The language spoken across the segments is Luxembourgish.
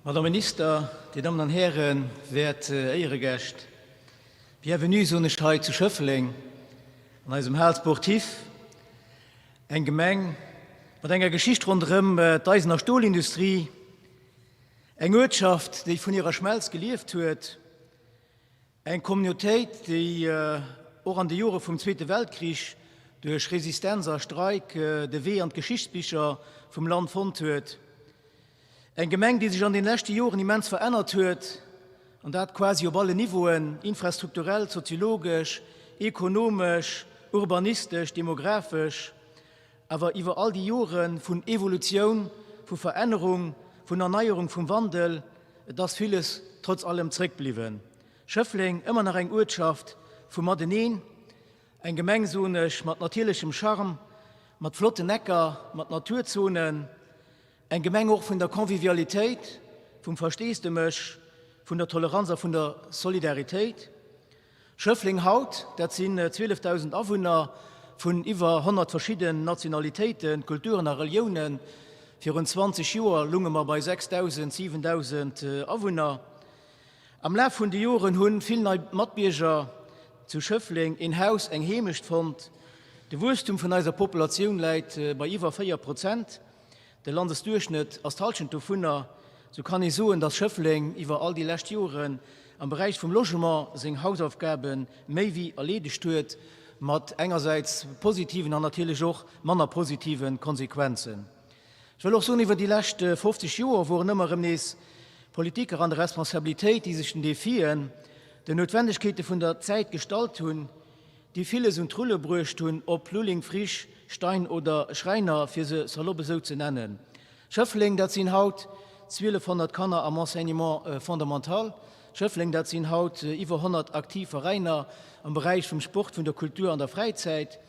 Madame Minister, Dir Dammen an Hären, wäert Éieregäscht, bienvenue soen ech hei zu Schëffleng an eisem Hal Sportif, eng Gemeng mat enger Geschicht ronderëm d'Eisen a Stolindustrie, eng Uertschaft, déi vun hirer Schmelz gelieft huet, Eng Communautéit, déi och an de Jore vum Zweete Weltkrich duerch Resistenz a Streik de Wee an d'Geschichtsbicher vum Land fonnt huet. Eng Gemeng, déi sech an den leschte Joren immens verännert huet, an dat quasi op allen Niveauen, infrastrukturell, soziologesch, ekonomesch, urbanistesch, demografesch. Awer iwwer all déi Jore vun Evolutioun, vu Verännerung, vun Erneierung, vum Wandel, et ass villes trotz allem zréckbliwwen. Schëffleng, ëmmer nach eng Uertschaft vum Mateneen, eng Gemeng, soen ech, mat natierlechem Charme, mat flotten Ecker, mat Naturzonen, eng Gemeng och vun der Convivialitéit, vum Versteesdemech, vun der Toleranz a vun der Solidaritéit. Schëffleng haut, dat sinn 12.000 Awunner vun iwwer 100 verschidden Nationalitéiten, Kulturen a Reliounen. Virun 20 Joer lounge mer bei 6.000, 7.000 Awunner. Am Laf vun de Joren hu vill nei Matbierger zu Schëffleng een Haus, eng Heemecht fonnt. De Wuesstum vun eiser Populatioun läit bei iwwer 4 Prozent. De Landesduerchschnëtt ass d'Hallschent dovunner. Sou kann ee soen, datt Schëffleng iwwer all déi lescht Joren am Beräich vum Logement seng Hausaufgabe méi wéi erleedegt huet, mat engersäits positiven an natierlech och manner positive Konsequenzen. Ech wëll och soen, iwwer déi lescht 50 Joer woren ëmmer erëm nees Politiker an der Responsabilitéit, déi sech den Defien, den Noutwendegkeete vun der Zäit gestallt hunn, déi villes un d'Rulle bruecht hunn, ob Lulling, Frisch, Stein oder Schreiner, fir se salopp esou ze nennen. Schëffleng, dat sinn haut 1.200 Kanner am Enseignement fondamental. Schëffleng, dat sinn haut iwwer 100 aktiv Veräiner am Beräich vum Sport, vun der Kultur an der Fräizäit.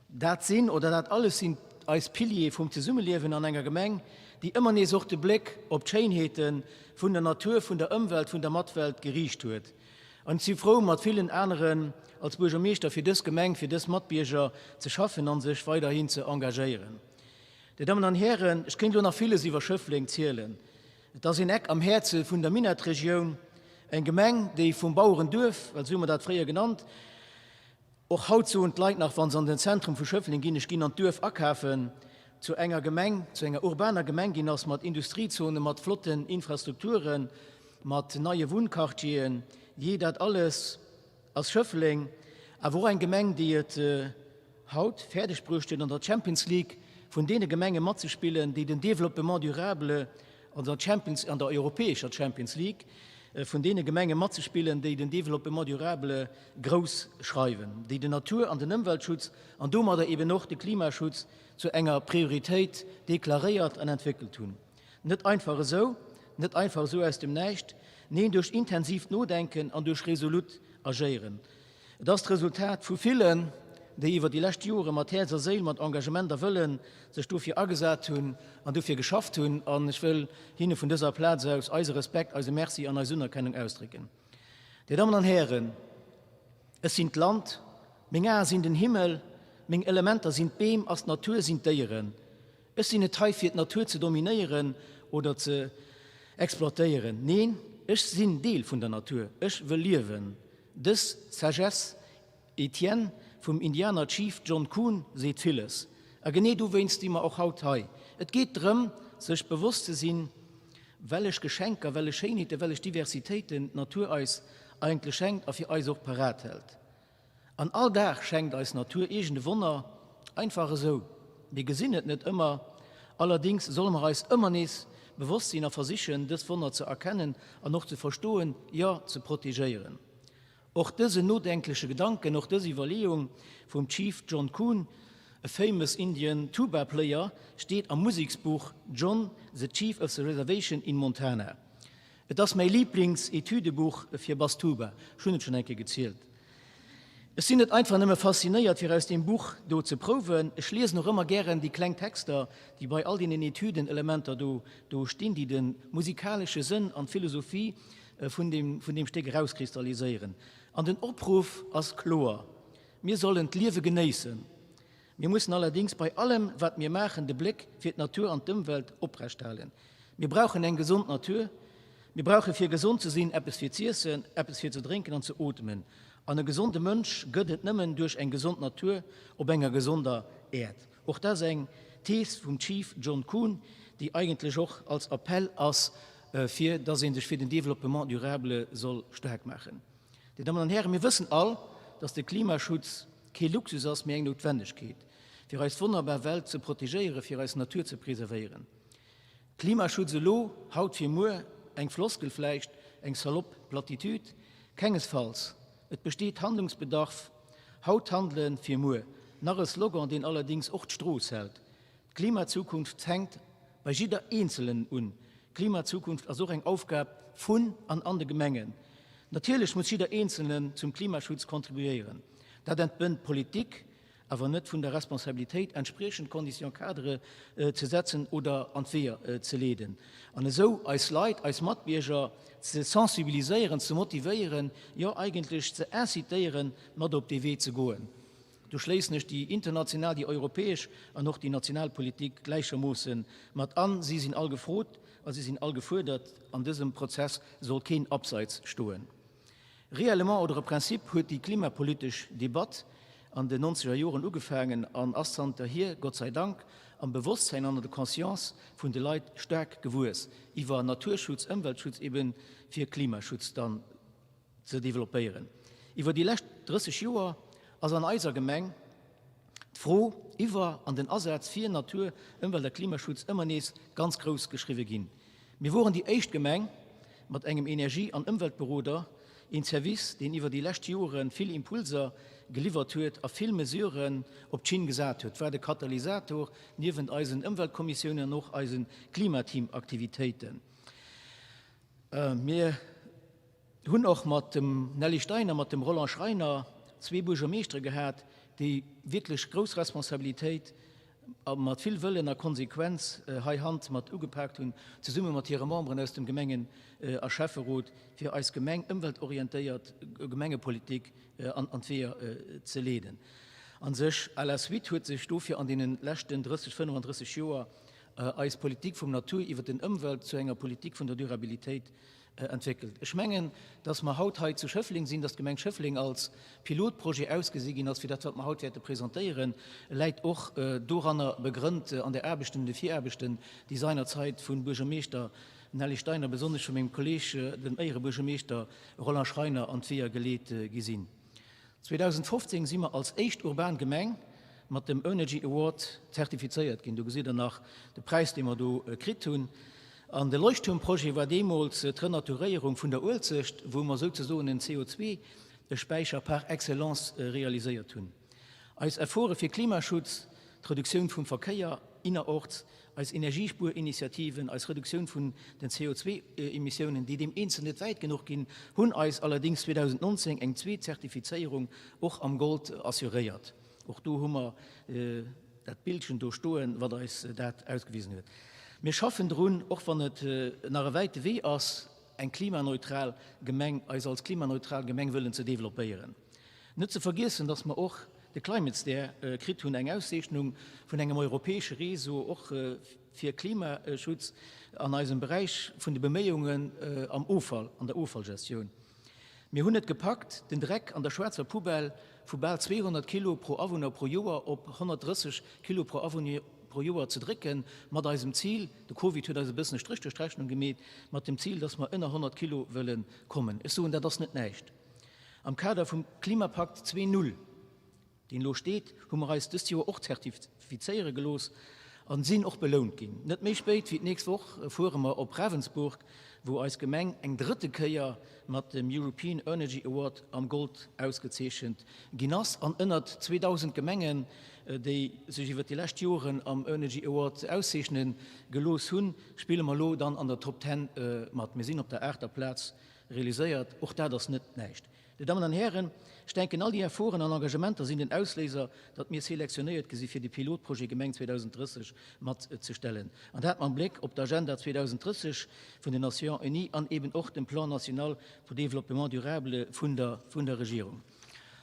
Dat sinn, oder dat alles sinn eis Piliere vum Zesummeliewen an enger Gemeng, déi ëmmer nees och de Bléck op d'Schéinheete vun der Natur, vun der Ëmwelt, vun der Matwelt geriicht huet. An ech si frou, mat villen aneren als Buergermeeschter fir dës Gemeng, fir dës Matbierger ze schaffen an sech weiderhin ze engagéieren. Dir Dammen an Hären, ech kéint elo nach villes iwwer Schëffleng zielen. Et ass een Eck am Häerze vun der Minettregioun, eng Gemeng, déi vum Bauerenduerf, well esou hu mer dat fréier genannt, Och haut soen d'Leit nach, wa se an den Zentrum vu Schëffleng ginn, ech ginn an d'Duerf akafen, zu enger Gemeng, zu enger urbaner Gemeng ginn ass, mat Industriezonen, mat flotten Infrastrukturen, mat neie Wunnquartieren. Jee, dat alles ass Schëffleng, awer och eng Gemeng, déi et haut fäerdeg bruecht huet, an der Champions League vun deene Gemenge matzespillen, déi den Développement durable an der Champions, an der europäescher Champions League vun deene Gemenge matzespillen, déi den Développement durable grouss schreiwen, déi den Natur an den Ëmweltschutz an domadder eben och de Klimaschutz zu enger Prioritéit deklaréiert an entwéckelt hunn. Net einfach esou, net einfach esou aus dem Näischt, neen, duerch intensiivt Nodenken an duerch resolut Agéieren. Et ass d'Resultat vu villen, déi iwwer déi lescht Jore mat Häerz a Séil, mat Engagement a Wëllen sech dofir agesat hunn an dofir geschafft hunn. An ech wëll hinne vun dëser Plaz aus eise Respekt, eise Merci an eis Unerkennung ausdrécken. Dir Dammen an Hären, ech sinn d'Land, meng Ae sinn den Himmel, meng Elementer sinn d'Beem, ass d'Natur, sinn d'Déieren. Ech sinn net hei fir d'Natur ze dominéieren oder ze exploitéieren. Neen, ech sinn Deel vun der Natur, ech wëll liewen. Dës Sagesse Etienne vum Indianer Chief John Coon seet villes. A genee dowéinst sti mer och haut hei. Et geet drëm, sech bewosst ze sinn, wellech Geschenker, wellech Schéinheeten, wellech Diversitéiten d'Natur eis eigentlech schenkt a fir eis och parat hält. An all Dag schenkt eis d'Natur iergend e Wonner, einfach esou. Mir gesinn et net ëmmer, allerdéngs solle mer eis ëmmer nees bewosst sinn a versichen, dës Wonner ze erkennen an och ze verstoen, jo, ze protegéieren. Och dësen nodenkleche Gedanken, och dës Iwwerleeung vum Chief John Coon, a famous Indian tuba player, steet am Museksbuch John, the Chief of the Reservation in Montana. Et ass mäi Liiblings-Etüdebuch fir Bass-Tuba, ech hunn et schonn eng Kéier gezielt. Ech sinn net einfach nëmme faszinéiert fir aus deem Buch do ze prouwen, ech liesen och ëmmer gären déi kleng Texter, déi bei all deenen Etüden-Elementer do do stinn, déi de musikalesche Sënn an d'Philosophie vun deem vun deem Stéck erauskristalliséieren. An den Opruff ass kloer, Mir sollen d'Liewe genéissen. Mir mussen allerdéngs bei allem, wat mir maachen, de Bléck fir d'Natur an d'Ëmwelt oprechthalen. Mir brauchen eng gesond Natur. Mir brauche fir gesond ze sinn eppes fir z'iessen, eppes fir ze drénken an ze ootmen. An e gesonde Mënsch gëtt et nëmmen duerch eng gesond Natur op enger gesonder Äerd. Och dat ass eng Thees vum Chief John Kuhn, déi eigentlech och als Appell ass, fir dass ee sech fir den Développement durable soll staark maachen. Dir Dammen an Hären, mir wëssen all, dass de Klimaschutz kee Luxus ass, mee eng Noutwennegkeet, fir eis wonnerbar Welt ze protegéieren, fir eis Natur ze preservéieren. Klimaschutz elo, haut fir muer, eng Floskel vläicht, eng salopp Platitude? Kengesfalls! Et besteet Handlungsbedarf, haut handelen, fir muer. Nach e Slogan, deen allerdéngs och d'Strooss hält. D'Klimazukunft fänkt bei jidder Eenzelen un. D'Klimazukunft ass och eng Aufgab vun an an de Gemengen. Natierlech muss jidder Eenzelnen zum Klimaschutz contribuéieren. Dat entbënnt d'Politik awer net vun der Responsabilitéit, entspriechend Conditions cadres ze setzen oder an d'Weeër ze leeden an esou eis Leit, eis Matbierger ze sensibiliséieren, ze motivéieren, jo eigentlech ze incitéieren, mat op dee Wee ze goen. Do schléissen ech déi international, déi europäesch an och déi national Politik gläichermoosse mat an. Si sinn all gefrot a si sinn all gefuerdert. An dësem Prozess soll keen abseits stoen. Réellement oder e Principe huet déi klimapolitesch Debatt an den nonzeger Joren ugefaangen an ass zanterhier, Gott sei Dank, am Bewosstsäin an an der Conscience vun de Leit staark gewuess, iwwer Naturschutz, Ëmweltschutz eben fir Klimaschutz dann ze developpéieren. Iwwer déi lescht 30 Joer ass an eiser Gemeng d'Fro iwwer an den Asaz fir Natur-, Ëmwelt a Klimaschutz ëmmer nees ganz grouss geschriwwe ginn. Mir woren déi éischt Gemeng mat engem Energie an Ëmweltberoder, een Service, deen iwwer déi lescht Jore vill Impulser geliwwert huet a vill Mesuren op d'Schinn gesat huet, war de Katalysator niewent eisen Ëmweltkommissiounen an och eise Klimateam-Aktivitéiten. Mir hunn och mat dem Nelly Stein a mat dem Roland Schreiner zwee Buergermeeschtere gehat, déi wierklech grouss Responsabilitéit a mat vill Wëllen a Konsequenz hei Hand mat ugepaakt hunn, zesumme mat hire Memberen aus dem Gemengen a Schäfferot, fir eis Gemeng ëmweltorientéiert Gemengepolitik an d'Weeër ze leeden. A sech à la suite huet sech dofir an deene leschten 30, 35 Joer eis Politik vum Natur iwwer den Ëmwelt zu enger Politik vun der Durabilitéit entwéckelt. Ech mengen, dass mer haut hei zu Schëffleng sinn, dass d'Gemeng Schëffleng als Pilotprojet ausgesi ginn ass fir dat, wat mer haut wäerte presentéieren, läit och doranner begrënnt an der Aarbechten, un de Viraarbechten, déi seinerzeit vun Buergermeeschter Nelly Steiner, besonnesch vu mengem Kolleg, dem Éierebuergermeeschter Roland Schreiner, an d'Weeër geleet gi sinn. 2015 si mer als éischt urban Gemeng mat dem Earnergy Award zertifizéiert ginn. Do gesitt Der nach de Präis, dee mer do kritt hunn. An de Leuchttuermprojet war deemools d'Renaturéierung vun der Uelzecht, wou mer souzesoen en CO2-Späicher par excellence realiséiert hunn. Eis Efforte fir Klimaschutz, d'Reduktioun vum Verkéier innerorts, eis Energiespuerinitiativen, eis Reduktioun vun den CO2-Emissiounen, déi deem Eenzelnen net wäit genuch ginn, hunn eis allerdéngs 2019 eng zweet Zertifizéierung och am Gold assuréiert. Och do hu mer dat Bildchen do stoen, wat eis dat ausgewisen huet. Mir schaffen drun, och wann et nach e wäite Wee ass, eng klimaneutral Gemeng, eis als klimaneutral Gemeng wëllen ze developpéieren. Net ze vergiessen, dass mer och de Climate Stair kritt hunn, eng Auszeechnung vun engem europäesche Réseau och fir Klimaschutz an eisem Beräich vun de Beméiungen am Offall, an der Offallgestioun. Mir hunn et gepackt, den Dreck an der schwaarzer Poubelle vu bal 200 Kilo pro Awunner pro Joer op 130 Kilo pro Awunner pro Joer ze drécken, mat eisem Zil, de Covid huet eis e bëssen e Stréch duerch d'Rechnung gemeet, mat dem Zil, dass mer ënner 100 Kilo wëlle kommen. Ech soen, dat ass net näischt. Am Kader vum Klimapakt 2.0, deen elo steet, hu mer eis dëst Joer och zertifizéiere gelooss a sinn och belount ginn. Net méi spéit wéi d'nächst Woch fuere mer op Ravensburg, wou eis Gemeng eng drëtte Kéier mat dem European Earnergy Award am Gold ausgezeechent ginn ass. An ënnert 2.000 Gemengen, déi sech iwwer déi lescht Joren am Earnergy Award auszeechne gelooss hunn, spille mer elo dann an der Top Ten mat. Mir sinn op der aachter Plaz realiséiert. Och dat ass net näischt. Dir Dammen an Hären, ech denken, all déi Efforten an Engagementer sinn den Ausléiser, datt mir selektionéiert gi si fir de Pilotprojet Gemeng 2030 matzestellen. An dat mam Bléck op d'Agenda 2030 vun den Nations Unies an eben och dem Plan national pour développement durable vun der vun der Regierung.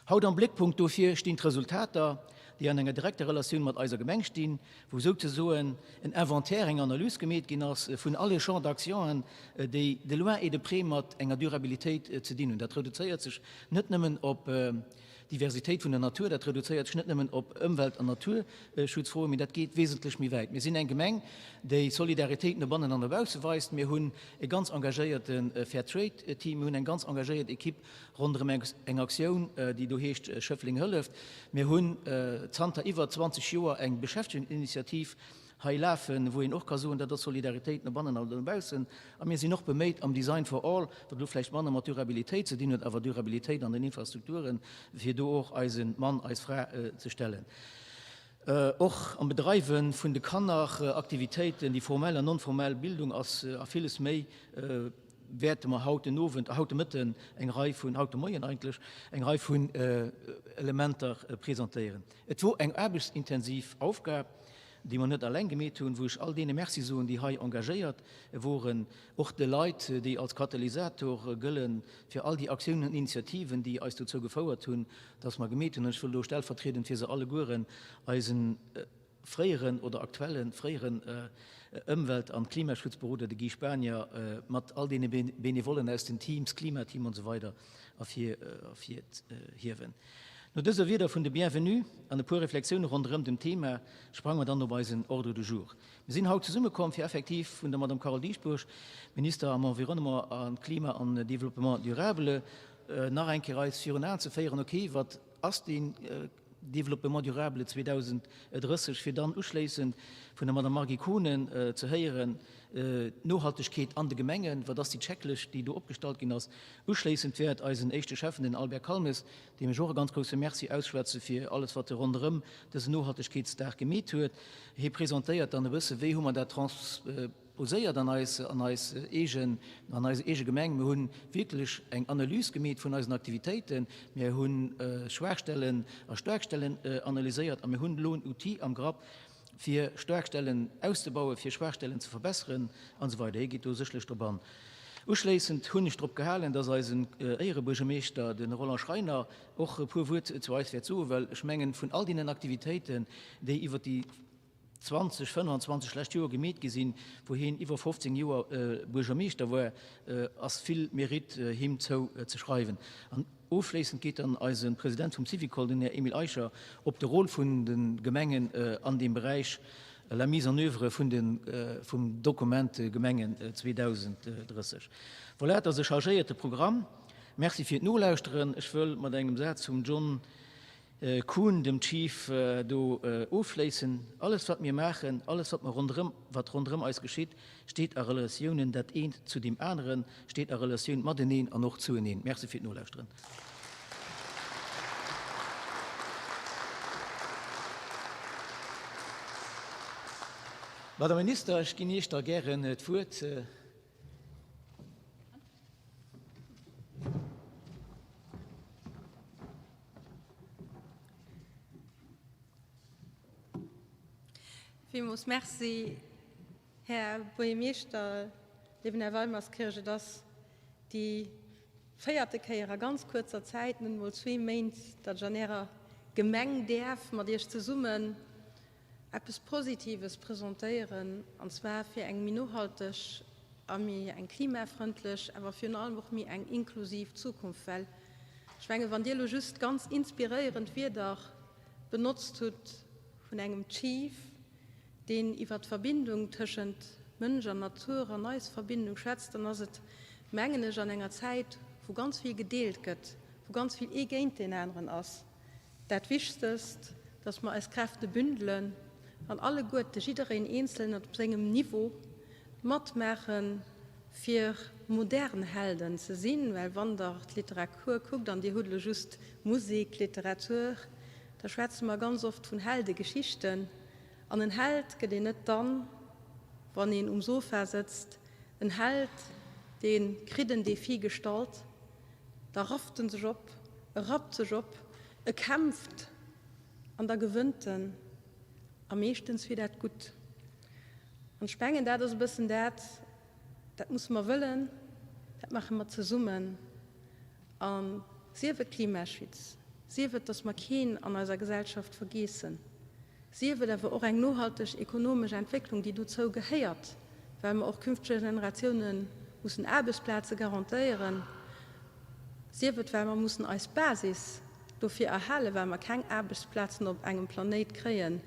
Haut am Bléckpunkt dofir stinn d'Resultater, déi. déi an enger direkter Relatioun mat eiser Gemeng stinn, wou souzesoen en Inventaire, eng Analys gemeet ginn ass vun alle Champs d'actionen, déi de loin et de près mat enger Durabilitéit ze dinn hunn. Dat reduzéiert sech net nëmmen op d'Diversitéit vun der Natur, dat reduzéiert sech net nëmmen op Ëmwelt an Naturschutzfroen, mee dat geet wesentlech méi wäit. Mir sinn eng Gemeng, déi Solidaritéit no bannen an no bausse weist. Mir hunn e ganz engagéierte Fair Trade Team, mir hunn eng ganz engagéiert Ekipp ronderëm eng Aktioun, déi do heescht Schëffleng hëlleft. Mir hunn zanter iwwer 20 Joer eng Beschäftegungsinitiativ hei lafen, wou een och ka soen, dat ass Solidaritéit no bannen an no baussen. A mir sinn och beméit am Design for All, wat elo vläicht manner mat Durabilitéit ze dinn huet, awer Durabilitéit an den Infrastrukturen, fir do och eise Mann, eis Fra ze stellen. Och am Bedreiwe vun de Kanneraktivitéiten, déi formell an non-formell Bildung ass a villes méi, wäerte mer haut den Owend, haut de Mëtten eng Rei vun, haut de Moien eigentlech, eng Rei vun Elementer presentéieren. Et wor eng aarbechtsintensiv Aufgab, déi mer net alleng gemeet hunn, wou ech all deene Merci soen, déi hei engagéiert woren, och de Leit, déi als Katalysator gëlle fir all déi Aktiounen an Initiativen, déi eis dozou gefouert hunn, dass mer gemeet hunn. An ech wëll do stellvertriedend fir se allegueren eisen fréieren oder aktuellen fréieren Ëmwelt an Klimaschutzberoder, de Guy Spanier, mat all deene Benevollen aus den Teams, Klimateam an esou weider ervir hiewen. No dëser Wieder vun de Bienvenue an e puer Reflexioune ronderëm dem Thema sprange mer dann op eisen Ordre du jour. Mir sinn haut zesummekomm fir effektiv vun der Madame Carole Dieschbourg, Minister am Environnement a Klima an Développement durable, nach eng Kéier eis virun Aen ze féieren, ok, wat ass dee Développement durable 2030, fir dann uschléissend vun der Madame Marguy Kohnen ze héieren, d'Nohaltegkeet an de Gemengen, wat ass déi Checklëscht, déi do opgestallt ginn ass. Uschléissend wäert eisen éischte Schäffen, den Albert Calmes, deem ech och e ganz grousse Merci ausschwätze fir alles, wat e ronderëm dësen Nohaltegkeetsdag gemeet huet, hie presentéiert dann e bësse wéi hu mer dat trans. Poséiert an eis, an eis eegen, an eis eege Gemeng. Mir hu wierklech eng Analys gemeet vun eisen Aktivitéiten. Mir hu Schwaachstellen a Staarkstellen analyséiert a mir hunn elo en Outil am Grapp, fir Staarkstellen auszebauen, fir Schwaachstellen ze verbesseren an esou weider. Hie geet do sécherlech drop an. Uschléissend hunn ech drop gehalen, dass eisen Éierebuergermeeschter, de Roland Schreiner, och e puer Wuert zu eis wäert soen, well ech mengen, vun all deenen Aktivitéiten, déi iwwert déi 20, 25 lescht Joer gemeet gi sinn, wou hien iwwer 15 Joer Buergermeeschter war, ass vill Mérite him zou ze schreiwen. An ofschléissend geet dann eise President vum Syvicol, den Här Emile Eicher, op de Rôle vun de Gemengen an deem Beräich, la mise en oeuvre vun de vum Dokument Gemengen 2030. Voilà, et ass e chargéierte Programm. Merci fir d'Nolauschteren. Ech wëll mat engem Saz vum John Kuhn, dem Chief, do ofschléissen. Alles wat mir maachen, alles wat mer ronderëm, wat ronderëm eis geschitt, steet a Relatiounen, dat eent zu deem aneren, steet a Relatioun mateneen an och zueneen. Merci fir d'Nolauschteren. Madame Minister, ech ginn Iech da gären d'Wuert. Villmools Merci, Här Buergermeeschter, léiwen Här Weimerskirch. Et ass déi véierte Kéier a ganz kuerzer Zäit, net emol zwee Méint, datt ech an Ärer Gemeng däerf mat Iech zesummen eppes Positives presentéieren, an zwar fir eng méi nohalteg a méi eng klimafrëndlech, awer virun allem och méi eng inklusiv Zukunft. Well ech mengen, wann Dir elo just ganz inspiréierend Wierder benotzt hutt vun engem Chief, deen iwwer d'Verbindung tëschent Mënsch an Natur an eis Verbindung schwätzt, dann ass et, mengen ech, an enger Zäit, wou ganz vill gedeelt gëtt, wou ganz vill ee géint deen aneren ass, Dat Wichtegst, dass mer eis Kräfte bündelen an alleguerte, jiddereen Eenzelnen op sengem Niveau, matmaachen, fir modern Helden ze sinn. Well wann Der d'Literakur kuckt, an Dir hutt elo just Musek, Literatur, da schwätze mer ganz oft vun Heldegeschichten. An en Held gëtt een net dann, wann een um Sofa sëtzt. En Held, dee kritt en Defi gestallt. Da rafft en sech op, e rappt sech op, e kämpft an da gewënnt en, a meeschtens fir dat Gutt. An ech mengen, dat ass e bëssen dat, dat musse mer wëllen, dat maache mer zesummen. A sief et Klimaschutz, Sief et, dass mer keen an eiser Gesellschaft vergeessen. Sief et awer och eng nohalteg ekonomesch Entwécklung, déi dozou gehéiert, well mer och künftege Generatioune mussen Aarbechtsplaze garantéieren. Sief et, well mer mussen eis Basis dofir erhalen, well mer keng Aarbechtsplazen op engem Planéit kréien,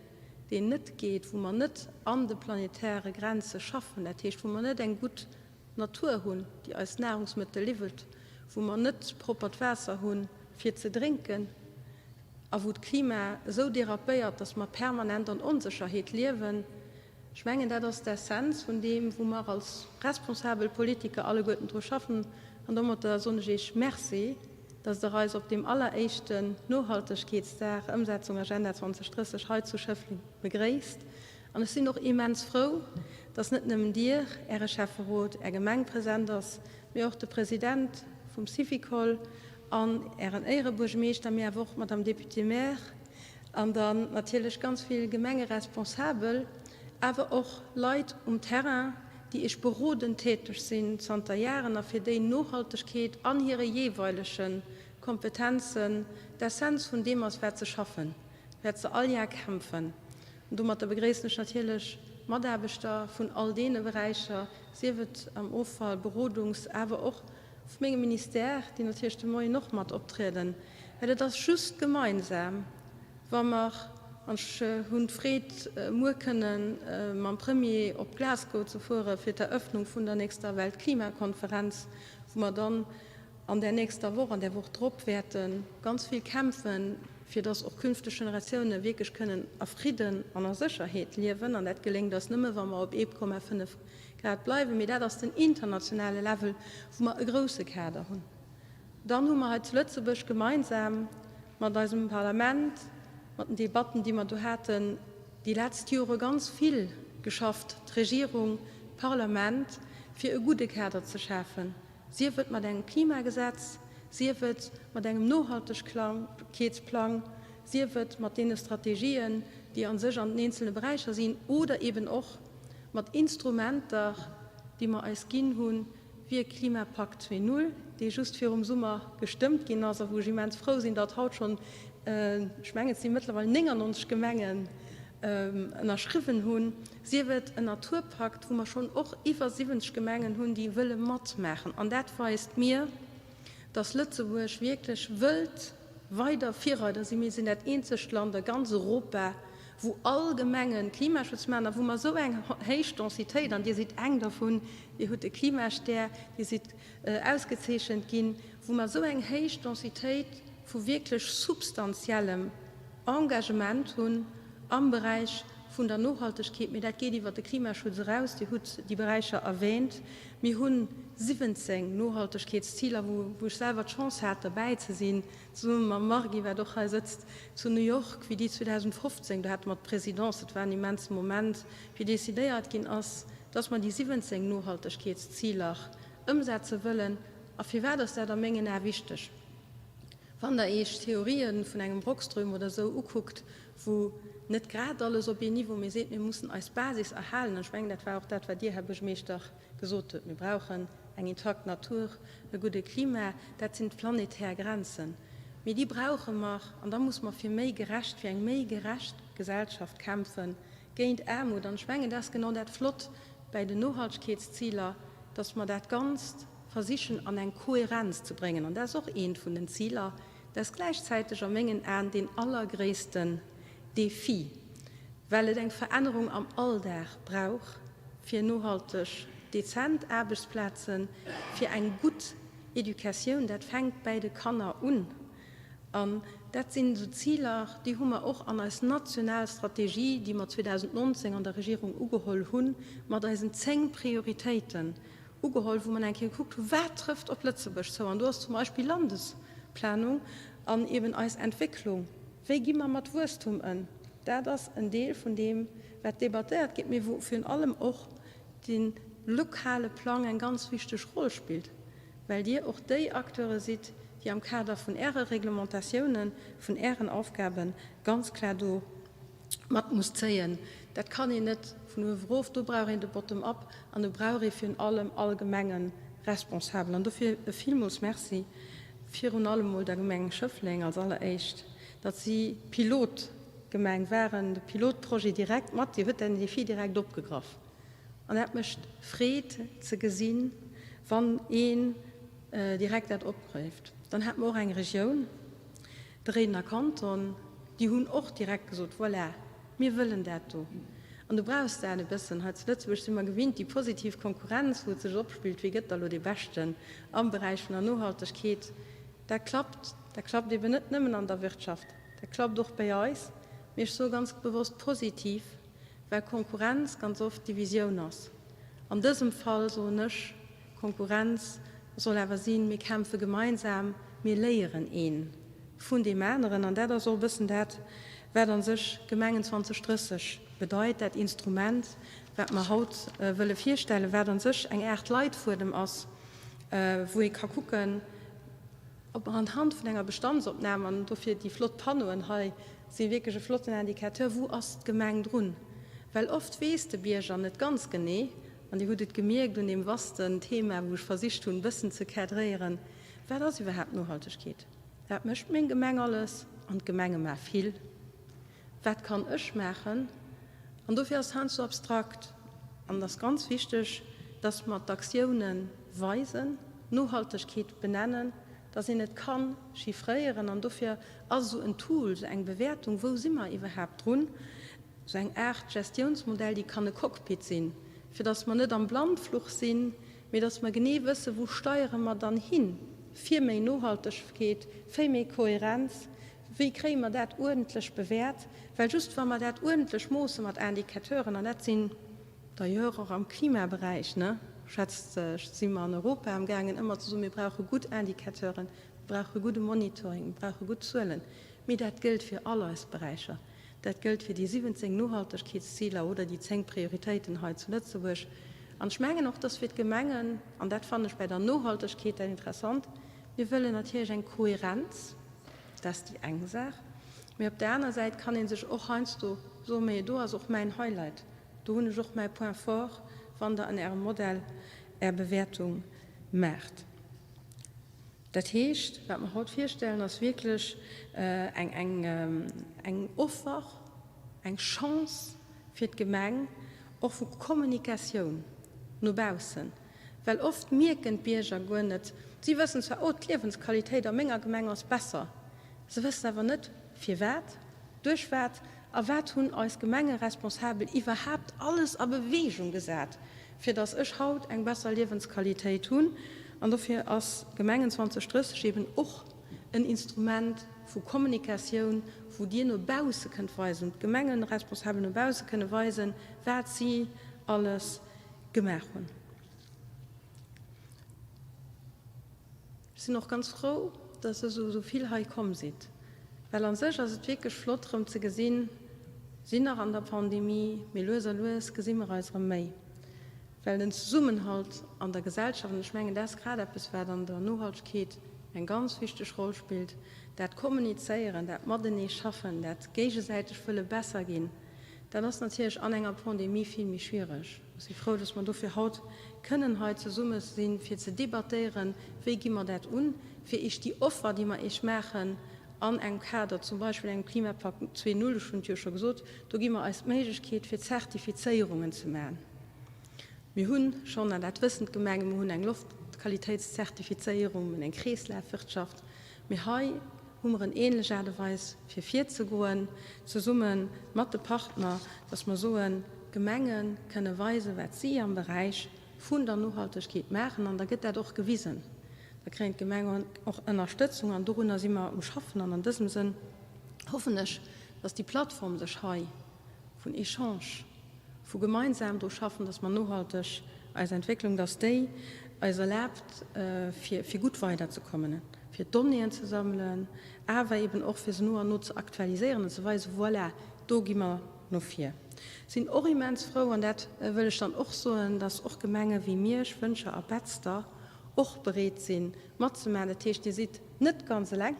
deen net geet, wou mer net an de planetäre Grenze schaffen, dat heescht, wou mer net eng gutt Natur hunn, déi eis Nahrungsmëttel liwwelt, wou mer net proppert Waasser hunn, fir ze drénken, a wou d'Klima esou derapéiert, dass mer permanent an Onsécherheet liewen. Ech mengen, dat ass d'Essenz vun deem, wou mer als responsabel Politiker alleguerten dru schaffen. An domatter soen ech Iech Merci, dass Der eis op deem alleréischten Nohaltegkeetsdag, Ëmsetzung Agenda 2030, hei zu Schëffleng begréisst. An ech sinn och immens frou, dass net nëmmen Dir, Äre Schäfferot, Är Gemeng present ass, mee och de President vum Syvicol an Ären Éierebuergemeeschter, mee awer och d'Madame Députée-maire an dann natierlech ganz vill Gemengeresponsabel, awer och Leit um Terrain, déi Iech berodend täteg sinn zanter Jaren a fir déi Nohaltegkeet an hire jeeweilege Kompetenzen d'Essenz vun deem ass, wat se schaffen, wat se all Jar kämpfen. An domatter begréissen ech natierlech d'Mataarbechter vun all deene Beräicher, sief et am Offall, Berodungs-, awer och vu mengem Ministère, déi natierlech de Moien och mat optrieden, well et ass just gemeinsam, wa mer, an ech hunn d'Freed, muer kënne mam Premier op Glasgow ze fuere fir d'Eröffnung vun der nächster Weltklimakonferenz, wou mer dann an där nächster Woch, an där Woch drop wäerte ganz vill kämpfen, fir dass och künfteg Generatioune wierklech kënnen a Fridden an a Sécherheet liewen. An dat geléngt eis nëmme, wa mer op 1,5 Grad bleiwen. Mee dat ass den internationale Level, wou mer e grouse Kader hunn. Dann hu mer hei zu Lëtzebuerg gemeinsam mat eisem Parlament, mat den Debatten, déi mer do haten, déi letzt Jore ganz vill geschafft, d'Regierung, d'Parlament, fir e gudde Kader ze schafen, sief et mat engem Klimagesetz, sief et mat engem Nohaltegkeetsplang, sief et mat deene Strategien, déi a sech an den eenzelne Beräicher sinn, oder eben och mat Instrumenter, déi mer eis ginn hunn, wéi e Klimapakt 2.0, dee just virum Summer gestëmmt ginn ass a wou ech immens frou sinn, datt haut schonn, ech mengen, et si mëttlerweil 99 Gemengen ënnerschriwwen hunn, sief et en Naturpakt, wou mer schonn och iwwer 70 Gemengen hunn, déi wëlle matmaachen. An dat weist mir, datt Lëtzebuerg wierklech wëllt weider Virreider sinn. Mir sinn dat eenzegt Land a ganz Europa, wou all Gemengen Klimaschutz maachen a wou mer esou eng héich Densitéit, an Dir sidd eng dervun, Dir hutt e Klimastär, Dir sidd ausgezeechent ginn, wou mer esou eng héich Densitéit vu wierklech substantiellem Engagement hunn am Beräich vun der Nohaltegkeet. Mee dat geet iwwert de Klimaschutz eraus. Dir hutt déi Beräicher erwähnt. Mir hu 17 Nohaltegkeetsziler, wou ech selwer d'Chance hat, derbäi ze sinn, zesumme mam Marguy, wat och hei sëtzt, zu New York, wéi déi 2015, do hate mer d'Présidence, et war en immense Moment, wéi decidéiert ginn ass, dass mer déi 17 Nohaltegkeetsziler ëmsetze wëllen. A firwat ass dat a mengen Ae wichteg? Wann Der Iech d'Theorië vun engem Rockström oder esou ukuckt, wou net grad alles op een Niveau, mee seet, mir mussen eis Basis erhalen, an ech mengen, dat war och dat, wat Dir, Här Buergermeeschter, gesot hutt, mir brauchen eng intakt Natur, e gudde Klima, dat sinn d'planetär Grenzen, mee déi brauche mer, an da muss mer fir méi gerecht, fir eng méi gerecht Gesellschaft kämpfen, géint Aarmut. An ech mengen, dat ass genau dat Flott bäi den Nohaltegkeetsziler, dass mer dat Ganzt versichen an eng Kohärenz ze bréngen. An dat ass och eent vun den Ziler. Dat ass gläichzäiteg a mengen Aen deen allergréissten Défi, well et eng Verännerung am Alldag brauch fir nohalteg, dezent Aarbechtsplazen, fir eng gutt Educatioun. Dat fänkt bäi de Kanner un. An dat sinn esou Ziler, déi hu mer och an eis national Strategie, déi mer 2019 an der Regierung ugeholl hunn, mat eisen 10 Prioritéiten ugeholl, wou mer eng Kéier gekuckt hunn, wat trëfft op Lëtzebuerg zou. An do ass zum Beispill Landesplanung an eben eis Entwécklung, wéi gi mer mat Wuesstum ën, dat ass en Deel vun deem, wat debattéiert gétt, mee wou virun allem och de lokale Plang eng ganz wichteg Roll spillt, well Dir och déi Acteure sidd, déi am Kader vun Äre Reglementatiounen, vun Ären Aufgabe ganz klar do mat muss zéien. Dat kann een net vun uewe erof, do brauch een de Bottom-up an do brauch ee virun allem all Gemengeresponsabel. An dofir e villmools Merci. Virun allem mol der Gemeng Schëffleng als alleréischt, datt si Pilotgemeng waren, de Pilotprojet direkt mat, Dir hutt den Défi direkt opgegraff. An dat mécht Freed ze gesinn, wann een direkt dat opgräift. Dann hate mer och eng Regioun, de Réidener Kanton, déi hunn och direkt gesot, Voilà, mir wëllen dat do. An du brauchs dat e bëssen. Hei zu Lëtzebuerg si mer gewinnt, déi positiv Konkurrenz, wou et sech opspillt, wie gëtt da lo dee Beschten am Beräich vun der Nohaltegkeet. Dat klappt. Dat klappt eben net nëmmen an der Wirtschaft, dat klappt och bei eis. Mee ech soe ganz bewosst positiv, well Konkurrenz ganz oft Divisioun ass. An dësem Fall soen ech, Konkurrenz soll awer sinn, mir kämpfe gemeinsam, mir léieren ee vun deem aneren. An dat ass och e bëssen dat, wat a sech Gemengen 2030 bedeit, dat Instrument, wat mer haut wëlle virstellen, wat a sech eng Aart Leitfuedem ass, wou ee ka kucken, ob mer anhand vun enger Bestandsopnam, an dofir déi flott Panneauen hei si wierklech e flotten Indicateur, wou ass d'Gemeng drun? Well oft weess de Bierger net ganz genee, an Dir hutt et gemierkt un deem vasten Thema, wou ech versicht hunn, e bëssen ze cadréieren, wat ass iwwerhaapt Nohaltegkeet? Wat mécht meng Gemeng alles? An d'Gemenge maache vill. Wat kann ech maachen? An dofir ass et heiansdo abstrakt. An et ass ganz wichteg, dass mer d'Aktioune weisen, d'Nohaltegkeet benennen, dass een et ka chiffréieren. An dofir ass esou en Tool, esou eng Bewäertung, wou si mer iwwerhaapt drun, esou eng Aart Gestiounsmodell, déi kann e Cockpit sinn, fir dass mer net am Blandfluch sinn, mee dass mer genee wëssen, wou steiere mer dann hin, fir méi Nohaltegkeet, fir méi Kohärenz, Wéi kréie mer dat uerdentlech bewäert? Well just wa mer dat uerdentlech moosse mat Indicateuren, an dat sinn d'ailleurs och am Klimaberäich, ne, schätzt ech, si mer an Europa amgaangen ëmmer ze soen, mir brauche gutt Indicateuren, mir brauche gudde Monitoring, mir brauche gutt Zuelen, mee dat gëllt fir all eis Beräicher. Dat gëllt fir déi 17 Nohaltegkeetsziler oder déi 10 Prioritéiten hei zu Lëtzebuerg. An ech mengen och, dass fir d'Gemengen, an dat fannen ech bei der Nohaltegkeet dat Interessant, mir wëllen natierlech eng Kohärenz, Dat ass déi eng Saach. Mee op där aner Säit kann ee sech och heiansdo soen, Mee do ass och mäin Highlight, do hunn ech och mäi Point fort, wann Der an Ärem Modell Är Bewäertung maacht. Dat heescht, wat mer haut virstellen, ass wierklech eng, eng Offer, eng Chance fir d'Gemeng, och vu Kommunikatioun no baussen. Well oft mierken d'Bierger guer net, si wëssen zwar, oh d'Liewensqualitéit a menger Gemeng ass besser, se wëssen awer net firwat, duerch wat a wat hunn eis Gemengeresponsabel iwwerhaapt alles a Beweegung gesat, fir datt ech haut eng besser Liewensqualitéit hunn. An dofir ass Gemengen 2030 eben och en Instrument vu Kommunikatioun, wou Dir no bausse kënnt weisen, d'Gemengeresponsabel no bausse kënne weisen, wat si alles gemaach hunn. Ech sinn och ganz frou, dass der esou vill hei komm sidd, well a sech ass et wierklech flott erëm ze gesinn, sinn nach an der Pandemie, mee lues a lues gesi mer eis erëm méi, well den Zesummenhalt an der Gesellschaft, an ech mengen, dat ass grad eppes, wat an der Nohaltegkeet eng ganz wichteg Roll spillt, dat Kommunizéieren, dat matenee schaffen, dat géigesäiteg wëlle besser ginn, dat ass natierlech an enger Pandemie vill méi schwiereg. Ech si frou, dass mer dofir haut kënnen hei zesumme sinn, fir ze debattéieren, wéi gi mer dat un, fir Iech déi Offer, déi mer Iech maachen an engem Kader, zum Beispill engem Klimapakt 2.0, ech hunn et jo scho gesot, do gi mer eis d'Méiglechkeet, fir Zertifizéierungen ze maachen. Mir hu schonn, an dat wëssen d'Gemengen, mir hunn eng Loftqualitéitszertifizéierung, mir hunn eng Kreeslafwirtschaft, mee hei hu mer en ähnlech Aart a Weis fir virzegoen, zesumme mat de Partner, dass mer soen, d'Gemenge kënne weisen, wat si am Beräich vun der Nohaltegkeet maachen, an da gëtt dat och gewisen. Da kréien d'Gemengen och Ënnerstëtzung, an dorunner si mer um Schaffen. An an dësem Sënn hoffen ech, dass déi Plattform sech hei vun Echange, vu gemeinsam dru schaffen, dass mer nohalteg eis Entwécklung, dass déi eis erlaabt, fir fir gutt weiderzekommen, fir Donnéeën ze sammelen, awer eben och fir se no an no ze aktualiséieren an ze weisen, voilà, do gi mer no vir. Sinn och immens frou, an dat wëll ech dann och soen, dass och Gemenge wéi Miersch, Wëntger a Betzder och bereet sinn matzemaachen. Dat heescht, Dir sidd net ganz eleng.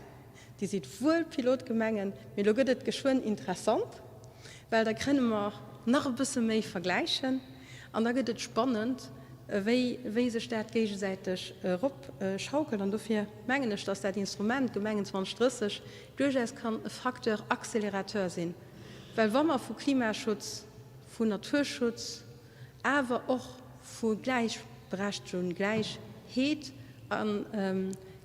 Dir sidd wuel Pilotgemengen, mee elo gëtt et geschwënn interessant, well da kënne mer nach e bësse méi vergläichen an da gëtt et spannend. wéi, wéi sech dat géigesäiteg eropschaukelt. An dofir mengen ech, dass dat Instrument Gemengen 2030 duerchaus kann e Facteur accélérateur sinn, well wa mer vu Klimaschutz, vun Naturschutz, awer och vu Gläichberechtegung, Gläichheet a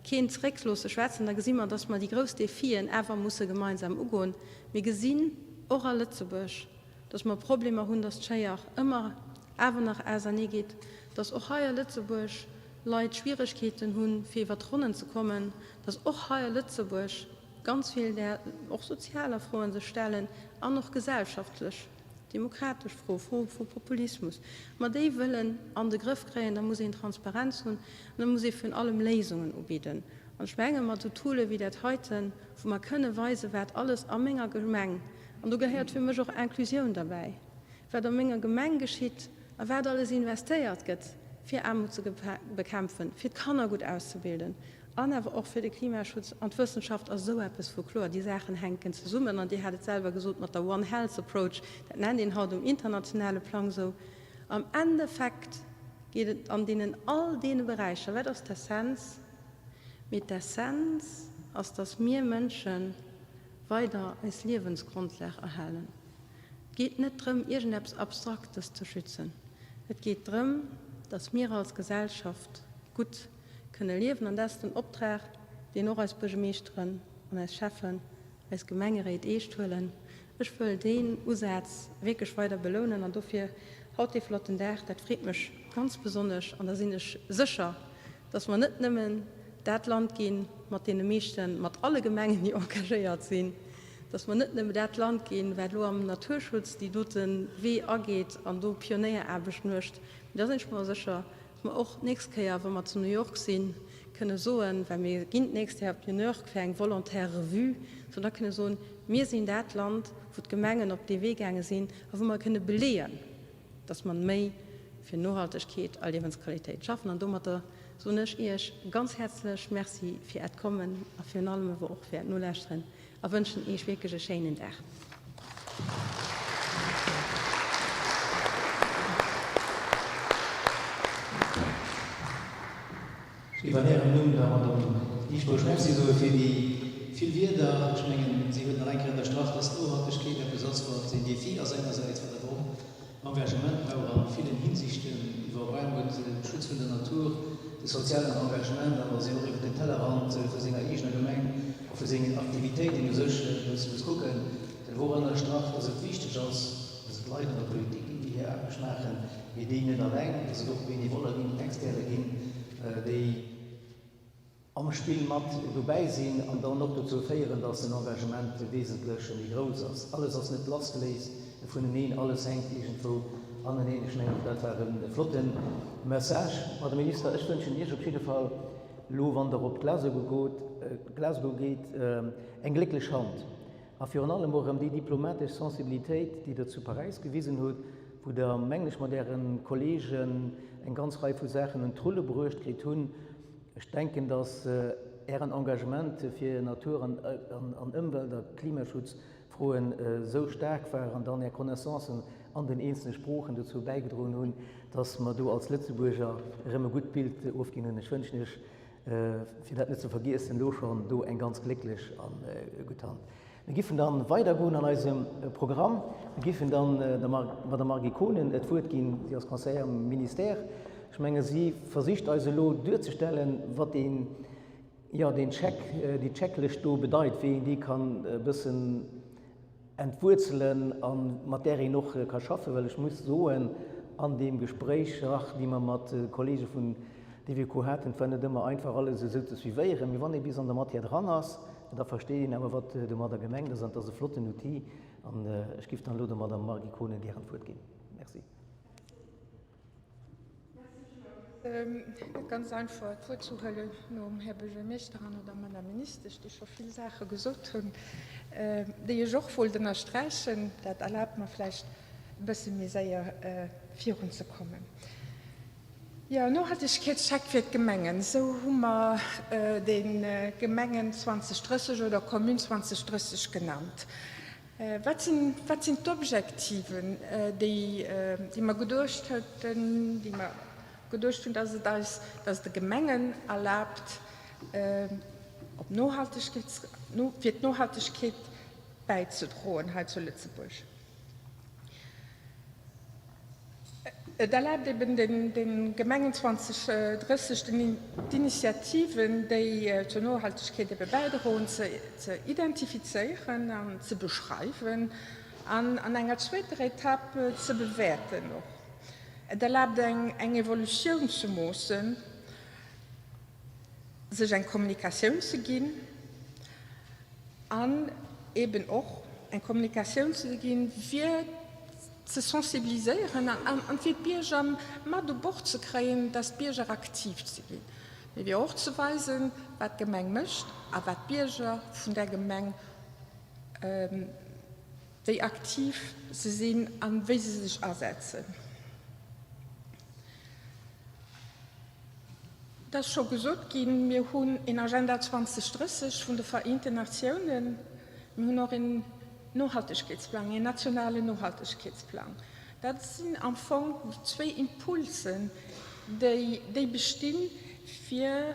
keen zeréckloosse schwätzen, da gesi mer, dass mer déi grouss Defien awer musse gemeinsam ugoen. Mir gesinn och a Lëtzebuerg, dass mer Problemer hunn, dass d'Schéier ëmmer awer nach auserneegeet, dass och hei a Lëtzebuerg Leit Schwieregkeeten hunn, fir iwwer d'Ronnen ze kommen, dass och hei a Lëtzebuerg ganz vill där och sozialer Froen sech stellen an och gesellschaftlech, demokratesch Fro, Froe vu Populismus. Mer déi wëllen an de Grëff kréien, da muss een Transparenz hunn an da muss ee virun allem Léisungen ubidden. An ech menge mat esou Toole wéi dat heiten, wou mer kënne weisen, wat alles a menger Gemeng, an do gehéiert fir mech och Inclusioun derbäi, wat a menger Gemeng geschitt a wat alles investéiert gëtt, fir Aarmut ze bekämpfen, fir d'Kanner gutt auszebilden an awer och fir de Klimaschutz. An d'Wëssenschaft ass esou eppes vu kloer, déi Saachen hänken zesummen. An Dir hat et selwer gesot mat der One Health Approach, dat nennt een haut um internationale Plang esou. Am Endeffekt geet et an deenen all deene Beräicher, wat ass d'Essenz? Mee d'Essenz ass, dass mir Mënsche weider eis Liewensgrondlag erhalen. Et geet net drëm, iergendeppes Abstraktes ze schützen. Et geet drëm, dass mir als Gesellschaft gutt kënne liewen. An dat ass den Optrag, deen och eis Buergemeeschteren an eis Schäffen, eis Gemengeréit eescht huelen. Ech wëll deen Usaz wierklech weider belounen an dofir haut dee flotten Dag, dat freet mech ganz besonnesch. An da sinn ech sécher, dass mer net nëmmen dat Land gi mat deene meeschten, mat alle Gemengen, déi engagéiert sinn, dass mer net nëmme dat Land ginn, wat elo am Naturschutz déi dote Wee ageet an do Pionéieraarbecht mécht, mee da sinn ech mer sécher, dass mer och d'nächst Kéier, wa mer zu New York sinn, kënne soen, well mir ginn d'nächst Joer op New York fir eng volontaire Revue, dass mer da kënne soen, mir sinn dat Land, wou d'Gemengen op dee Wee gaange sinn a wou mer kënne beleeën, dass mer méi fir Nohaltegkeet a Liewensqualitéit schaffen. An domatter soen ech Iech ganz häerzlech Merci fir Äert Kommen a virun allem awer och fir Äert Nolauschteren a wënschen Iech wierklech e schéinen Dag. Ech géif an Ärem Numm der Madame Dieschbourg Merci soe fir déi vill Wierder. Ech mengen, si huet nach eng Kéier ënnerstrach, dass d'Nohaltegkeet eppes ass, wat een Défi ass engersäits, wat awer och Engagement brauch a villen Hinsichten, iwwer Aarmut, de Schutz vun der Natur, de sozialen Engagement an dass een och iwwer den Tellerrand vu senger eegener Gemeng a vu sengen Aktivitéiten u sech e bësse muss kucken. Et wor ënnerstrach, dass et wichteg ass, dass et Leit an der Politik ginn, déi hir Aarbecht maachen, mee déi net alleng, dass et och Benevoller ginn, Experte ginn, déi am Spill mat dobäi sinn an dann och dozou féieren, dass den Engagement wesentlech méi grouss ass. Alles ass net lassgeléist vuneneen, alles hänkt iergendwou aneneen. Ech mengen, och dat war e flotte Message. Madame Minister, ech wënschen Iech op jidde Fall elo, wann Der op Glasgow geet, eng glécklech Hand a virun allem och erëm déi diplomatesch Sensibilitéit, déi Der zu Paräis gewisen hutt, wou Der, mengen ech, mat Äre Kollegen eng ganz Rei vu Saachen un d'Rulle bruecht kritt hunn. Ech denken, dass Ären Engagement fir Natur an Ëmwelt a Klimaschutzfroen esou staark war an dann Är Connaissancen an den eenzelne Sproochen dozou bäigedroen hunn, dass mer do als Lëtzebuerger erëm e gutt Bild ofginn hunn. Ech wënschen Iech, fir dat net ze vergiessen, elo schonn do eng ganz glécklech a gutt Hand. Mir giffen dann weidergoen an eisem Programm. Mir giffen dann der Madame Marguy Konen et Wuert ginn. Si ass Conseillère am Ministère. Ech menge si versicht eis elo duerzestellen, wat deen, jo, deen Check, déi Checklëscht do bedeit, wéi een déi kann e bëssen entwuerzelen a mat där een och ka schaffen, well ech muss soen, an deem Gespréich, ach, déi mer mat Kollege vun DeWco haten, et war net ëmmer einfach alles esou ze suivéieren, mee wann ee bis an der Matière dran ass, da versteet een awer, wat domadder gemengt ass an et ass e flotten Outil an ech giff dann elo der Madame Marguy Kohnen gären d'Wuert ginn. Merci. Net ganz einfach d'Wuert ze huelen nom Här Buergermeeschter an der Madame Ministesch, déi scho vill Saache gesot hunn, déi ech och wollt ënnersträichen. Dat erlaabt mer vläicht e bësse méi séier virunzekommen. Jo, Nohaltegkeetscheck fir d'Gemengen, esou hu mer dee Gemengen 2030 oder Commune 2030 genannt. Wat sinn, wat sinn d'Objektiven, déi, déi mer geduecht hätten, déi mer. geduecht hunn, dass et eis, dass et de Gemengen erlaabt, op Nohaltegkeets, fir d'Nohaltegkeet bäizedroen hei zu Lëtzebuerg. Et erlaabt eben de Gemengen 2030 d'Initiativen, déi zur Nohaltegkeet ebe bäidroen, ze identifizéieren an ze beschreiwen an an enger zweeter Etapp ze bewäerten och. Et erlaabt eng Evolutioun ze moossen, sech eng Kommunikatioun ze ginn an eben och eng Kommunikatioun ze ginn, fir ze sensibiliséieren an fir d'Bierger mat u Bord ze kréien, dass d'Bierger aktiv ze ginn, mee fir och ze weisen, wat d'Gemeng mécht a wat d'Bierger vun där Gemeng, wéi aktiv se sinn a wéi se sech asetzen. Et ass scho gesot ginn, mir hunn een Agenda 2030 vun de Vereenten Natiounen, mir hunn och een Nohaltegkeetsplang, een nationalen Nohaltegkeetsplang. Dat sinn am Fong déi zwéi Impulsen, déi, déi bestinn, fir,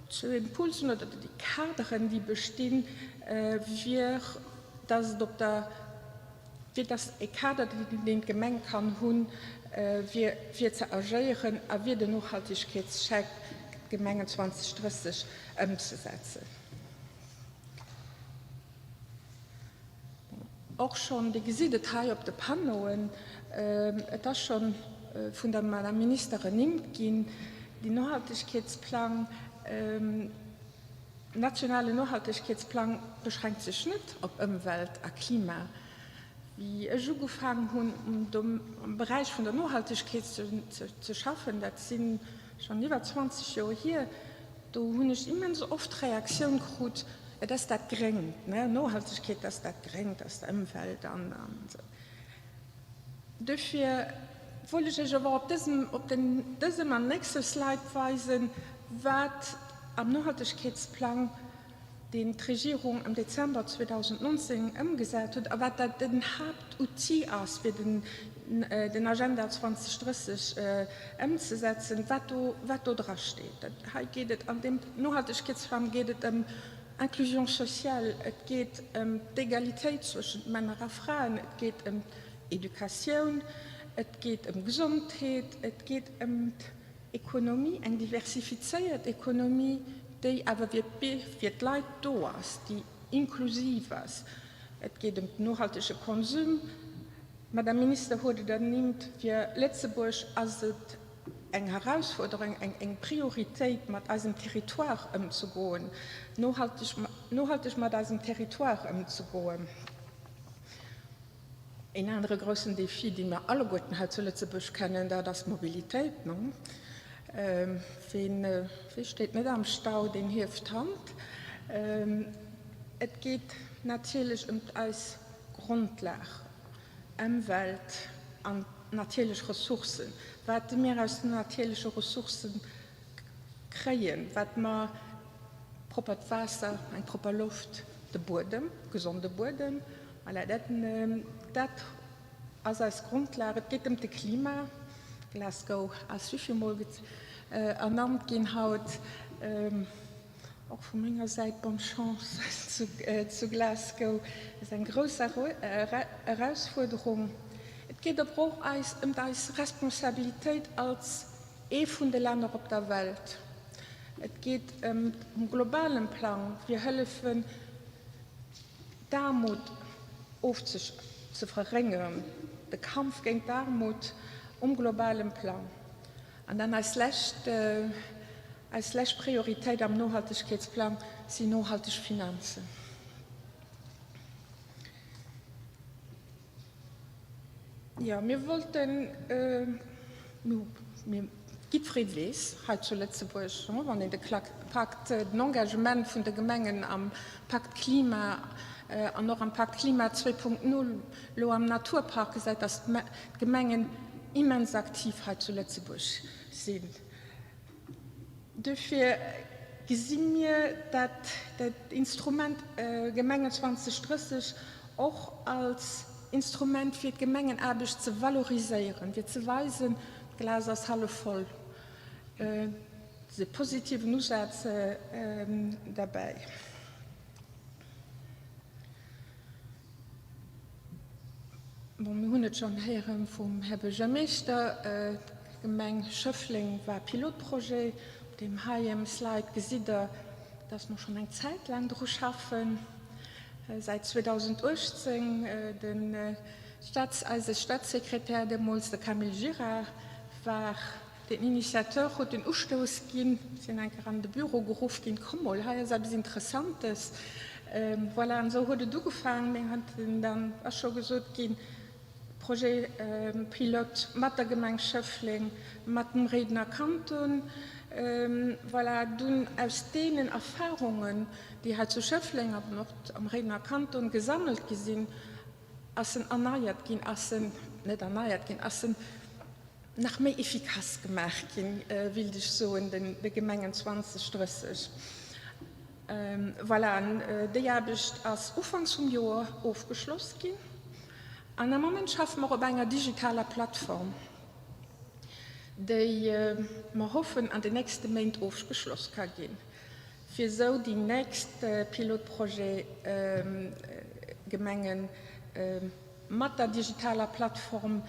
zwou Impulsen oder déi Kaderen, déi bestinn, fir dass et op der, fir dass e Kader, deen d'Gemeng kann hunn, fir ze agéieren a fir den Nohaltegkeetscheck Gemengen 2030 ëmzesetzen. Och schonn, Dir gesitt et hei op de Panneauen, et ass scho vun der Madame Minister ernimmt ginn, den Nohaltegkeetsplang, Nationalen Nohaltegkeetsplang beschränkt sech net op Ëmwelt a Klima. Wéi ech ugefaangen hunn am Beräich vun der Nohaltegkeet ze schaffen, dat si schonn iwwer 20 Joer hier, do hunn ech immens oft d'Reaktioun krut, Et ass dat Gréngt, ne, Nohaltegkeet ass dat Gréngt, ass d'Ëmwelt an esou. Duerfir wollt ech Iech awer op dësem, op den, dësem an nächste Slide weisen, wat am Nohaltegkeetsplang, deen d'Regierung am Dezember 2019 ëmgesat huet, a wat dat den Haaptoutil ass, fir den, den Agenda 2030 ëmzesetzen, wat do, wat do drasteet. Dat hei geet et, an deem Nohaltegkeetsplang geet et ëm Inclusion sociale, et geet ëm d'Egalitéit zwëschent Männer a Fraen, et geet ëm d'Educatioun, et geet ëm Gesondheet, et geet ëm d'Ekonomie, eng diversifizéiert Ekonomie, déi awer fir d'Leit do ass, déi inklusiv ass. Et geet ëm den nohaltege Konsum. D'Madame Minister huet et ernimmt, fir Lëtzebuerg ass et eng Herausforderung, eng Prioritéit, mat eisem Territoire ëmzegoen, nohalteg, nohalteg mat eisem Territoire ëmzegoen. Een anere groussen Défi, dee mer alleguerten hei zu Lëtzebuerg kennen, dat ass d'Mobilitéit. Ween, wee steet net am Stau, deen hieft d'Hand. Et geet natierlech ëm eis Grondlag, Ëmwelt an natierlech Ressourcen, wat mir aus den natierleche Ressourcen kréien, wat mer, proppert Waasser, eng propper Loft, de Buedem, gesonde Buedem, voilà, dat, dat ass eis Grondlag. Et geet ëm de Klima, Glasgow ass wéivill Mol ernannt ginn haut. Och vu menger Säit bonne Chance zu Glasgow. Et ass eng grouss Erausfuerderung. Et geet awer och eis ëm eis Responsabilitéit als ee vun de Länner op der Welt. Et geet ëm um globalen Plang, fir hëllefen d'Aarmut ze verréngeren, de Kampf géint d'Aarmut um globalen Plang. An dann eis lescht, eis lescht Prioritéit am Nohaltegkeetsplang sinn nohalteg Finanzen. Jo, mir wollten, mir, jiddweree weess hei zu Lëtzebuerg, wann een de Pakt, den Engagement vun de Gemengen am Pakt Klima an och am Pakt Klima 2.0, elo am Naturpark gesäit, dass d'Gemengen immens aktiv hei zu Lëtzebuerg sinn. Duerfir gesi mir dat Instrument Gemengen 2030 och als Instrument fir d'Gemengenaarbecht ze valoriséieren, fir ze weisen, d'Glas ass hallef voll. De positiven Usaz derbäi. Bon, mir hunn et schonn héiere vum Här Buergermeeschter, d'Gemeng Schëffleng war Pilotprojet. Op deem heiem Slide gesitt Der, dass mer schonn eng Zäit laang dru schaffen, säit 2018. De Staats-, eise Staatssekretär deemools, de Camille Gira, war Den Initiateur huet den Ustouss ginn, sinn eng Kéier an de Büro geruff ginn, komm mol, hei ass eppes Interessantes. Voilà, an esou huet et ugefaangen. Mir haten dann, ass scho gesot ginn, Projet pilote mat der Gemeng Schëffleng, mat dem Réidener Kanton. Voilà, dunn aus deenen Erfahrungen, déi hei zu Schëffleng, awer och am Réidener Kanton gesammelt gi sinn, ass en erneiert ginn, ass en, net erneiert ginn, ass en nach méi efficace gemaach ginn, wéilt ech soen, de Gemengen 2030. Voilà, an déi Aarbecht ass ufanks vum Joer ofgeschloss ginn. An am Moment schaffe mer op enger digitaler Plattform, déi mer hoffen an den nächste Méint ofgeschloss ka ginn, fir esou déi nächst Pilotprojet Gemengen mat der digitaler Plattform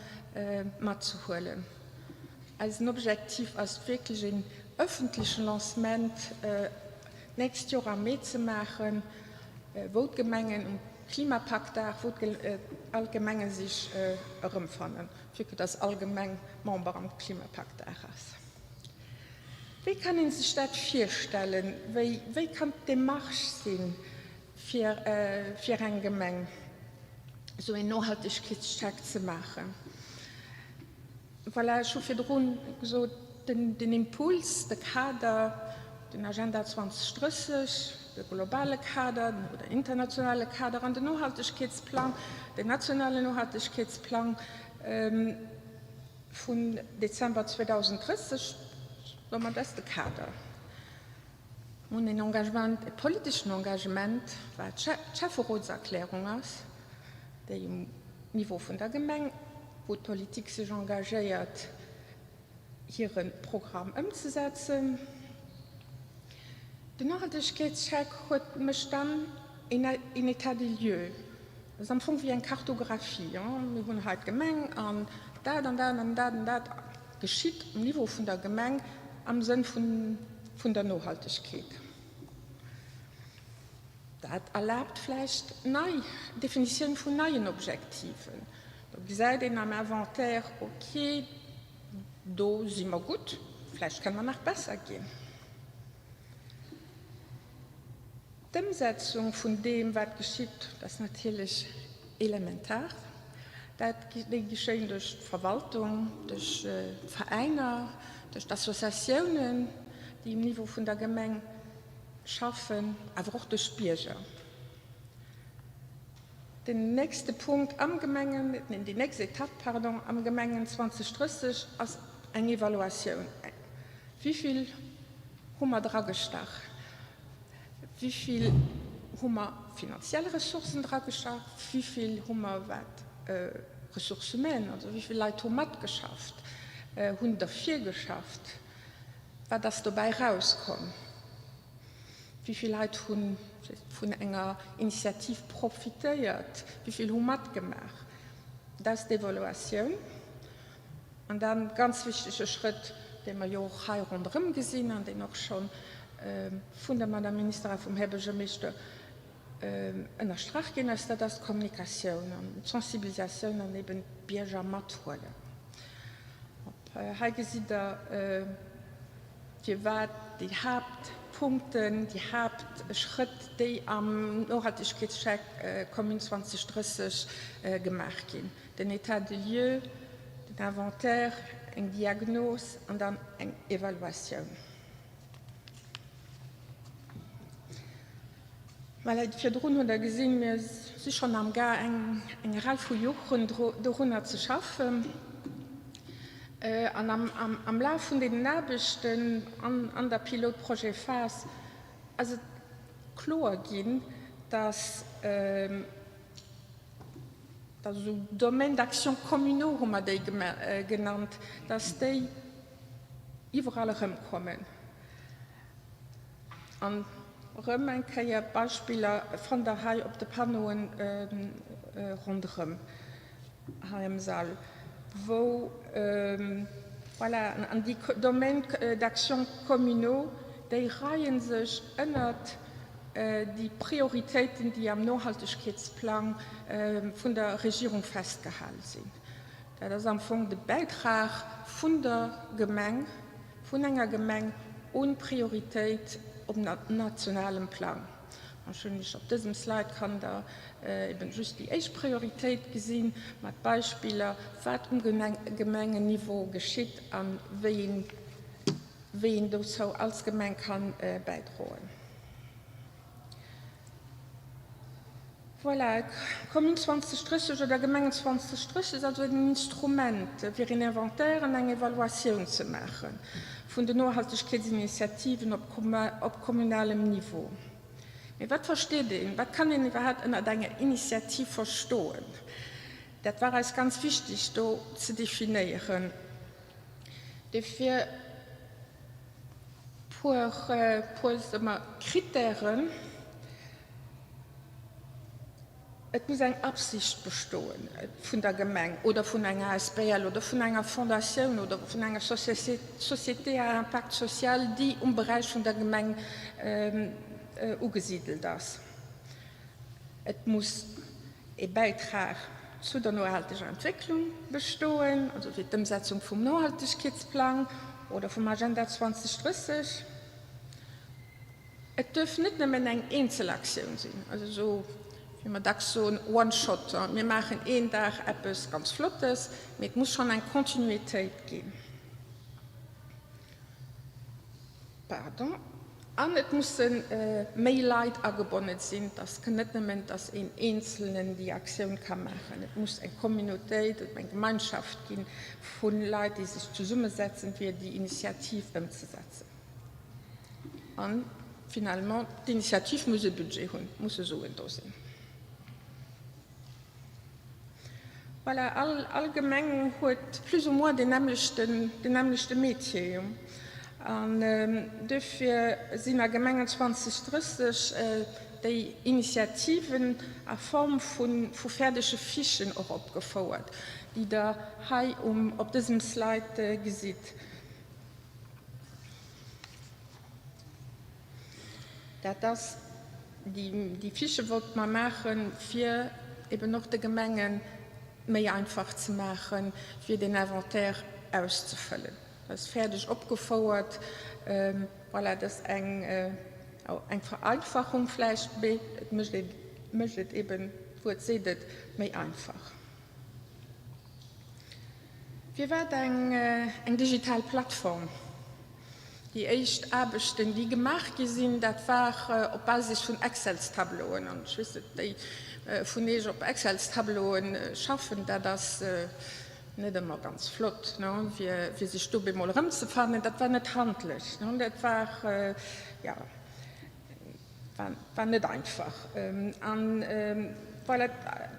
matzehuelen. Eisen Objektiv ass wierklech een ëffentlechen Lancement d'nächst Joer am Mee ze maachen, wou d'Gemengen um Klimapaktdag, wou all d'Gemenge sech erëmfannen, vue que dass all Gemeng Member am Klimapaktdag ass. Wéi kann ee sech dat virstellen? Wéi kann d'Demarche sinn, fir eng Gemeng esou een Nohaltegkeetscheck ze maachen. Voilà, ech hu virdru gesot, den Impuls, de Kader, den Agenda 2030, de globale Kader oder internationale Kader an den Nohaltegkeetsplang, den nationalen Nohaltegkeetsplang vun Dezember 2030, domat ass de Kader. Mir hunn een Engagement, e politeschen Engagement, wat d'Schäfferotserklärung ass, déi um Niveau vun der Gemeng, wou d'Politik sech engagéiert, hire Programm ëmzesetzen. Den Nohaltegkeetscheck huet mécht dann een État des lieux. Dat ass am Fong wéi eng Kartographie. Mir hunn hei d'Gemeng an dat an dat an dat an dat geschitt um Niveau vun der Gemeng am Sënn vun der Nohaltegkeet. Dat erlaabt vläicht nei Definitioun vun neien Objektiven. Do gesäit een am Inventaire, ok, do si mer gutt, vläicht kënne mer nach besser ginn. D'Ëmsetzung vun deem, wat geschitt, dat ass natierlech elementar. Dat, déi geschéien duerch d'Verwaltung, duerch d'Veräiner, duerch d'Associatiounen, déi um Niveau vun der Gemeng schaffen, awer och duerch d'Bierger. Den nächste Punkt am Gemengen, neen, déi nächst Etapp, pardon, am Gemengen 2030 ass eng Evaluatioun. Wivill hu mer dragestach? Wivill hu mer finanziell Ressourcen dragestach? Wivill hu mer wat Ressources humaines, also wivill Leit hu matgeschafft, hunn derfir geschafft? Wat ass dobäi erauskomm? Wéi vill Leit hu vun enger Initiativ profitéiert? Wéi vill hu matgemaach? Dat ass d'Evaluatioun. An dann, ganz wichtege Schrëtt, dee mer jo och hei ronderëm gesinn an deen och scho vun der Madame Minister a vum Här Buergermeeschter ënnerstrach ginn ass, dat ass d'Kommunikatioun an d'Sensibilisatioun an eben d'Bierger mathuelen. Hei gesitt Der, firwat déi Haaptpunkten, déi Haaptschrëtt, déi am Nohaltegkeetscheck Commune 2030 gemaach ginn, den État de lieux, den Inventaire, eng Diagnos an dann eng Evaluatioun. Voilà, virdrun hutt Der gesinn, mir si schonn am Ga eng Rei vu Joren dorunner ze schaffen. An am Laf vun deenen Aarbechten an der Pilotprojetphas ass et kloer ginn, dass esou Domaines d'action communaux, hu mer déi genannt, dass déi. iwwerall erëmkommen. An erëm eng Kéier, d'Beispiller fannt Der hei op de Panneauen ronderëm hei am Sall, wou, voilà, an déi Domaines d'action communaux, déi reie sech ënnert déi Prioritéiten, déi am Nohaltegkeetsplang vun der Regierung festgehale sinn. Dat ass am Fong de Bäitrag vun der Gemeng, vun enger Gemeng un d'Prioritéit op nationalem Plang. Ech hunn lech op dësem Slide kann Der eben just déi éischt Prioritéit gesinn, mat Beispiller, wat um Gemengenniveau geschitt a wéi een, wéi een dozou als Gemeng kann bäidroen. Voilà, Commune 2030 oder Gemengen 2030 ass also en Instrument, fir een Inventaire an eng Evaluatioun ze maache vun den Nohaltegkeetsinitiativen op kommunalem Niveau. Mee wat versteet een, wat kann een iwwerhaapt ënnert enger Initiativ verstoen? Dat war eis ganz wichtig do ze definéieren. Dofir puer, puer, soe mer, Kritären. Et muss eng Absicht bestoe vun der Gemeng oder vun enger asbl oder vun enger Fondatioun oder vun enger Société à impact social, déi um Beräich vun der Gemeng ugesidelt ass. Et muss ee Bäitrag zu der nohalteger Entwécklung bestoen, also fir d'Ëmsetzung vum Nohaltegkeetsplang oder vum Agenda 2030. Et duerf net nëmmen eng eenzel Aktioun sinn, also esou wéi mer dacks soen, one shot, mir maachen een Dag eppes ganz Flottes, mee et muss schonn eng Kontinuitéit ginn. Pardon. An et musse méi Leit agebonne sinn, et ass net nëmmen, datt een Eenzelnen déi Aktioun ka maachen, et muss eng Communautéit, eng Gemeinschaft gi vu Leit, déi sech zesummesetzen, fir déi Initiativ ëmzesetzen. An finalement, d'Initiativ muss e Budget hunn, musse Suen do sinn. Voilà, all, all Gemeng huet plus ou moins deen nämmlechten, deen nämmlechte Métier. An duerfir sinn a Gemengen 2030 déi Initiativen a Form vu, vu fäerdege Fichen och opgefouert, déi Der hei um, op dësem Slide gesitt. Dat ass, déi Fichë wollte mer maachen, fir eben och de Gemenge méi einfach ze maachen, fir deen Inventaire auszefëllen. Dat ass fäerdeg opgefouert. Voilà, dat ass eng, eng Vereinfachung vläicht, mee et mécht et, mécht et eben, d'Wuert seet et, méi einfach. Firwat eng digital Plattform? Déi éischt Aarbechten, déi gemaach gi sinn, dat war op Basis vun Excels-Tableauen. An ech weess net, déi vun Iech op Excels-Tableaue schaffen, dat ass net ëmmer ganz flott, fir sech do bemol erëmzefannen. Dat war net handlech, dat war, jo. War net einfach. An voilà,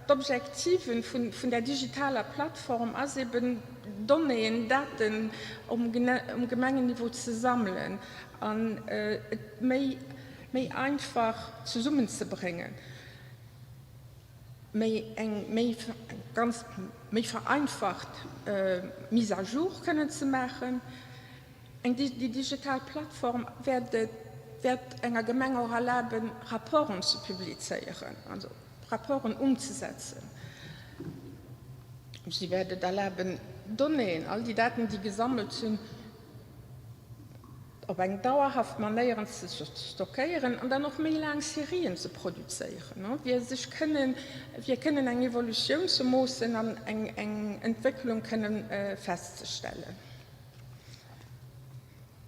d'Objektive vun där digitaler Plattform ass eben, Donnéeën, Daten um Gemengenniveau ze sammelen an et méi einfach zesummenzebréngen, méi eng méi ganz méi vereinfacht Mise à jour kënnen ze maachen. Eng déi digital Plattform wäert et wäert enger Gemeng och erlaben, Rapporten ze publizéieren, also Rapporten umzesetzen. Si wäert et erlaben, Donnéeën, all déi Daten, déi gesammelt sinn, op eng dauerhaft Manéieren ze stockéieren an dann och méi laang Serien ze produzéieren, fir sech kënnen, fir kënnen eng Evolutioun ze moossen an eng eng Entwécklung kënnen festzestellen.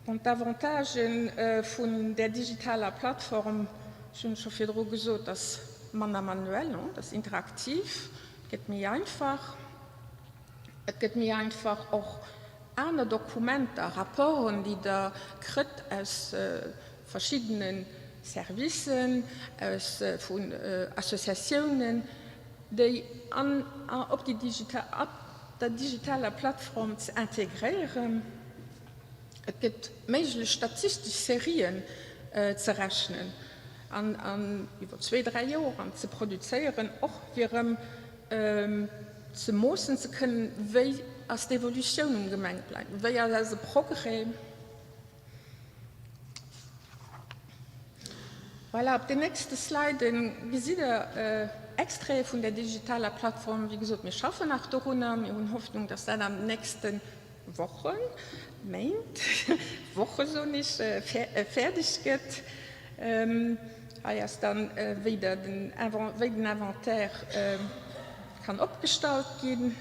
Bon, d'Avantagen vun där digitaler Plattform, ech hunn et scho virdru gesot, ass manner manuell, et ass interaktiv, et gëtt méi einfach. Et gëtt méi einfach och aner Dokumenter, Rapporten, déi Der krëtt aus verschiddene Servicen, aus vun Associatiounen, déi an op déi digital, op der digitaler Plattform ze integréieren. Et gëtt méiglech, statistesch Serien ze rechnen an iwwer zwee, dräi Joer an ze produzéieren, och fir erëm ze moossen ze kënnen, wéi ass d'Evolutioun um Gemengeplang, wéi ass eise Progrès. Voilà, op den nächste Slide gesitt Der Extraite vun der digitaler Plattform. Wéi gesot, mir schaffen nach dorunner. Mir hunn Hoffnung, dass dat an den nächste Wochen, Méint, Woche soen ech, fäerdeg gëtt. Hei ass dann, wéi den Inventaire kann opgestallt ginn.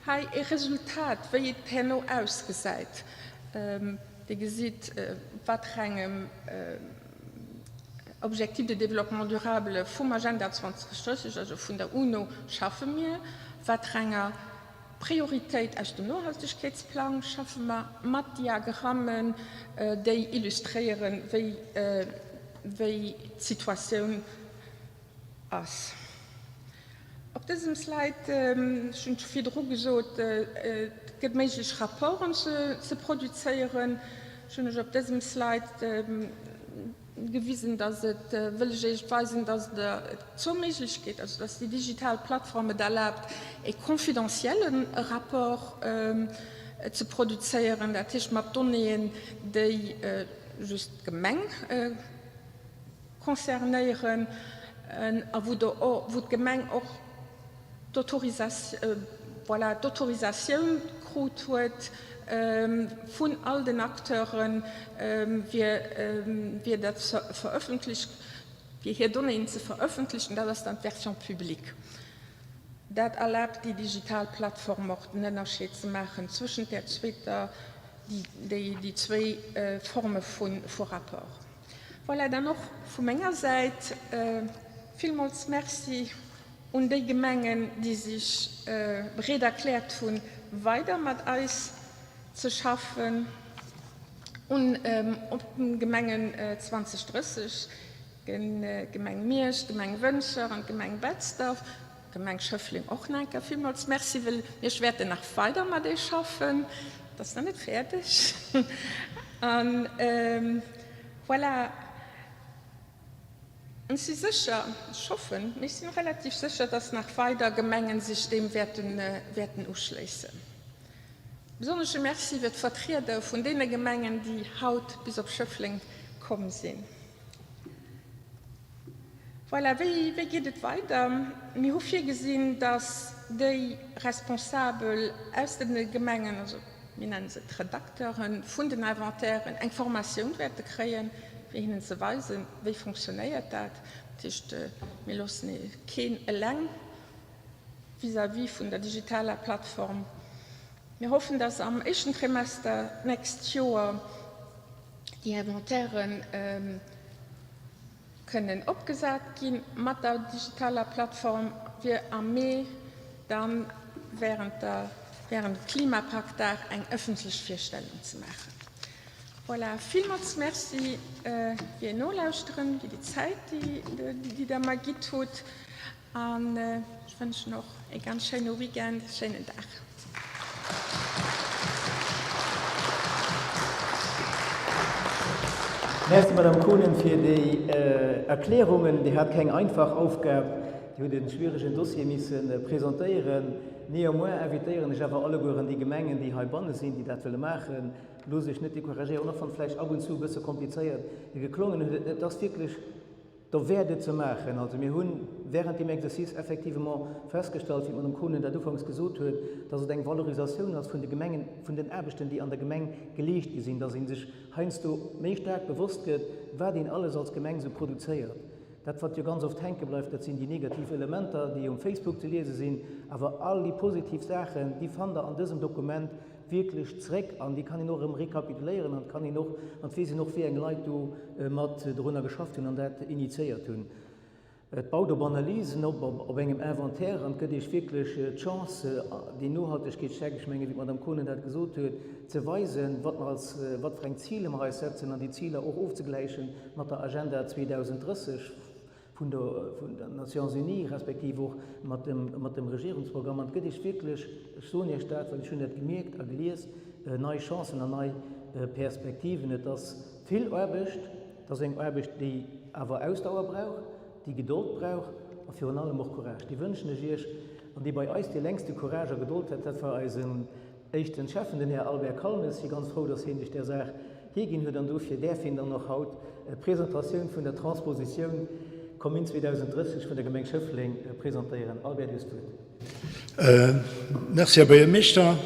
Hei e Resultat, wéi et herno ausgesäit. Dir gesitt, op wat fir engem Objectif de développement durable vum Agenda 2030, also vun der UNO, schaffe mir, wat fir enger Prioritéit aus dem Nohaltegkeetsplang schaffe mer, mat Diagrammen, déi illustréieren, wéi d'Situatioun ass. Op dësem Slide, ech hunn et scho virdru gesot, et gëtt méiglech Rapporten ze produzéieren. Ech hunn lech op dësem Slide gewisen, dass et, wëll ech Iech weisen, dass et zwou Méiglechkeet, also dass déi digital Plattform et erlaabt, e confidentielle Rapport ze produzéieren, dat heescht mat Donnéeën, déi just d'Gemeng concernéieren a wou d'Gemeng och d'Autorisatioun krut huet vun all den Acteuren, fir dat ze verëffentlichen, fir hir Donnéeën ze verëffentlichen. Dat ass dann d'Version publique. Dat erlaabt déi digital Plattform och den Ënnerscheed ze maachen zwëschent där zweeter, déi zwéi Forme vu Rapport. Voilà, dann och vu menger Säit villmools Merci un déi Gemengen, déi sech bereet erkläert hunn, weider mat eis ze schaffen un op Gemengen 2030, d'Gemeng Miersch, d'Gemeng Wëntger an d'Gemeng Betzder. Gemeng Schëffleng och nach eng Kéier villmools Merci, well mir wäerten nach weider mat Iech schaffen. Et ass nach net fäerdeg. An voilà, ech si sécher, ech hoffen, mee ech si relativ sécher, dass nach weider Gemengen sech deem wäerten, wäerten uschléissen. Besonnesche Merci fir d'Vertrieder vun deene Gemengen, déi haut bis op Schëffleng komm sinn. Voilà, wéi, wéi geet et weider? Mir hu virgesinn, dass déi Responsabel aus de Gemengen, also mir nenne se d'Redakteuren vun den Inventairen, eng Formatioun wäerte kréien, fir hinnen ze weisen, wéi fonctionnéiert dat. Dat heescht, mir loossen keen eleng vis-à-vis vun der digitaler Plattform. Mir hoffen, dass am éischten Trimester d'nächst Joer déi Inventairen kënnen opgesat gi mat der digitaler Plattform, fir am Mee dann während der, während dem Klimapaktdag eng ëffentlech Virstellung ze maachen. Voilà, villmools Merci fir Är Nolauschteren, fir déi Zäit, déi Der mer gitt hutt. An ech wënschen och e ganz schéine Weekend, schéinen Dag. Merci, Madame Kohnen, fir déi Erklärungen. Dir hat keng einfach Aufgab. Dir hutt e schwieregen Dossier misse presentéieren. Néanmoins invitéieren ech awer allegueren déi Gemengen, déi heibanne sinn, déi dat wëlle maachen, Loosst Iech net decouragéieren, och wann et vläicht ab und zu e bësse komplizéiert geklongen huet. Et ass wierklech derwäert et ze maachen. Also mir hu während deem Exercice effectivement festgestallt, wéi d'Madame Kohnen dat ufanks gesot huet, dass et eng Valorisatioun ass vun de Gemengen, vun den Aarbechten, déi an der Gemeng geleescht gi sinn, dass ee sech heiansdo méi staark bewosst gëtt, wat een alles als Gemeng esou produzéiert. Dat, wat jo ganz oft hänke bleift, dat sinn déi negativ Elementer, déi um Facebook ze liese sinn. Awer all déi positiv Saachen, déi fannt Der an dësem Dokument wierklech zréck an déi kann een och erëm rekapituléieren an et kann een och, an et weess een och, wéi eng Leit do mat dorunner geschafft hunn an dat initiéiert hunn. Et baut op Analysen op, op engem Inventaire an et gëtt Iech wierklech d'Chance, deen Nohaltegkeetscheck, ech mengen, wéi d'Madame Kohnen dat gesot huet, ze weisen, wat mer als, wat fir eng Ziler mer eis setzen an déi Ziler och ofzegläiche mat der Agenda 2030. vun der Nations Unies respektiv och mat dem Regierungsprogramm. An et gëtt Iech wierklech, ech soen Iech dat, well ech hunn dat gemierkt a gelies, nei Chancen an nei. Perspektiven. Et ass vill Aarbecht, et ass eng Aarbecht, déi awer Ausdauer brauch, déi Gedold brauch a virun allem och Courage. Déi wënschen ech Iech. An dee bei eis dee längste Courage a Gedold hat, dat war eisen éischten Schäffen, den Här Albert Calmes. Si ganz frou, dass hien sech där Saach higinn huet an dofir däerf hien dann och haut d'Presentatioun vun der Transpositioun Commune 2030 vun der Gemeng Schëffleng presentéieren. Albert, du hues d'Wuert. Merci, Här Buergermeeschter,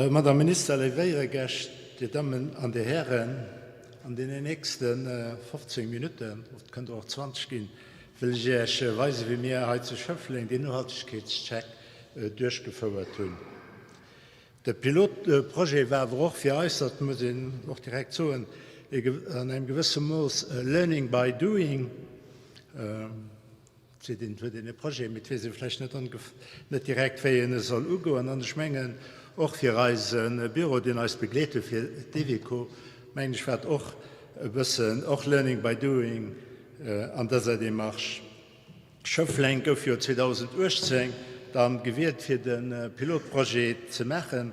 Madame Minister, léif Éieregäscht, Dir Dammen an Dir Hären. An deenen nächste 15 Minutten, et kënnt och 20 ginn, wëll ech Iech weisen, wéi mir hei zu Schëffleng deen Nohaltegkeetscheck duerchgefouert hunn. De Pilotprojet war awer och fir eis, dat muss een och direkt soen, an engem gewësse Mooss learning by doing. Et seet een, et huet een e Projet, mee et weess ee vläicht net net direkt, wéi een e soll ugoen. An ech mengen, och fir eise Büro, deen eis begleet huet, fir d'Eveco, mengen ech, war et och e bëssen och learning by doing an dëser Démarche. Schëffleng gouf jo 2018 dann gewielt fir de Pilotprojet ze maachen.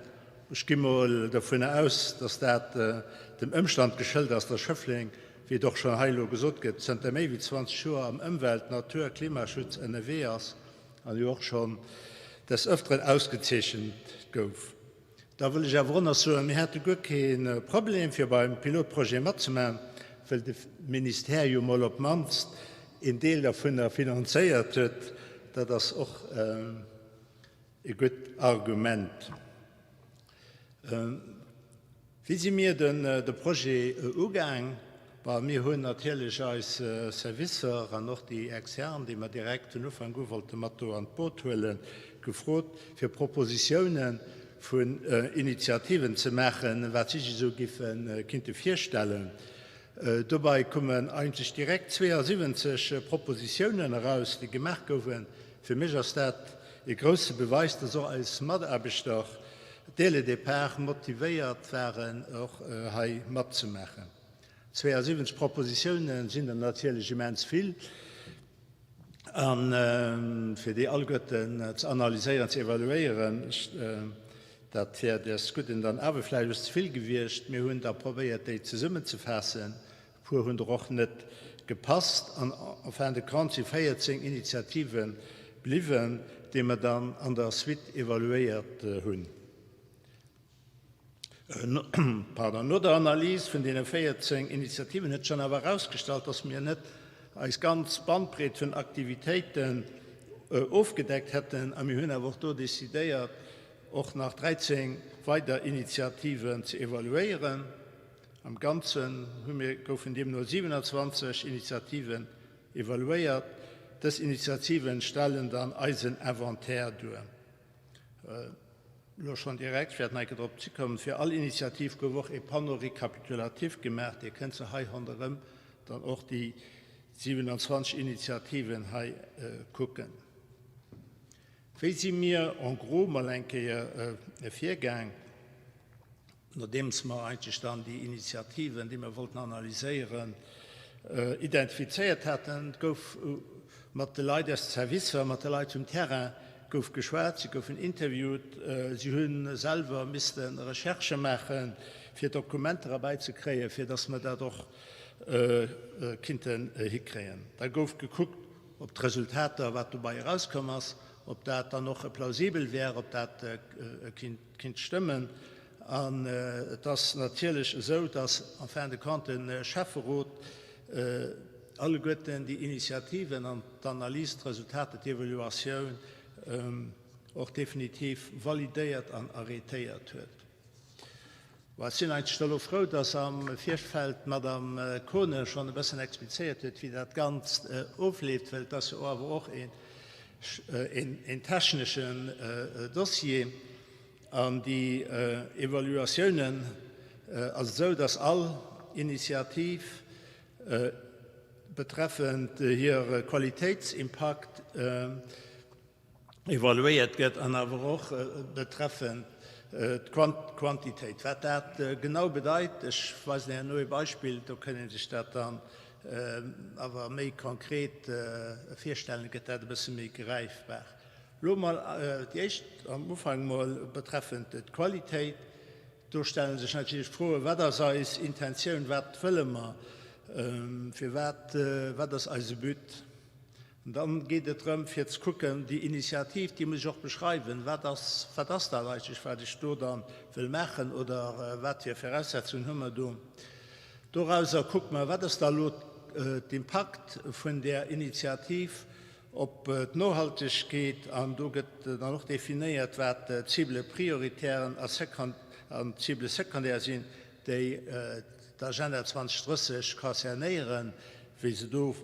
Ech gi mol dovunner aus, dass dat dem Ëmstand geschëlt ass, dass Schëffleng, wéi et och schonn hei elo gesot gëtt, zënter méi wéi 20 Joer am Ëmwelt-, Natur a Klimaschutz ënnerwee ass an jo och schonn des Ëfteren ausgezeechent gouf. Da wëll ech awer och nach soen, mir hate guer kee Problem, fir beim Pilotprojet matzemaachen, well de Ministère jo mol op d'mannst een Deel dervunner finanzéiert huet. Dat ass och e gutt Argument. Wéi si mir de Projet ugaang? Bon, mir hunn natierlech eis Servicer an och déi extern, déi mer direkt vun Ufank u wollte mat do an d'Boot huelen, gefrot, fir Propositiounen vun Initiativen ze maachen, wat si sech esou giffe kinnte virstellen. Dobei koumen eigentlech direkt 72 Propositiounen eraus, déi gemaach gouwen. Fir mech ass dat e grousse Beweis, dass och eis Mataarbechter dès le départ motivéiert waren, och hei matzemaachen. 72 Propositiounen sinn der natierlech immens vill. A fir déi alleguerten ze analyséieren, ze evaluéieren, dat wär des Gudden dann awer vläicht e bëssen ze vill gewiescht. Mir hunn da probéiert, déi zesummenzefaassen. E puer hunn der och net gepasst. An en fin de compte si 14 Initiative bliwwen, déi mer dann an der Suite evaluéiert hunn. Pardon. No der Analys vun deene 14 Initiativen huet sech dann awer erausgestallt, dass mir net eis ganz Bandbreet vun Aktivitéiten ofgedeckt hätten a mir hunn awer och do decidéiert, och nach 13 weider Initiativen ze evaluéieren. Am Ganzen hu mir goufen deemno 27 Initiativen evaluéiert. Dës Initiativen stellen dann eisen Inventaire duer. Elo schonn direkt, ech wäert nach eng Kéier drop zréckkommen, fir all Initiativ gouf och e Panneau récapitulatif gemaach. Dir kënnt se hei ronderëm dann och déi 27 Initiativen hei kucken. Wéi si mir en gros mol eng Kéier virgaang? Nodeems mer eigentlech dann déi Initiativen, déi mer wollten analyséieren, identifizéiert haten, gouf mat de Leit aus de Servicer, mat de Leit vum Terrain gouf geschwat, si goufen interviewt, si hu selwer misste Recherchë maachen, fir Dokumenter erbäizekréien, fir datt mer dat och kinnten hikréien. Da gouf gekuckt, ob d'Resultater, wat dobäi erauskomm ass, ob dat dann och plausibel wär, ob dat kinnt stëmmen. An et ass natierlech esou, dass en fin de compte de Schäfferot alleguerten déi Initiativen an d'Analys, d'Resultater, d'Evaluatioun och definitiv validéiert an arrétéiert huet. Bon, ech sinn eigentlech elo frou, dass am Virfeld d'Madame Kohnen schonn e bëssen explizéiert huet, wéi dat Ganzt ofleeft, well et ass jo awer och een techneschen Dossier. An déi Evaluatiounen ass et esou, dass all Initiativ betreffend hire Qualitétsimpakt evaluéiert gëtt an awer och betreffend d'Quantitéit. Wat dat genau bedeit, ech weisen herno ee Beispill, do kënn ee sech dat dann awer méi konkret virstellen, gëtt dat e bësse méi gräifbar. Elo mol déi éischt am Ufank mol betreffend d'Qualitéit. Do stelle sech natierlech d'Froen, Wat ass eis Intentioun? Wat wëlle mer? Firwat? Wat ass eise But? An dann geet et drëm, fir ze kucken, déi Initiativ, déi muss ech och beschreiwen. Wat ass, wat ass dat eigentlech, wat ech do da wëll maachen oder wat fir Voraussetzungen hu mer do? Dorauser kucke mer, wat ass da elo d'Impakt vun där Initiativ op d'Nohaltegkeet an do gëtt dann och definéiert, wat d'Cible prioritairen a an d'Cible secondaire sinn, déi d'Agenda 2030 concernéieren, wéi se do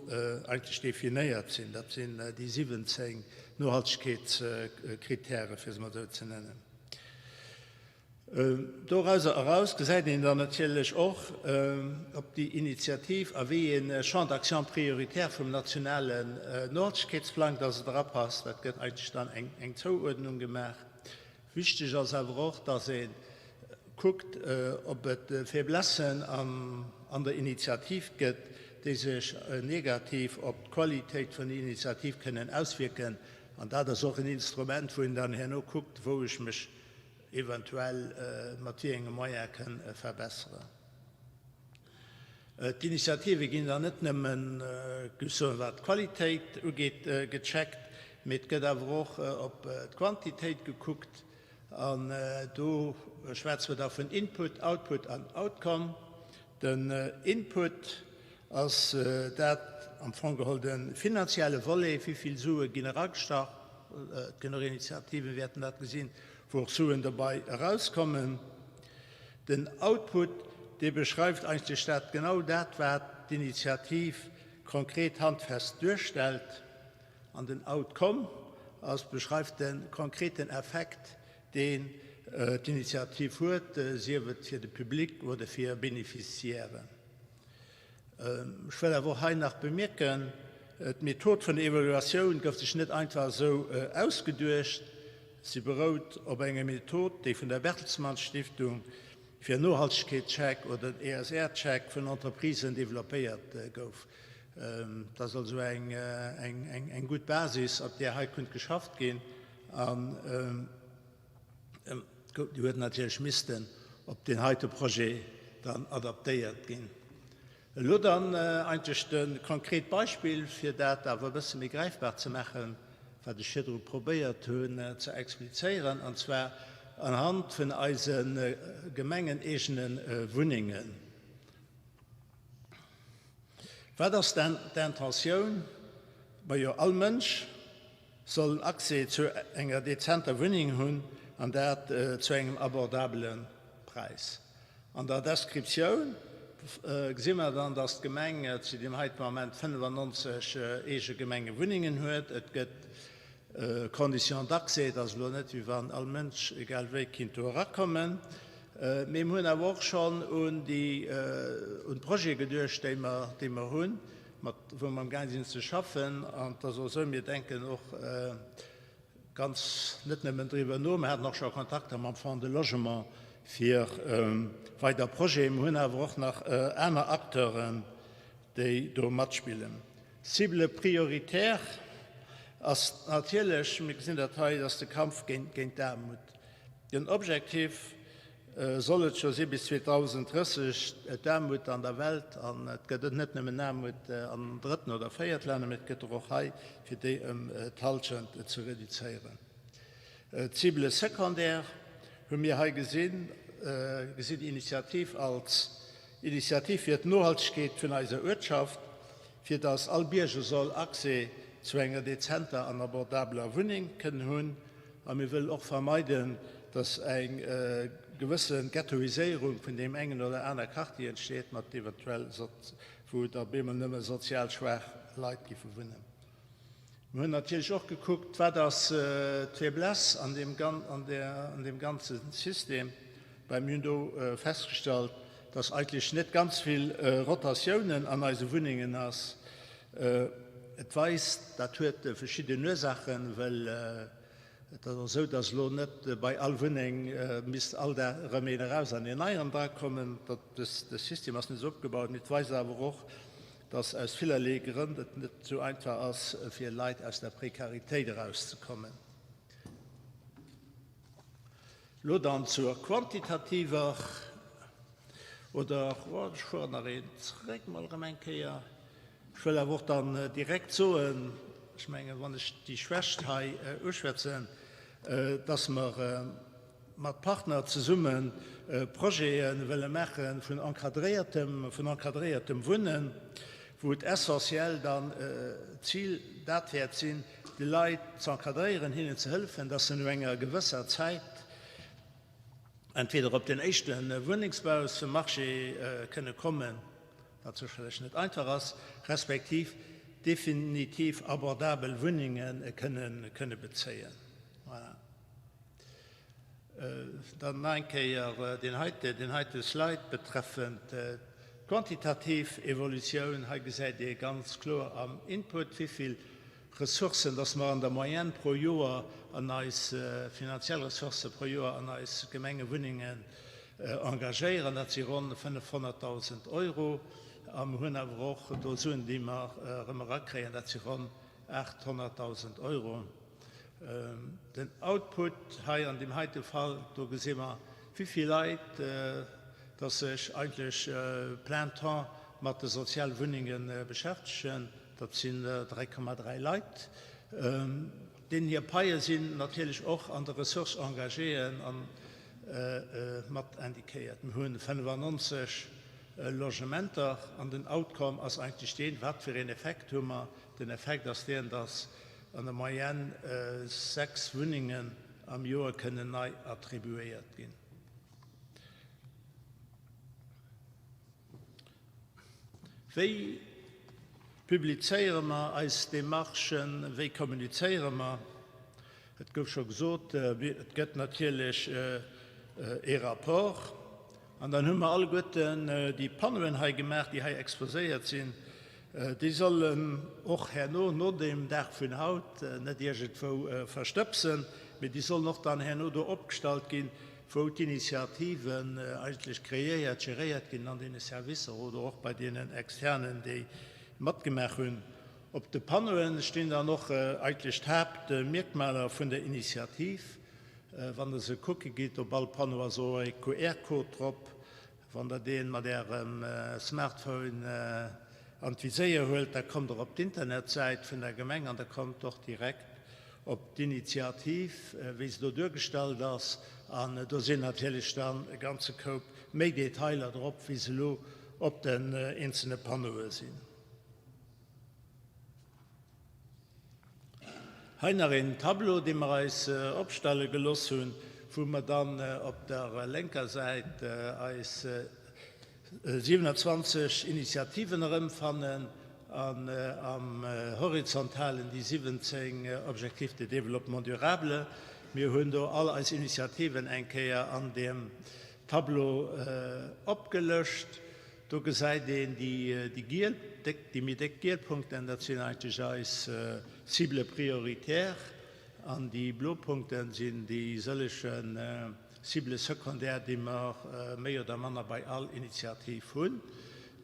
eigentlech definéiert sinn. Dat sinn déi 17 Nohaltegkeetskritäre, fir se emol esou ze nennen. Dorauser eraus gesäit een dann natierlech och, ob déi Initiativ a wéi ee Champ d'action prioritaire vum nationalen Nohaltegkeetsplang dass et erapasst. Dat gëtt eigentlech dann eng Zouuerdnung gemaach. Wichteg ass awer och, dass ee kuckt, ob et Faiblessen an der Initiativ gëtt, déi sech negativ op d'Qualitéit vun der Initiativ kënnen auswierken. An dat ass och en Instrument, wou een dann herno kuckt, wou ech mech eventuell mat wéi enge Moyen kënn verbesseren. D'Initiative ginn dann net nëmmen, géif soen, wat d'Qualitéit ugeet, gecheckt, mee et gëtt awer och op d'Quantitéit gekuckt. An do schwätze mer da vun Input, Output an Outcome. Den Input ass dat am Fong geholl de finanzielle Volet, wéi vill Sue ginn eragestach, et ginn och Initiativen, wäerten dat gesinn, wou och Suen dobei erauskommen. Den Output, dee beschreift eigentlech dat, genau dat, wat d'Initiativ konkret handfest duerstellt. An den Outcome ass, beschreift de konkreten Effekt, deen d'Initiativ huet, sief et fir de Public oder fir Beneficiairen. Ech wëll awer och hei nach bemierken, D'Method vun der Evaluatioun gouf sech net einfach esou ausgeduecht. Si berout op enger Method, déi vun der Bertelsmann Stiftung fir Nohaltegkeetscheck oder den ESR-Check vun Entreprisen developpéiert gouf. Dat ass also eng gutt Basis, op där hei konnt geschafft ginn. An déi huet natierlech missten op deen heite Projet dann adaptéiert ginn. Elo dann eigentlech de konkret Beispill, fir dat awer e bësse méi gräifbar ze maachen, wat ech virdru probéiert hunn ze explizéieren, an zwar anhand vun eise gemengeneegene Wunnengen. Wat ass denn d'Intentioun? Majo, all Mënsch soll en Accès zu enger dezenter Wunneng hunn, an dat zu engem abordabele Präis. An der Descriptioun gesi mer dann, dass d'Gemeng zu deem heiten Moment 95 eege Gemengewunnengen huet. Et gëtt Conditions d'accès, et ass elo net, wéi wann all Mënsch egal wéi kinnt do erakommen. Mee mir hunn awer och schonn un déi, un d'Projete geduecht, déi mer, déi mer hunn, mat wou mer amgaang sinn ze schaffen. An et ass och esou, mir denken och ganz net nëmmen driwwer no, mir haten och scho Kontakter mam Fonds de Logement fir weider Projeten. Mir hunn awer och nach aner Acteuren, déi do matspillen. Cible prioritaire ass natierlech, mir gesinn dat hei, ass de Kampf géint d'Aarmut. Den Objektiv soll et jo si bis 2030 d'Aarmut an der Welt, an et gëtt net nëmmen Aarmut an Drëtten oder Véiertlänner, mee et gëtt der och hei, fir déi ëm d'Hallschent ze reduzéieren. D'Cible secondaire hu mir hei gesinn, gesinn d'Initiativ als Initiativ fir d'Nohaltegkeet vun eiser Uertschaft, fir datt all Bierger soll Accès zu enger dezenter an abordabeler Wunneng kënnen hunn. A mir wëllen och vermeiden, dass eng gewësse Ghettoiséierung vun deem engen oder aner Quartier entsteet, mat eventuell, wou da bemol nëmme sozial schwaach Leit géife wunnen. Mir hunn natierlech och gekuckt, wat ass d'Faiblesse an deem ganze System, well mir hunn do festgestallt, dass eigentlech net ganz vill Rotatiounen an eise Wunnengen ass. Et weist, dat huet verschidden Ursaachen, well et ass och esou, dass elo net bei all Wunneng misst all Dag erëm een eraus an een neieren drakommen. De System ass net esou opgebaut. Mee et weist awer och, dass aus villerlee Grënn et net esou einfach ass, fir Leit aus der Prekaritéit erauszekommen. Elo dann zur quantitativer, oder ech fueren nach een zréck mol erëm eng Kéier. Ech wëll awer och dann direkt soen, ech mengen, wann ech déi Schwächt hei uschwätzen, dass mer mat Partner zesumme Projete wëlle maache vun encadréiertem, vun encadréiertem Wunnen, wou et essentiell dann d'Zil dat wäert sinn, de Leit ze encadréieren, hinnen ze hëllefen, dass se no enger gewësser Zäit entweder op den éischte Wunnengsbausmarché kënne kommen, wat sécherlech net einfach ass, respektiv definitiv abordabel Wunnenge kënne bezéien. Voilà. Dann nach eng Kéier deen heite, deen heite Slide betreffend d'quantitativ Evolutioun. Hei gesäit ee ganz kloer am Input, wéivill Ressourcen dass mer an der Moyenne pro Joer an eis finanziell Ressourcë pro Joer an eis Gemengewunnengen engagéieren. Dat si ronn 500.000 Euro. A mer hunn awer och do Suen, déi mer erëm erakréien, dat si ronn 800.000 Euro. Den Output hei an deem heite Fall, do gesi mer, wéi vill Leit dass sech eigentlech plein temps mat de Sozialwunnenge beschäftegen. Dat sinn 3,3 Leit. Deenen hir Paie sinn natierlech och an de Ressources engagéeën a mat indiquéiert. Mir hu 95 Logementer an den Outcome ass eigentlech deen, wat fir een Effekt hu mer? Den Effekt ass deen, dass an der Moyenne 6 Wunnengen am Joer kënnen nei attribuéiert ginn. Wéi publizéiere mer eis Demarchen? Wéi kommunizéiere mer? Et gouf scho gesot, et gëtt natierlech ee Rapport. An dann hu mer alleguerten déi Panneauen hei gemaach, déi hei exposéiert sinn. Déi sollen och herno, no deem Dag vun haut, net iergendwou verstëbsen, mee déi sollen och dann herno do opgestallt ginn, wou d'Initiativen eigentlech kreéiert, geréiert ginn an deene Servicer oder och bei deenen Externen, déi matgemaach hunn. Op de Panneauen stinn dann och eigentlech d'Haaptmierkmaler vun der Initiativ. Wann Der se kucke gitt, op all Panneau ass och e QR-Code drop. Wann Der dee mat Ärem Smartphone an d'Viséier huelt, da kommt Der op d'Internetsäit vun der Gemeng an Der kommt och direkt op d'Initiativ, wéi se do duergestallt ass. An do sinn natierlech dann e ganze Koup méi Detailer drop, wéi se elo op den eenzelne Panneaue sinn. Hei nach een Tableau, dee mer eis opstelle geloss hunn, wou mer dann op der lénker Säit eis 27 Initiativen erëmfannen an am Horizontalen déi 17 Objectifs de développement durable. Mir hunn do all eis Initiativen eng Kéier an deem Tableau opgelëscht. Do gesäit een déi giel, déck, déi méi déck giel Punkten, dat sinn eigentlech eis Cibles prioritaires, an déi blo Punkten sinn déi sëllege Cibles secondaires, déi mer méi oder manner bei all Initiativ hunn.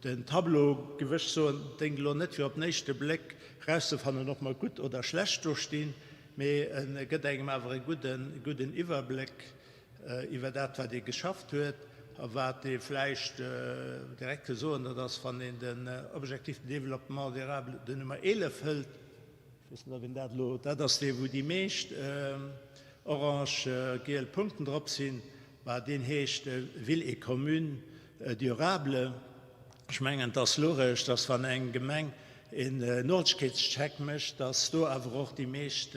Den Tableau, géif ech soen, déngt elo net fir op den éischte Bléck erauszefannen, ob mer gutt oder schlecht do stinn, mee e gëtt engem awer e gudden Iwwerbléck iwwer dat, wat ee geschafft huet a wat ee vläicht direkt ka soen, dat ass, wann een den Objectif de développement durable, den Nummer 11 hëlt, ech weess net, ob een dat elo, dat ass dee wou déi meescht orange-giel Punkten drop sinn, mä deen heescht Villes et communes durables. Ech mengen, et ass logesch, dass wann eng Gemeng een Nohaltegkeetscheck mécht, dass do awer och déi meescht,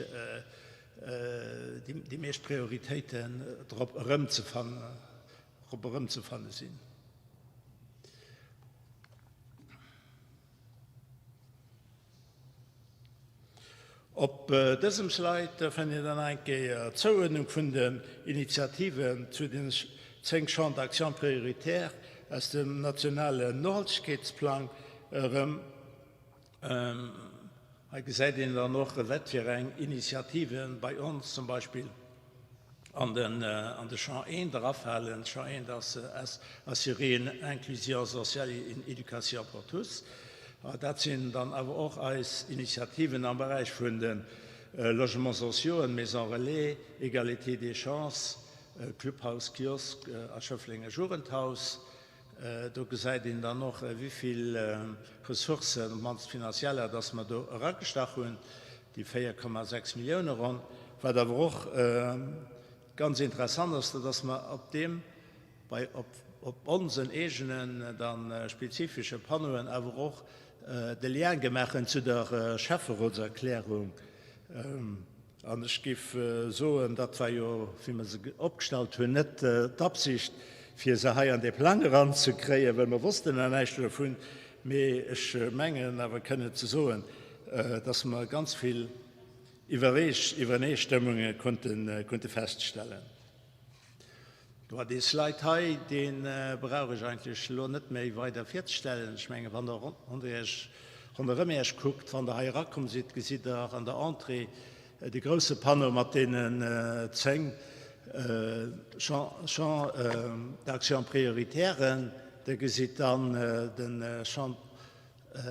déi meescht Prioritéiten drop erëmzefanne sinn. Op dësem Slide fënnt Dir dann nach eng Kéier d'Zouuerdnung vun den Initiativen zu den 10 Champs d'action prioritaires aus dem nationalen Nohaltegkeetsplang erëm. Hei gesäit een dann och, wat fir eng Initiativen bei ons zum Beispill an de Champ 1 erafalen. Champ 1 ass assurer une inclusion sociale et une éducation pour tous. Dat sinn dann awer och eis Initiativen am Beräich vun de Logements sociaux, Maisons relais, égalité des chances. Clubhaus, Kiosk a Schëfflenger Jugendhaus. Do gesäit een dann och, wéi vill Ressourcen, op d'mannst finanzieller, dass mer do eragestach hunn, déi 4,6 Millioune ronn. Wat awer och ganz interessant ass, dat ass mer op deem, bei op onsen eegenen dann spezifesche Panneauen awer och de Lien gemaach hunn zu der Schäfferotserklärung. An ech géif soen, dat war jo, wéi mer se opgestallt hunn, net d'Absicht, fir se hei an dee Plang eranzekréien, well mer wossten nach näischt dovun. Mee ech mengen awer kënnen ze soen, dass mer ganz vill Iwwereneestëmmunge konnte feststellen. Bon, dee Slide hei, dee brauch ech eigentlech elo net méi weider virzestellen. Ech mengen, wann Der ronderëm Iech kuckt, wann Der hei erakomm sidd, gesitt Der an der Entrée de grouse Panneau mat deenen 10 Champs d'action prioritairen. Der gesitt dann de Champ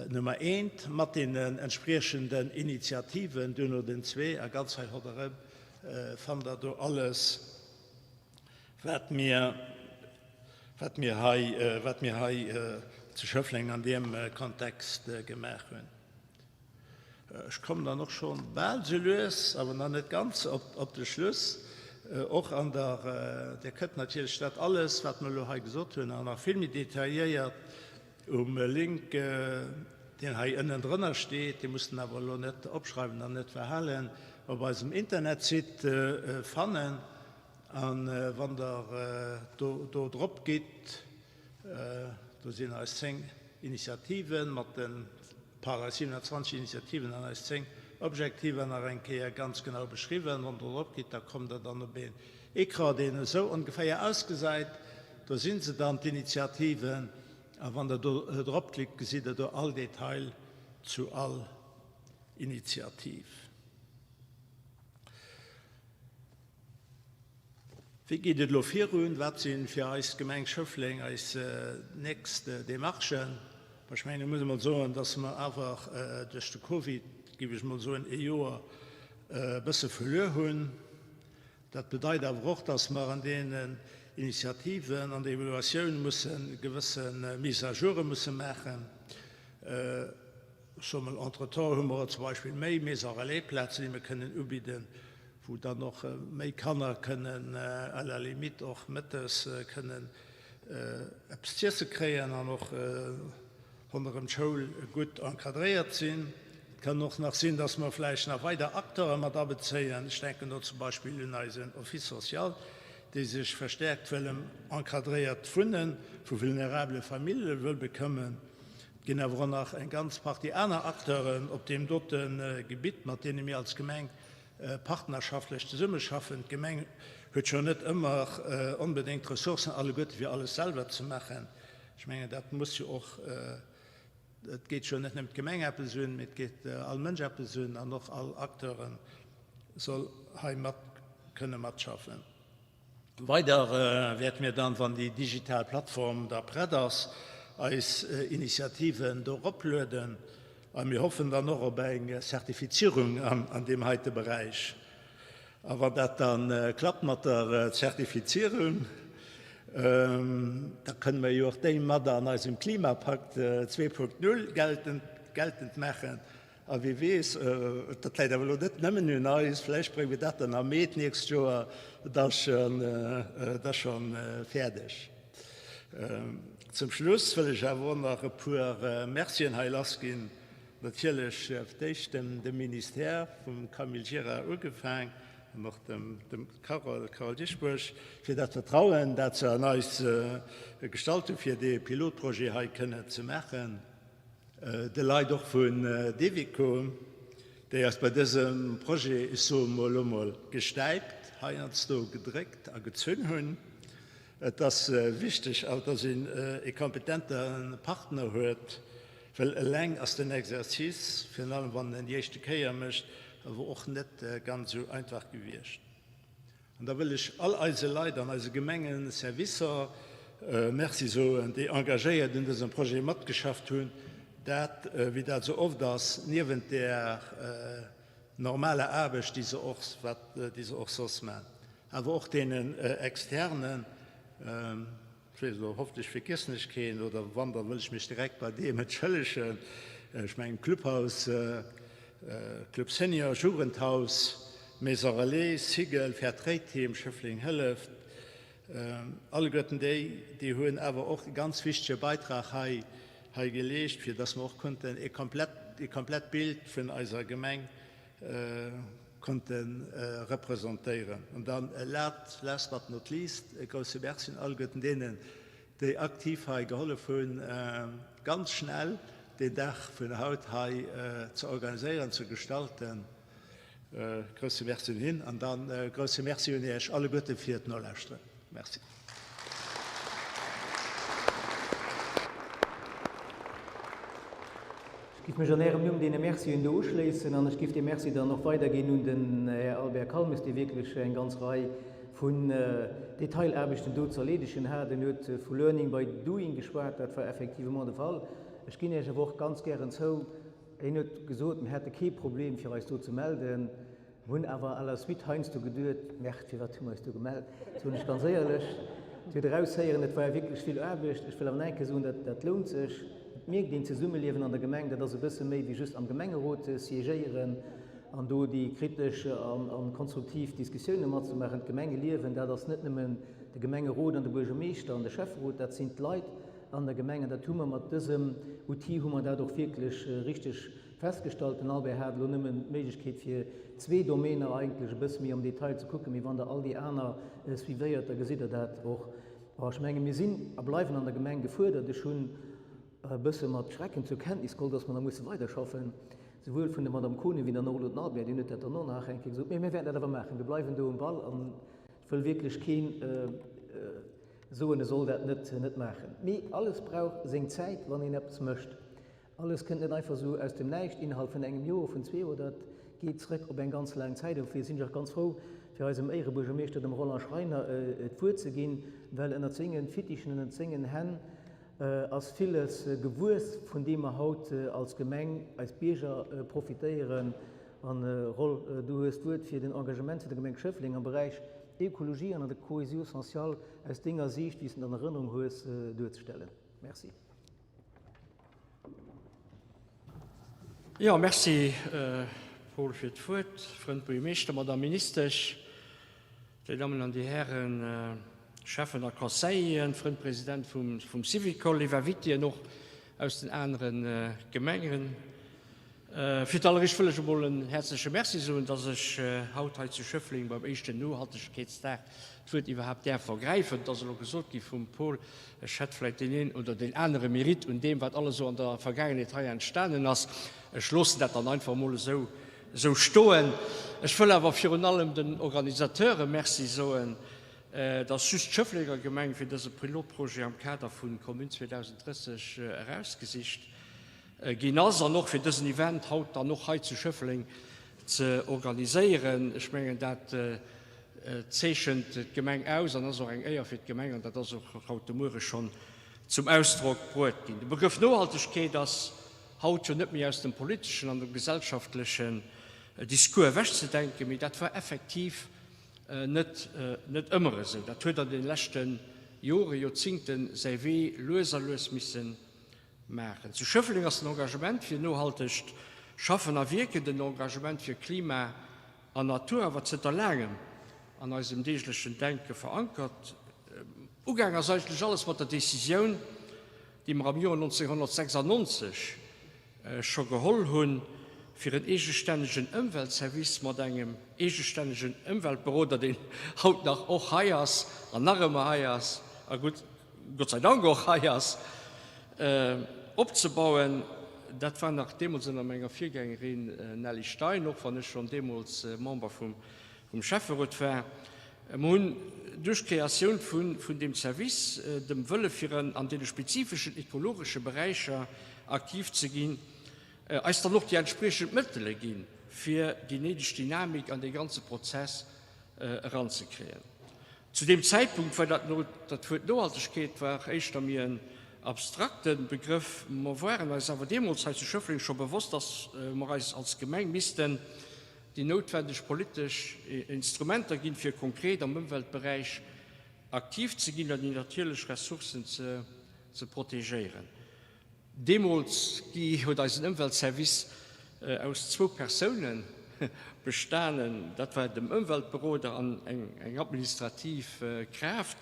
Nummer eent mat deenen entspriechenden Initiativen, duerno den zwee a ganz hei ronderëm fannt Der do alles, wat mir, wat mir hei, wat mir hei zu Schëffleng an deem Kontext gemaach hunn. Ech kommen dann och scho bal sou lues, awer nach net ganz, op de Schluss. Och an der, Dir kënnt natierlech dat alles, wat mer elo hei gesot hunn, an nach vill méi detailléiert um Link, deen hei ënnendrënner steet, Dir musst en awer elo net opschreiwen an net verhalen, op eisem Internetsite fannen. A wann Der do drop gitt, do sinn eis 10 Initiativen mat de, pardon, eis 27 Initiativen an eis 10 Objektiver nach eng Kéier ganz genau beschriwwen. Wann Der drop gitt, da kommt Der dann op een Ecran, deen esou ongeféier ausgesäit. Do si se dann, d'Initiativen. A wann Der do drop klickt, gesitt Der do all Detail zu all Initiativ. Wéi geet et elo virun? Wat si fir eis Gemeng Schëffleng eis nächst Demarchen? Ech mengen, ech muss emol soen, dass mer awer duerch de Covid, géif ech emol soen, ee Joer e bësse verluer hunn. Dat bedeit awer och, dass mer an deenen Initiativen, an der Evaluatioun musse gewësse Mise-à-joure musse maachen. Ech soe mol, entretemps hu mer zum Beispill méi Maison-relais-Plazen, déi mer kënnen ubidden, wou dann och méi Kanner kënnen à la limite och mëttes kënnen eppes z'iesse kréien an och ronderëm d'Schoul gutt encadréiert sinn. Et kann och nach sinn, dass mer vläicht nach weider Acteure mat abezéien. Ech denken do zum Beispill un eisen Office social, dee sech verstärkt wëll ëm encadréiert Wunne vu vulnerabele Famillje wëll bekëmmen. Et ginn awer och nach eng ganz Partie aner Acteuren op deem dote Gebitt, mat deene mir als Gemeng partnerschaftlech zesummeschaffen. D'Gemeng huet scho net ëmmer onbedéngt d'Ressourcen alleguerte fir alles selwer ze maachen. Ech mengen, dat muss jo och, et geet jo net nëmmen d'Gemeng eppes un, mee et geet all Mënsch eppes un an och all Acteure soll hei mat kënne matschaffen. Weider wäerte mir dann, wann déi digital Plattform da prett ass, eis Initiativen do eroplueden a mir hoffen dann och op eng Zertifizierung an deem heite Beräich. A wann dat da klappt mat der Zertifizierung, da kënne mer jo och déi mat an eisem Klimapakt 2.0 geltend maachen. A wie weess, dat läit awer elo net nëmmen un eis, vläicht brénge mir dat dann am Mee d'nächst Joer da schonn fäerdeg. Zum Schluss wëll ech awer och nach e puer Mercien hei lassginn. Natierlech fir d'éischt dem Ministère, vum Camille Gira ugefaang, an och dem Carole, Carole Dieschbourg, fir dat Vertrauen, dat se an eis gestallt hunn, fir dee Pilotprojet hei kënnen ze maachen. De Leit och vun Devico, déi eis bei dësem Projet, ech soe mol elo mol, gestäipt, heiansdo gedréckt a gezunn hunn. Et ass wichteg, dass een e kompetente Partner huet, well eleng ass den Exercice, virun allem wann een en déi éischte Kéier mécht, awer och net ganz esou einfach gewiescht. An da wëll ech all eise Leit an eise Gemengeservicer Merci soen, déi engagéiert un dësem Projet matgeschafft hunn, dat, wéi dat esou oft ass, niewent där normaler Aarbecht, déi se och soss maachen. awer och deenen Externen. Ech weess elo, hoffentlech vergiessen ech keen, oder wann, da wëll ech mech direkt bei deem entschëllegen. Ech mengen Clubhaus, Club Senior, Jugendhaus, Maison Relais, Cigl, Fair Trade Team, Schëffleng hëlleft, alleguerten déi, déi hunn awer och e ganz wichtege Beitrag hei hei geleescht, fir dass mer och konnten e komplett, e komplett Bild vun eiser Gemeng konnte representéieren. An dann last but not least e grouse Merci un alleguerten deenen, déi aktiv hei gehollef hunn, ganz schnell deen Dag vun haut hei ze organiséieren, ze gestalten. Grousse Merci un hien an dann e grousse Merci un Iech alleguerte fir d'Nolauschteren. Merci. Ech giff mech an Ärem Numm deene Mercien do uschléissen an ech giff dee Merci dann och weiderginn un den Här Albert Kalmes, dee wierklech eng ganz Rei vun Detailaarbechten do ze erleedegen hat. En huet vu Learning by doing geschwat, dat war effectivement de Fall. Ech ginn Iech awer och ganz gären zou, en huet gesot, mir hätte kee Problem fir eis do ze melden. Hunn awer à la suite heiansdo geduet, Merde, firwat hu mer eis do gemellt? Soen ech ganz éierlech. Dir huet eraushéieren, et war wierklech vill Aarbecht. Ech wëll awer nach eng Kéier soen, dat, dat lount sech. Et mierkt een, d'Zesummeliewen an der Gemeng, dat ass e bësse méi wéi just am Gemengerot siégéieren an do déi kritesch an konstruktiv Diskussioune matzemaachen. D'Gemengeliewen, dat ass net nëmmen de Gemengerot an de Buergermeeschter an de Schäfferot, dat sinn d'Leit an der Gemeng. An dat hu mer mat dësem Outil hu mer dat och wierklech richteg Festgestallt, den Albert hat elo nëmmen d'Méiglechkeet fir zwee Domainer eigentlech e bësse méi am Detail ze kucken, mee wann Der all déi aner suivéiert, da gesitt Der dat och. Bon, ech menge mir sinn a bleiwen an der Gemeng gefuerdert. Ech hunn e bësse mat Schrecken zur Kenntnis geholl, dass mer da musse weiderschaffen, souwuel vun der Madame Koenig wéi dann och elo den Albert, deen huet dat dann och nach eng Kéier gesot. Mee mir wäerten dat awer maachen. Mir bleiwen do um Ball an ech wëll wierklech keen soen, e soll dat net net maachen. Mee alles brauch seng Zäit, wann een eppes mécht. Alles kënnt net einfach esou aus dem Näischt, innerhalb vun engem Joer, vun zwee Joer, dat geet zrëck op eng ganz laang Zäit. Dofir sinn ech och ganz frou, fir eisem Éierebuergermeeschter, dem Roland Schreiner, d'Wuert ze ginn, well ënnert senge Fittichen, ënnert sengen Hänn ass villes gewuess, vun deem mer haut als Gemeng, eis Bierger profitéieren. An, Roll, du hues d'Wuert, fir den Engagement vun der Gemeng Schëffleng am Beräich Ekologie an an der Cohésion sociale aus denger Siicht, wéi s de et an Erënnerung hues, duerzestellen. Merci. Jo, merci Paul fir d'Wuert. Frënd Buergermeeschter, Madame Ministesch, Dir Dammen an Dir Hären Schäffen a Conseilleren, Frënd President vum Syvicol, léif Invitéen och aus den anere Gemengen. Fir d'alleréischt wëll ech emol en häerzleche Merci soen, dass ech haut hei zu Schëffleng beim éischten Nohaltegkeetsdag d'Wuert iwwerhaapt däerf ergräifen. Et ass elo gesot gi vum Paul, ech hätt vläicht deen een oder deen anere Mérite un deem, wat alles esou an der Vergaangenheet hei entstanen ass. Ech loossen dat dann einfach emol esou esou stoen. Ech wëll awer virun allem den Organisateure Merci soen, dass just d'Schëfflenger Gemeng fir dëse Pilotprojet am Kader vu Commune 2030 erausgesicht Ginn ass an och fir dësen Event haut dann och hei zu Schëffleng ze organiséieren. Ech mengen, dat zeechent d'Gemeng aus an ass och eng Éier fir d'Gemeng an dat ass och haut de Muere schonn zum Ausdrock bruet ginn. De Begrëff Nohaltegkeet ass haut jo net méi aus dem politeschen an dem gesellschaftlechen Discours ewechzedenken, mee dat war effektiv net net ëmmer esou. Dat huet an de leschte Jore, Joerzingten säi Wee lues a lues missen Maachen. Zu Schëffleng ass den Engagement fir nohaltegt Schaffen a Wierken, den Engagement fir Klima an Natur awer zënter laangem an eisem deeglechen Denke verankert. Ugaang ass eigentlech alles mat der Decisioun, déi mer am Joer 1996 scho geholl hunn, fir en eegestännegen Ëmweltservice mat engem eegestännegen Ëmweltberoder, deen haut nach och hei ass an nach ëmmer hei ass a gutt Gott sei Dank och hei ass, opzebauen. Dat war nach deemools ënner menger Virgängerin Nelly Stein, och wann ech schonn deemools Member vum Schäfferot war. Mer hunn duerch d'Kreatioun vun deem Service, dem Wëlle fir an deene spezifeschen ekologesche Beräicher aktiv ze ginn, eis dann och déi entspriechend Mëttele ginn, fir déi néideg Dynamik an dee ganze Prozess eranzekréien. Zu deem Zäitpunkt war dat dat Wuert Nohaltegkeet war éischter méi en abstrakte Begrëff. Mer waren eis awer deemools hei zu Schëffleng scho bewosst, dass mer eis als Gemeng missten déi noutwendeg politesch Instrumenter ginn, fir konkret am Ëmweltberäich aktiv ze ginn an déi natierlech Ressourcen ze protegéieren. Deemools, Guy, huet eisen Ëmweltservice aus zwou Persoune bestanen. Dat war dem Ëmweltberoder an eng administrativ Kraaft.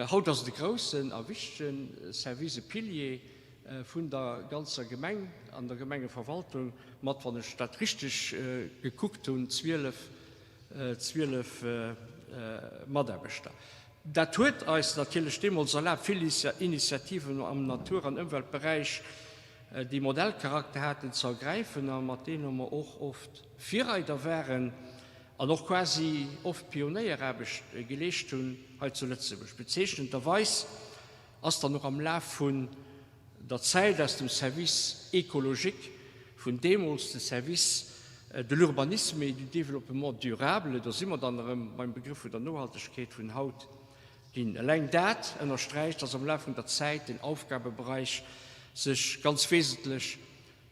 Haut ass et e groussen a wichtege Service, e Pilier vun der ganzer Gemeng an der Gemengeverwaltung mat, wann ech dat richteg gekuckt hunn, 12, 12 Mataarbechter. Dat huet eis natierlech deemools erlaabt, vill Initiativen am Natur an Ëmweltberäich, déi Modellcharakter haten, ze ergräifen a mat deene mer och oft Virreider waren an och quasi oft Pionéieraarbecht geleescht hunn hei zu Lëtzebuerg. Bezeechnenderweis ass dann och am Laf vun der Zäit aus dem Service écologique vun deemools de Service de l'urbanisme et du développement durable, do si mer dann erëm beim Begrëff vun der Nohaltegkeet vun haut, ginn. Eleng dat ënnersträicht, dass am Laf vun der Zäit den Aufgabebereich sech ganz wesentlech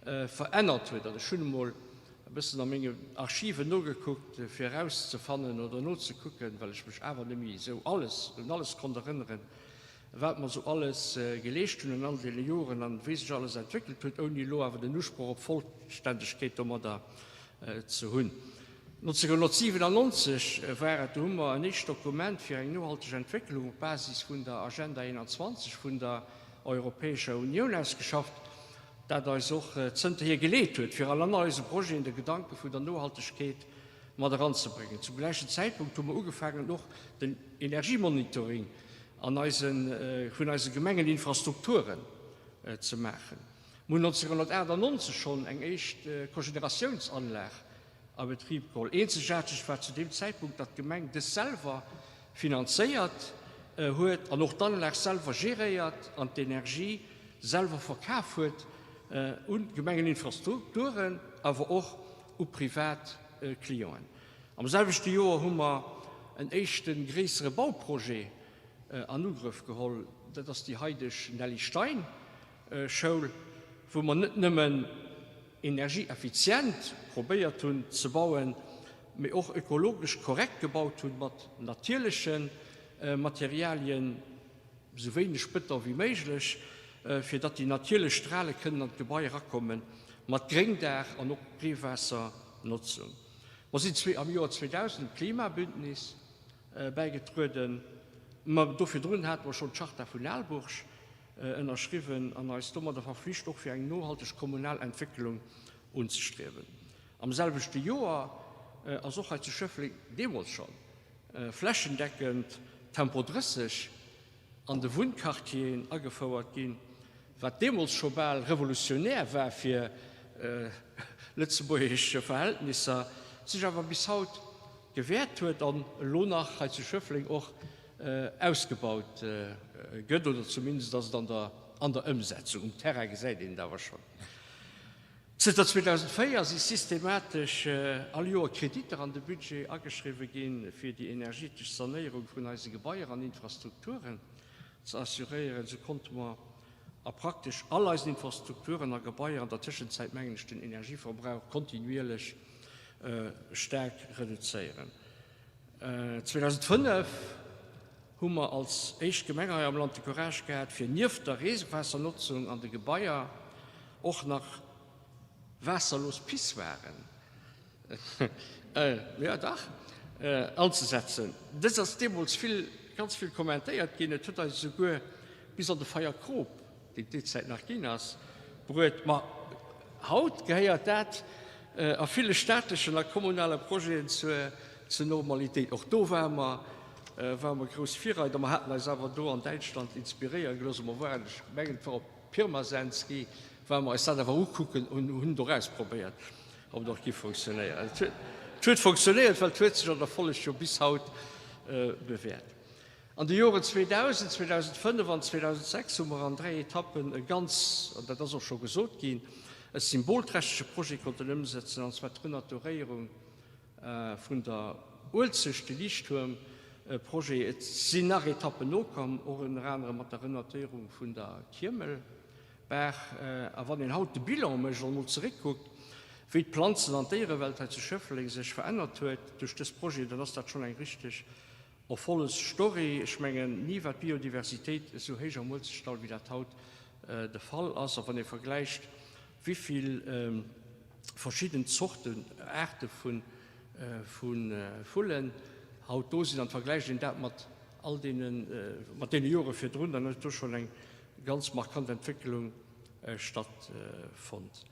verännert huet. An ech hunn emol e bëssen a menge Archiven nogekuckt, fir erauszefannen oder nozekucken, well ech mech awer net méi esou alles un alles konnt erënneren, wat mer esou alles geleescht hunn an all deene Joren an wéi sech alles entwéckelt huet, ouni elo awer den Usproch op Vollständegkeet domadder ze hunn. 1997 war et, do hu mer en éischt Dokument fir eng nohalteg Entwécklung op Basis vun der Agenda 21 vun der Europäescher Unioun ausgeschafft, dat eis och zënterhier geleet huet, fir an all eise Projeten de Gedanke vun der Nohaltegkeet mat eranzebréngen. Zum gläichen Zäitpunkt hu mer ugefaangen, och den Energiemonitoring an eisen, vun eise Gemengeninfrastrukturen ze maachen. Mir hunn 1998 schonn eng éischt Cogeneratiounsanlag a Betrib geholl. Eenzegaarteg war zu deem Zäitpunkt, datt d'Gemeng dës selwer finanzéiert huet an och d'Anlag selwer geréiert an d'Energie selwer verkaf huet un d'Gemengeninfrastrukturen, awer och u privat Clienten. Am selwechte Joer hu mer en éischte gréissere Bauprojet an Ugrëff geholl, dat ass déi haideg Nelly Stein Schoul, wou mer net nëmmen energieeffizient probéiert hunn ze bauen, mee och ökologesch korrekt gebaut hunn, mat natierleche Materialien, esou wéineg Bëton wéi méiglech, fir datt déi natierlech Strale kënnen an d'Gebai erakommen, mat Gréngdaach an och Reewaassernotzung. Mer sinn zwee am Joer 2000 dem Klimabündnis bäigetrueden, ma do virdrun hate mer schonn d'Charta vun Aalburg ënnerschriwwen an eis domadder verflicht, och fir eng nohalteg kommunal Entwécklung unzestriewen. Am selwechte Joer ass och hei zu Schëffleng deemools schonn flächendeckend Tempo 30 an de Wunnquartieren agefouert ginn, wat deemools scho bal revolutionär war fir lëtzebuergesch Verhältnisser, sech awer bis haut gewäert huet an elo nach hei zu Schëffleng och ausgebaut gëtt, oder zumindest ass et an der Ëmsetzung. Um Terrain gesäit een et awer schonn. Zënter 2004 si systematesch all Joer Kreditter an de Budget ageschriwwe ginn, fir déi energetesch Sanéierung vun eise Gebaier an Infrastrukturen ze assuréieren. Esou konnte mer a praktesch all eisen Infrastrukturen a Gebaier an der Tëschenzäit, mengen ech, den Energieverbrauch kontinuierlech staark reduzéieren. 2005 hu mer als éischt Gemeng hei am Land de Courage gehat, fir nieft der Reewaassernotzung an de Gebaier och nach waasserlos Pissoiren, jo dach, anzesetzen. Dës ass deemools vill, ganz vill kommentéiert ginn. Et huet eis esouguer bis an de Feierkrop deen et déi Zäit nach ginn ass, bruet. Ma haut gehéiert dat a ville staatlechen a kommunale Projeten zur Normalitéit. Och do ware mer, ware mer grouss Virreider. Mer haten eis awer do an Däitschland inspiréiere gelooss a mer waren, ech mengen, et war op Pirmasens gi, ware mer eis dat awer ukucken an hunn et och ausprobéiert, ob et och gi funktionéieren. Et huet funktionéiert, well et huet sech an der Folleg jo bis haut bewäert. An de Joren 2000, 2005 an 2006 hu mer an 3 Etappen e ganz, an dat ass och scho gesot ginn, e symbolträchtege Projet konnten ëmsetzen, an zwar d'Renaturéierung vun der Uelzecht, de Liichttuermprojet. Et sinn nach Etappen nokomm, och ënner anerem mat der Renaturéierung vun der Kiemelbaach. A wann een haut de Bilan mécht an emol zeréckkuckt, wéi d'Planzen an d'Déierewelt hei zu Schëffleng sech verännert huet duerch dës Projet, dann ass dat schonn eng richteg Erfollegsstory. Ech mengen, ni war d'Biodiversitéit esou héich am Uelzechtdall, wéi dat haut de Fall ass. A wann ee vergläicht, wéi vill verschidden Zorten, Aarte vu Vullen haut do sinn, an vergläicht een dat mat all deene, mat deene Jore virdrun, dann huet do schonn eng ganz markant Entwécklung stattfonnt.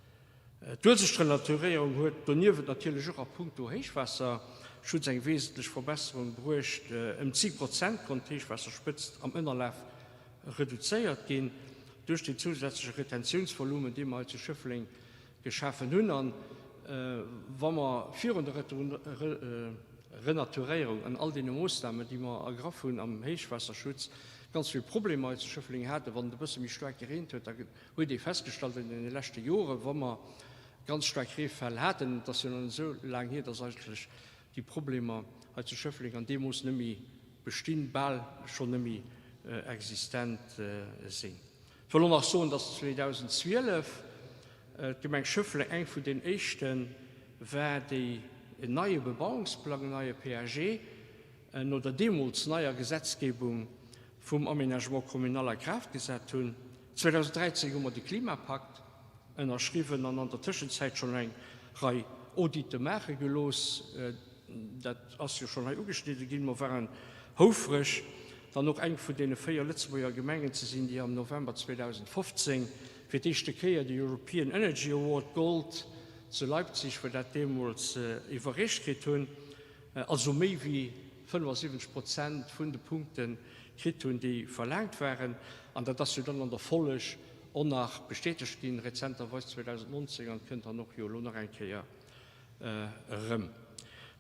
D'Uelzechtrenaturéierung huet doniewent natierlech och a puncto Héichwaasserschutz eng wesentlech Verbesserung bruecht. Ëm 10 Prozent konnt d'Héichwaasserspëtzt am Ënnerlaf reduzéiert ginn duerch den zousätzleche Retentiounsvolumen, dee mer hei zu Schëffleng geschafen hunn. An wa mer virun der Renaturéierung an all deene Moossnamen, déi mer ergraff hunn am Héichwaasserschutz, ganz vill Problemer hei zu Schëffleng haten, wann et e bësse méi staark gereent huet, da huet ee festgestallt an deene leschte Joren, wa mer ganz staark Reefäll haten, et ass jo nach net esou laang hier, dass eigentlech déi Problemer hei zu Schëffleng an deem Mooss net méi bestinn, bal schonn net méi existent sinn. Ech wëll och nach soen, dass 2012 d'Gemeng Schëffleng eng vun den éischte war, déi en neie Bebauungsplang, en neie PAG, no der deemools neier Gesetzgebung vum Aménagement communal a Kraaft gesat hunn. 2013 hu mer de Klimapakt ënnerschriwwen an an der Tëschenzäit schonn eng Rei Audite maache gelooss. Dat ass jo schonn hei ugeschnidde ginn. Mer waren houfreg, dann och eng vun deene 4 Lëtzebuerger Gemengen ze sinn, déi am November 2015 fir d'éischte Kéier de European Energy Award Gold zu Leipzig, wor dat deemools, iwwerreecht kritt hunn. also méi wéi 75 Prozent vun de Punkte kritt hunn, déi verlaangt waren. An dat ass jo dann an der Folleg och nach bestätegt ginn, rezenterweis 2019, an kënnt dann och jo elo nach eng Kéier erëm.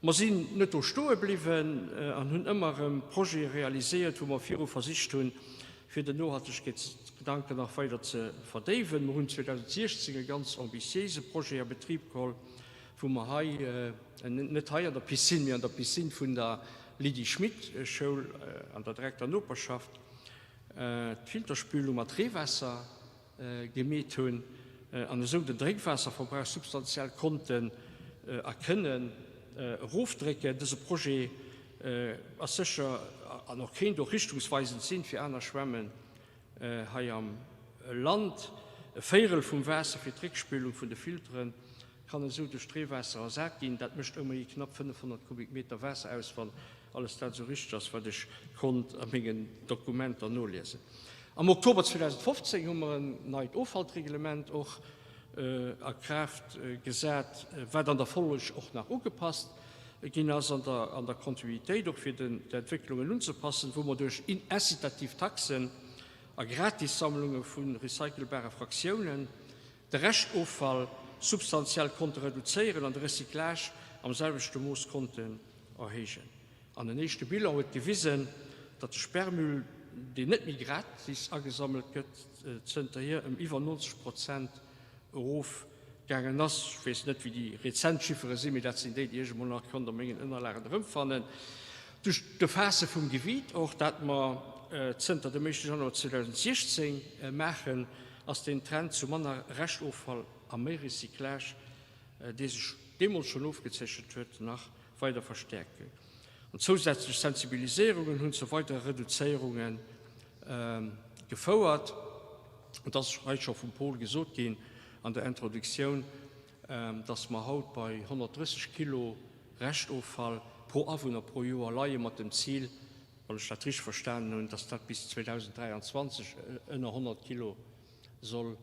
Mer sinn net do stoe bliwwen an hunn ëmmer erëm Projete realiséiert, wou mer viru versicht hunn, fir den Nohaltegkeetsgedanken nach weider ze verdéiwen. Mer hunn 2016 e ganz ambitiéise Projet a Betrib geholl, wou mer hei, net hei an der Piscine, mee an der Piscine vun der Lydie Schmit Schoul an der direkter Noperschaft, d'Filterspülung mat Reewaasser gemeet hunn an esou den Drénkwaasserverbrauch substantiell konnten a kënnen erofdrécken. Dëse Projet ass sécher an och kéint och richtungsweisend sinn fir aner Schwämmen hei am Land. E Véirel vum Waasser fir d'Réckspülung vun de Filtere kann esou duerch d'Reewaasser ersat ginn. Dat mécht ëmmerhi knapp 500 Kubikmeter Waasser aus, wann alles dat esou richteg ass, wat ech konnt a mengen Dokumenter noliesen. Am Oktober 2015 hu mer en neit Offallreglement och a Kraaft gesat, wat an der Folleg och nach ugepasst ginn ass an der an der Kontinuitéit och fir den d'Entwécklungen unzepassen, wou mer duerch incitativ Taxen a Gratissammlunge vu recycelbare Fraktiounen de Reschtoffall substantiell konnte reduzéieren an de Recyclage am selwechte Mooss konnten erhéijen. An en éischte Bilan huet gewisen, datt de Sperrmüll, deen net méi gratis agesammelt gëtt, zënterhier ëm iwwer 90 Prozent erof gaangen ass. Ech weess net, wéi déi rezent Chiffere sinn, mee dat sinn déi, déi ech emol nach konnt a mengen Ënnerlagen erëmfannen. Duerch d'Erfaasse vum Gebiet och, dat mer zënter dem éischte Januar 2016 maachen, ass den Trend zu manner Reschtoffall a méi Recyclage, dee sech deemools schonn ofgezeechent huet, nach weider verstäerkt ginn. An zousätzlech Sensibiliséierungen hunn zu weidere Reduzéierunge gefouert. Et ass hei scho vum Paul gesot ginn an der Introduktioun, dass mer haut bei 130 Kilo Reschtoffall pro Awunner pro Joer leie mat dem Zil, wann ech dat richteg verstanen hunn, dass dat bis 2023 ënner 100 Kilo soll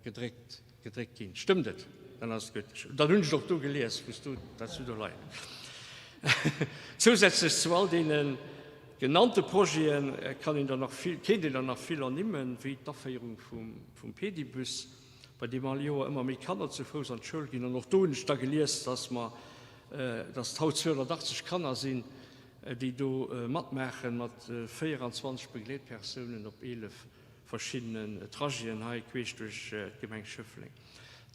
gedréckt gedréckt ginn. Stëmmt et? Dann ass et gutt. Dann hunn ech et och do gelies, wou s du dat s du do leien hues. Zousätzlech zu all deene genannte Projete kann een der nach vill, kéint een der nach vill ernimmen, wéi d'Aféierung vum vum Pedibus, bei deem all Joer ëmmer méi Kanner zu Fouss an d'Schoul ginn. An och do hunn ech da gelies, dass mer, dass et haut 280 Kanner sinn, déi do matmaachen, mat 24 Begleetpersounen op 11 verschiddenen Trajeten hei queesch duerch d'Gemeng Schëffleng.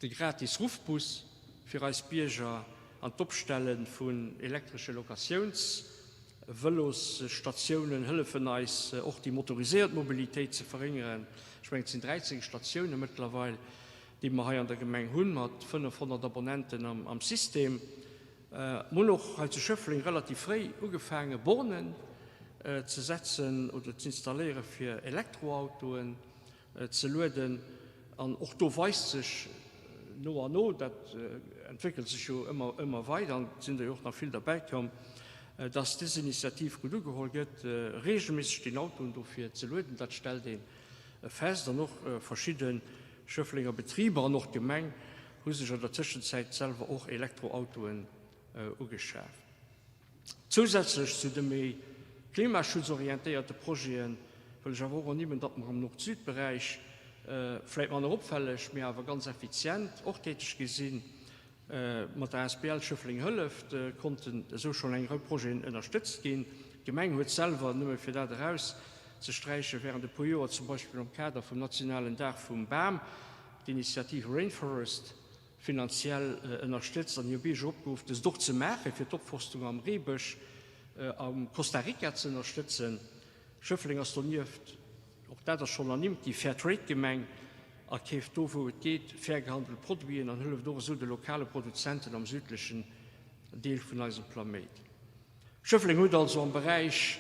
De gratis Ruffbus fir eis Bierger an d'Opstelle vun elektresche Locatiounsvëlosstatiounen hëllefen eis och déi motoriséiert Mobilitéit ze verréngeren. Ech mengen et sinn 13 Statioune mëttlerweil. déi mer hei an der Gemeng hunn, mat 500 Abonnenten am System. Mer hunn och hei zu Schëffleng relativ fréi ugefaange Bornen ze setzen oder z'installéiere fir Elektroautoen ze lueden. An och do weist sech no an no, dat entwéckelt sech jo ëmmer, ëmmer weider an et sinn der jo och nach vill derbäikomm, dass dës Initiativ gutt ugeholl gëtt, reegelméisseg den Autoen dofir ze lueden. Dat stellt ee fest. An och verschidde Schëfflenger Betriber an och d'Gemeng hu sech an der Tëschenzäit selwer och Elektroautoen ugeschaaft. Zousätzlech zu de méi klimaschutzorientéierte Projete wëll ech awer och ernimmen, datt mer am Nord-Süd-Beräich, vläit manner opfälleg, mee awer ganz effizient och täteg gi sinn. Mat der asbl Schëffleng hëlleft konnten esou schonn eng Rei Projeten ënnerstëtzt ginn. D'Gemeng huet selwer, nëmme fir dat eraus ze sträichen, wärend e puer Joer zum Beispill am Kader vum nationalen Dag vum Bam d'Initiativ Rainforest finanziell ënnerstëtzt an hir Bierger opgeruff, dëst och ze maachen, fir d'Opforstung am Reebësch am Costa Rica ze ënnerstëtzen. Schëffleng ass donieft, och dat ass schonn ernimmt gi, Fair Trade Gemeng a keeft do wou et geet fair gehandelt Produiten an hëlleft och esou de lokale Produzenten am südlechen Deel vun eisem Plaméit. Schëffleng huet also am Beräich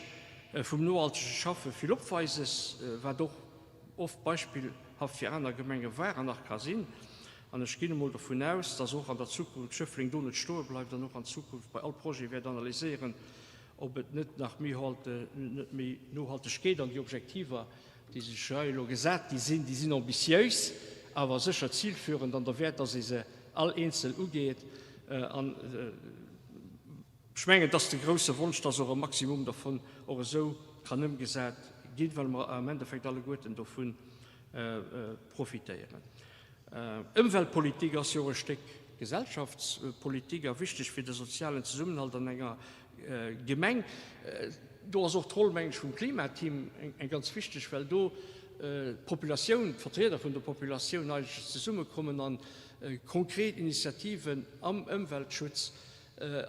vum nohaltege Schaffe vill Opweises, wat och oft beispillhaft fir aner Gemenge war an nach ka sinn. An ech ginn emol dovun aus, dass och an der Zukunft Schëffleng do net stoe bleift an och an Zukunft bei all Projet wäert analyséieren, ob et net nach méi net méi nohalteg geet. An déi Objektiver, déi sech hei elo gesat gi sinn, déi sinn ambitiéis, awer sécher zilführend an derwäert, dass ee se all eenzel ugeet. An ech mengen, et ass de grouse Wonsch, dass och e Maximum dervun och esou kann ëmgesat ginn, well mer am Endeffekt alleguerten dovun profitéieren. Ëmweltpolitik ass jo och e Stéck Gesellschaftspolitik a wichteg fir de sozialen Zesummenhalt an enger Gemeng. Do ass och d'Roll, mengen ech, vum Klimateam eng ganz wichteg, well do d'Populatioun, d'Vertrieder vun der Populatioun eigentlech zesummekommen a konkret Initiativen am Ëmweltschutz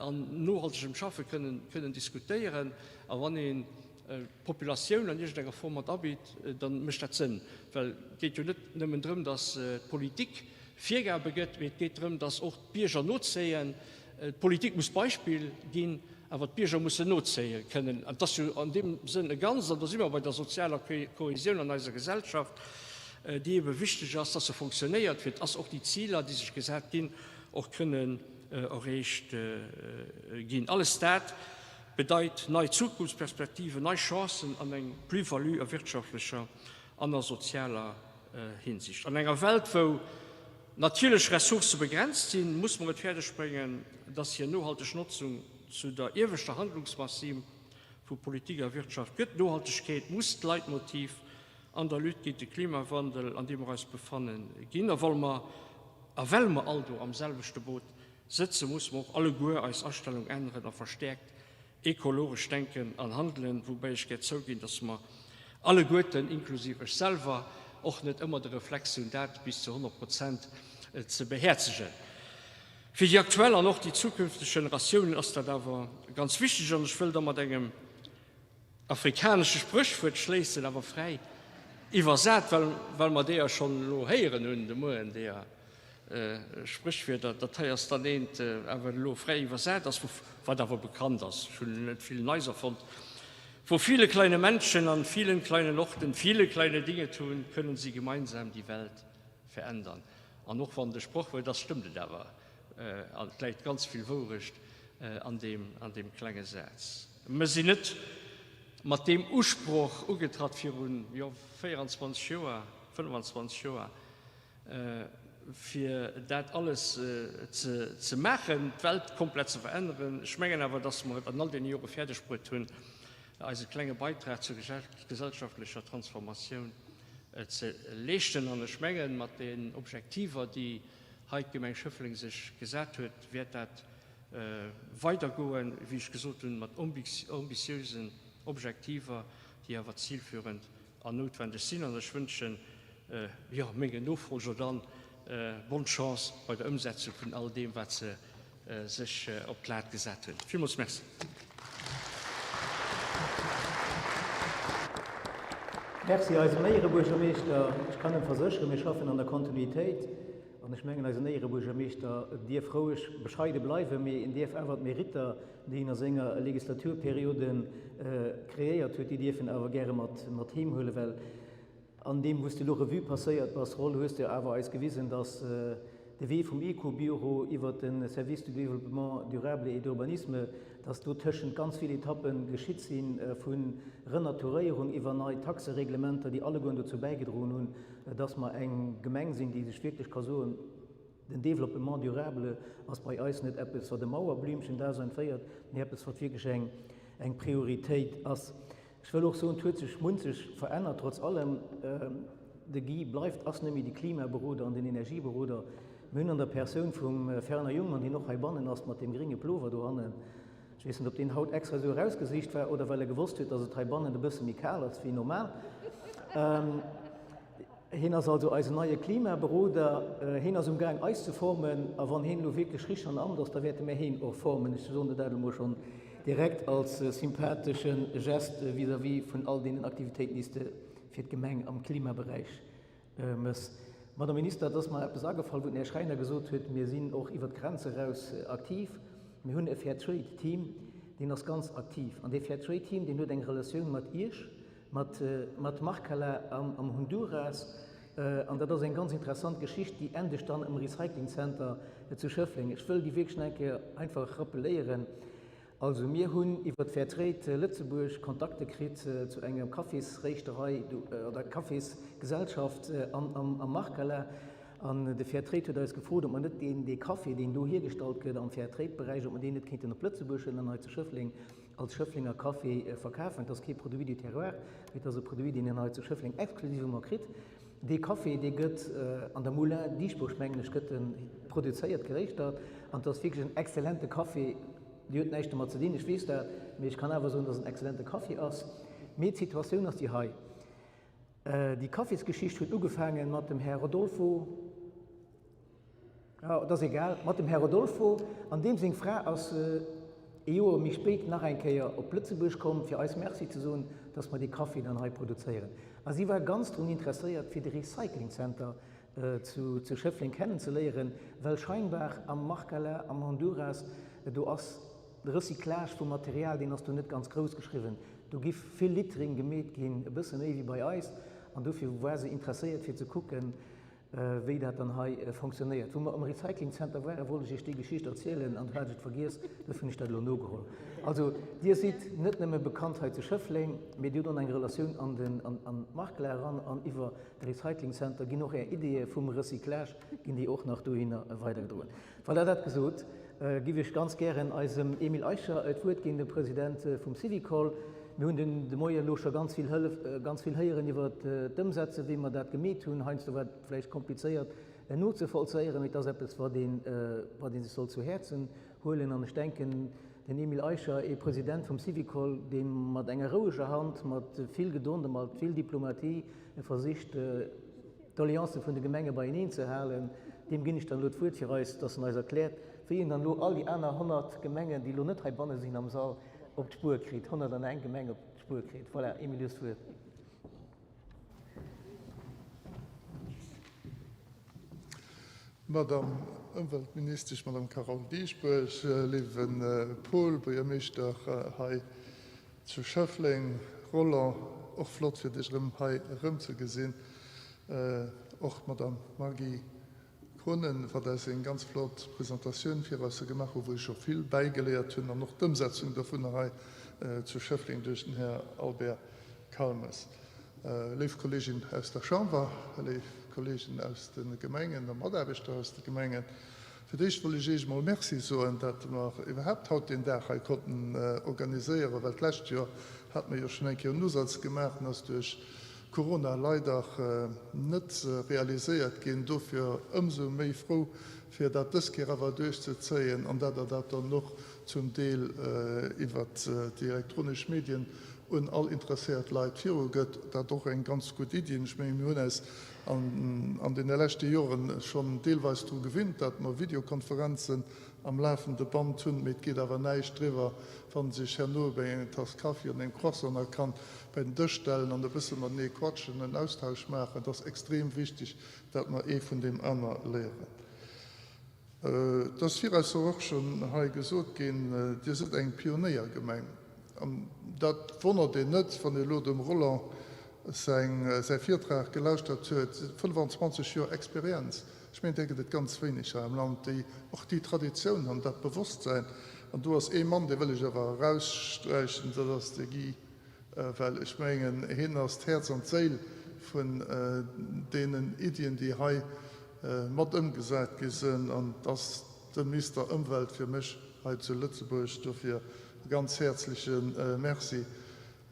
an nohaltegem Schaffe kënnen diskutéieren. A wann een d'Populatioun an iergendenger Form mat abitt, da mécht dat Sënn. Well et geet jo net nëmmen drëm, datt d'Politik Virgabe gëtt, mee et geet drëm, datt och d'Bierger nozéien. D'Politik muss Beispill ginn, awer d'Bierger mussen nozéie kënnen. An et ass jo an deem Sënn e Ganzt, an do si mer bei der sozialer Kohesioun an eiser Gesellschaft, déi ebe wichteg ass, datt se fonctionnéiert, fir dass och déi Ziler, déi sech gesat ginn, och kënnen erreecht ginn. Alles dat bedeit nei Zukunftsperspektiven, nei Chancen an eng Plus-value a wirtschaftlecher an a sozialer Hinsicht. An enger Welt, wou natierlech Ressourcë begrenzt sinn, muss mer et fäerdeg bréngen, dass hir nohalteg Notzung zu der ieweschter Handlungsmaxime vu Politik a Wirtschaft gëtt. Nohaltegkeet muss d'Leitmotiv an der Lutte géint de Klimawandel, an deem mer eis befannen, ginn. A well mer all do am selwechte Boot sëtzen, musse mer och alleguer eis Astellung änneren a verstäerkt ekologesch denken an handelen, woubäi ech gär zouginn, dass mer alleguerten, inklusiv ech selwer, och net ëmmer de Reflex hunn, dat bis zu 100 Prozent ze behäerzegen. Fir déi aktuell an och déi zukünfteg Generatiounen ass dat awer ganz wichteg an ech wëll da mat engem afrikanesche Spréchwuert schléissen, awer fräi iwwersat, well well mer deeër schonn elo héieren hunn de Mueren, deeër Spréchwierder. Dat hei ass dann eent, awer elo fräi iwwersat ass, wat awer bekannt ass, ech hunn net vill Neis erfonnt, Wo viele kleine Menschen an vielen kleinen Orten viele kleine Dinge tun, können sie gemeinsam die Welt verändern. An och wann et e Sprochwuert ass, stëmmt et awer. An et läit ganz vill Wourecht an deem, an deem klenge Saz. Mer sinn net mat deem Usproch ugetratt virun, jo, 24 Joer, 25 Joer, fir dat alles ze, ze maachen, d'Welt komplett ze veränneren. Ech mengen awer, dass mer et an all deene Jore fäerdegbruet hunn, eise klenge Beitrag zur gesellschaftlecher Transformatioun ze leeschten. An ech mengen, mat den Objektiver, déi hei d'Gemeng Schëffleng sech gesat huet, wäert dat weidergoen, wéi ech gesot hunn, mat ambitiösen Objektiver, déi awer zilführend an noutwendeg sinn. An ech wënschen, jo, mengen Nofolger dann bonne Chance bei der Ëmsetzung vun all deem, wat se sech op d'Lat gesat hunn. Villmools Merci. Merci eisem Éierebuergermeeschter. Ech kann em versécheren, mir schaffen an der Kontinuitéit. An ech mengen, eisen Éierebuergermeeschter dierf roueg bescheide bleiwen, mee en dierf awer d'Meritter, déi en a senger Legislaturperiode kreéiert huet, déi dierf en awer gäre mat mat heem huelen, well an deem, wou s de elo Revue passéiert bass, Roll, hues de awer eis gewisen, dass de Wee vum Ecobüro iwwert de Service du développement durable et d'urbanisme, dass do tëschent ganz vill Etappe geschitt si vu Renaturéierung iwwer nei Taxereglementer, déi allegueren dozou bäigedroen hunn, dass mer eng Gemeng sinn, déi sech wierklech ka soen, den Développement durable ass bei eis net eppes, wat e Mauerblümchen-Dasein féiert, mee eppes, wat wierklech eng Prioritéit ass. Ech wëll och soen, et huet sech munzeg verännert. Trotz allem, de Guy bleift, ass net méi de Klimaberoder an den Energieberoder. Mir hunn an der Persoun vum Fernand Jungmann, deen och heibannen ass mat deem grénge Plover dohannen, Ech weess net, ob deen haut extra esou erausgesicht war oder well e gewosst huet, dass et heibannen e bësse méi kal ass wéi normal. Hien ass also eisen neie Klimaberoder. Hien ass umgaang eis ze formen a wann hien elo wierklech richteg an Amt ass, da wäerte mir hien och formen. Ech soen der dat elo mol schonn direkt als sympathesche Geste vis-à-vis vun all deenen Aktivitéiten, déi s de fir d'Gemeng am Klimaberäich Ms. Madame Minister, et ass mer eppes agefall, wou den Här Schreiner gesot huet, mir sinn och iwwert d'Grenze eraus aktiv. Mir hunn e Fair Trade Team, deen ass ganz aktiv. An dee Fair Trade Team, deen huet eng Relatioun mat Iech, mat, mat Marcala am Honduras. An dat ass eng ganz interessant Geschicht, déi endegt dann am Recycling Center zu Schëffleng. Ech wëll déi wierklech nach eng Kéier einfach rappeléieren. Also mir hunn iwwer d'Fair Trade Lëtzebuerg Kontakte kritt zu enger Kaffisréischterei oder Kaffisgesellschaft am Markala. An de Fair Trade huet eis gefrot, ob mer net deen dee Kaffi, deen do hiergestallt gëtt am Fair Trade Beräich, ob mer deen net kéinten op Lëtzebuerg huelen an hei zu Schëffleng als Schëfflenger Kaffi verkafen. Et ass kee Produit du terroir, mee et ass e Produit, deen een hei zu Schëffleng exklusivement kritt. Dee Kaffi, dee gëtt an der Moulin Dieschbourg, mengen ech, gëtt e produzéiert, geréischtert an et ass wierklech en exzellente Kaffi. Dir hutt näischt domat ze dinn, ech weess dat, mee ech kann awer soen, dass et en exzellente Kaffi ass. Mee d'Situatioun ass déi hei, Déi Kaffisgeschicht huet ugefaange mat dem Här Rodolfo, jo, et ass egal, mat dem Här Rodolfo, an deem seng Fra ass ee Joer méi spéit nach eng Kéier op Lëtzebuerg komm, fir eis Merci ze soen, dass mer dee Kaffi dann hei produzéieren. A si war ganz drun interesséiert, fir de Recyclingcenter zu Schëffleng kennenzeléieren, well scheinbar am Marcala, am Honduras, do ass de Recyclage vum Material, deen ass do net ganz grouss geschriwwen. Do gi vill Littering gemeet ginn, e bësse méi wéi bei eis, an dofir war se interesséiert fir ze kucken, wéi dat dann hei fonctionnéiert. Wou mer am Recycling Center waren, wollt ech Iech déi Geschicht erzielen an du hat ech et vergiess, dofir hunn ech dat elo nogeholl. Also Dir sidd net nëmme bekannt hei zu Schëffleng, mee Dir hutt och eng Relatioun an den an d'Markla eran an iwwer De Recycling Center, ginn och Är Ideeë vum Recyclage, ginn déi och nach dohinner weidergedroen? Voilà, dat gesot, giff ech ganz gären eisem Emile Eicher d'Wuert ginn, dem President vum Syvicol. Mir hunn den de Moien elo scho ganz vill Hëllef, ganz vill héieren iwwert d'Ëmsetze wéi mer dat gemeet hunn. Heiansdo war et vläicht komplizéiert nozevollzéieren, mee et ass eppes, wat een, wat ee sech soll zu Häerzen huelen. An ech denken, den Emile Eicher, ee President vum Syvicol, dee mat enger roueger Hand, mat vill Gedond a mat vill Diplomatie, E versicht, d'Doleancë vun de Gemenge beieneen ze halen. Deem ginn ech dann elo d'Wuert, fir eis, dass en eis erkläert, wéi en dann elo all déi aner 100 Gemengen, déi elo net heibanne sinn am Sall, op d'Spuer kritt. 101 Gemeng op d'Spuer kritt. Voilà, Emile, du hues d'Wuert. Madame Ëmweltministesch, Madame Carole Dieschbourg, léiwe Paul, Buergermeeschter hei Zu Schëffleng, Roland, och flott fir dech erëm hei erëmzegesinn. Och d'Madame Maggy Kohnen, wat eis eng ganz flott Presentatioun fir eis gemaach hu, wou ech och vill bäigeléiert hunn, an och d'Ëmsetzung dovunner hei zu Schëffleng duerch den Här Albert Calmes. Léif Kolleegin aus der Chamber, léif Kolleegen aus de Gemengen a Mataarbechter aus de Gemengen, Fir d'éischt wollt ech Iech emol Merci soen, dat mer iwwerhaapt haut deen Dag hei konnten organiséieren, well d'lescht Joer hate mer jo schonn eng Kéier en Usaz gemaach, en ass duerch Corona leider net realiséiert ginn. Dofir ëmsou méi frou, fir dat dës Kéier awer duerchzezéien an dat Der dat dann och zum Deel iwwert déi elektronesch Medien un all interesséiert Leit virugëtt. Dat och eng ganz gutt Iddi. Ech mengen, mir hunn äis an deene leschte Joren schonn deelweis dru gewinnt, dat mer Videokonferenzen. am lafende Band hunn, mee et geet awer näischt driwwer, wann sech herno bei enger Tass Kaffi an engem Croissant nach kann bei den Dësch stellen an e bësse matenee quatschen, en Austausch maachen. Et ass extrem wichteg, dat mer ee vun deem aner léieren. Et ass virausser och schonn hei gesot ginn, Dir sidd eng Pionéiergemeng. An dat wonnert een net, wann ee elo dem Roland säi Virtrag gelauschtert huet, 25 Joer Experienz. Ech mengen, där gëtt et ganz wéineg hei am Land, déi och déi Traditioun han, dat Bewosstsäin. An do ass ee Mann, dee wëll ech awer eraussträichen, dat ass de Guy, well ech mengen, hien ass d'Häerz an d'Séil vun deenen Iddien, déi hei mat ëmgesat gi sinn. An et ass de Mister Ëmwelt fir mech hei zu Lëtzebuerg. Dofir e ganz häerzleche Merci.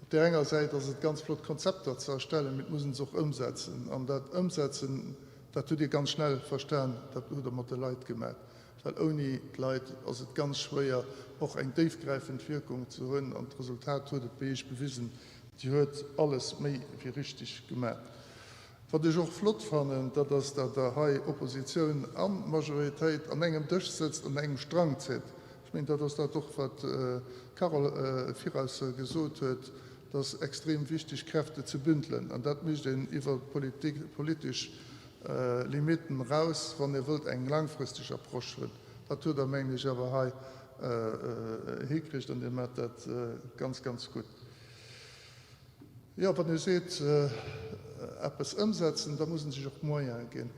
Op där enger Säit ass et ganz flott, Konzepter ze erstellen, mee et muss een se och ëmsetzen. An dat Ëmsetzen, dat hutt Dir ganz schnell verstan, dat hutt Der mat de Leit gemaach. Well ouni d'Leit ass et ganz schwéier, och eng déifgräifend Wierkung ze hunn. An d'Resultat huet et bei Iech bewisen, Dir huet alles méi wéi richtig gemaach. Wat ech och flott fannen, dat ass, datt Der hei Oppositioun a Majoritéit an engem Dësch sëtzt, an engem Strang zitt. Ech mengen, dat ass dat och, wat d'Carole viraus gesot huet, Et ass extrem wichteg, Kräfte ze bündelen. An dat mécht een iwwer politesch Limitten eraus, wann ee wëllt eng laangfristeg Approche hunn. Dat hutt Der, mengen ech, awer hei hikritt an Dir maacht dat ganz, ganz gutt. Jo, wann ee seet, eppes ëmsetzen, da muss ee sech och d'Moyene ginn.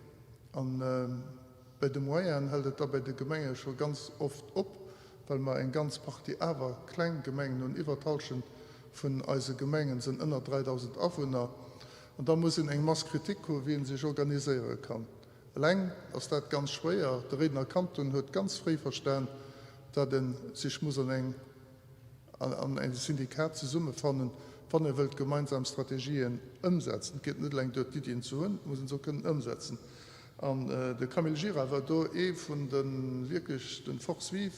An Bei de Moyenen hält et da bei de Gemenge scho ganz oft op, well mer eng ganz Partie awer kleng Gemengen hunn. Iwwer d'Hallschent vun eise Gemengen sënn ënner 3.000 Awunner. An da muss een eng Masse critique hu wéi ee sech organiséiere kann. Eleng ass dat ganz schwéier. De Réidener Kanton huet ganz fréi verstan, datt e sech muss an eng an engem Syndikat zesummefannen, wann ee wëllt gemeinsam Strategien ëmsetzen. Et geet net eleng duer, d'Iddien ze hunn, et muss een se och kënnen ëmsetzen. An de Camille Gira war do ee vun de wierklech de Forces vives,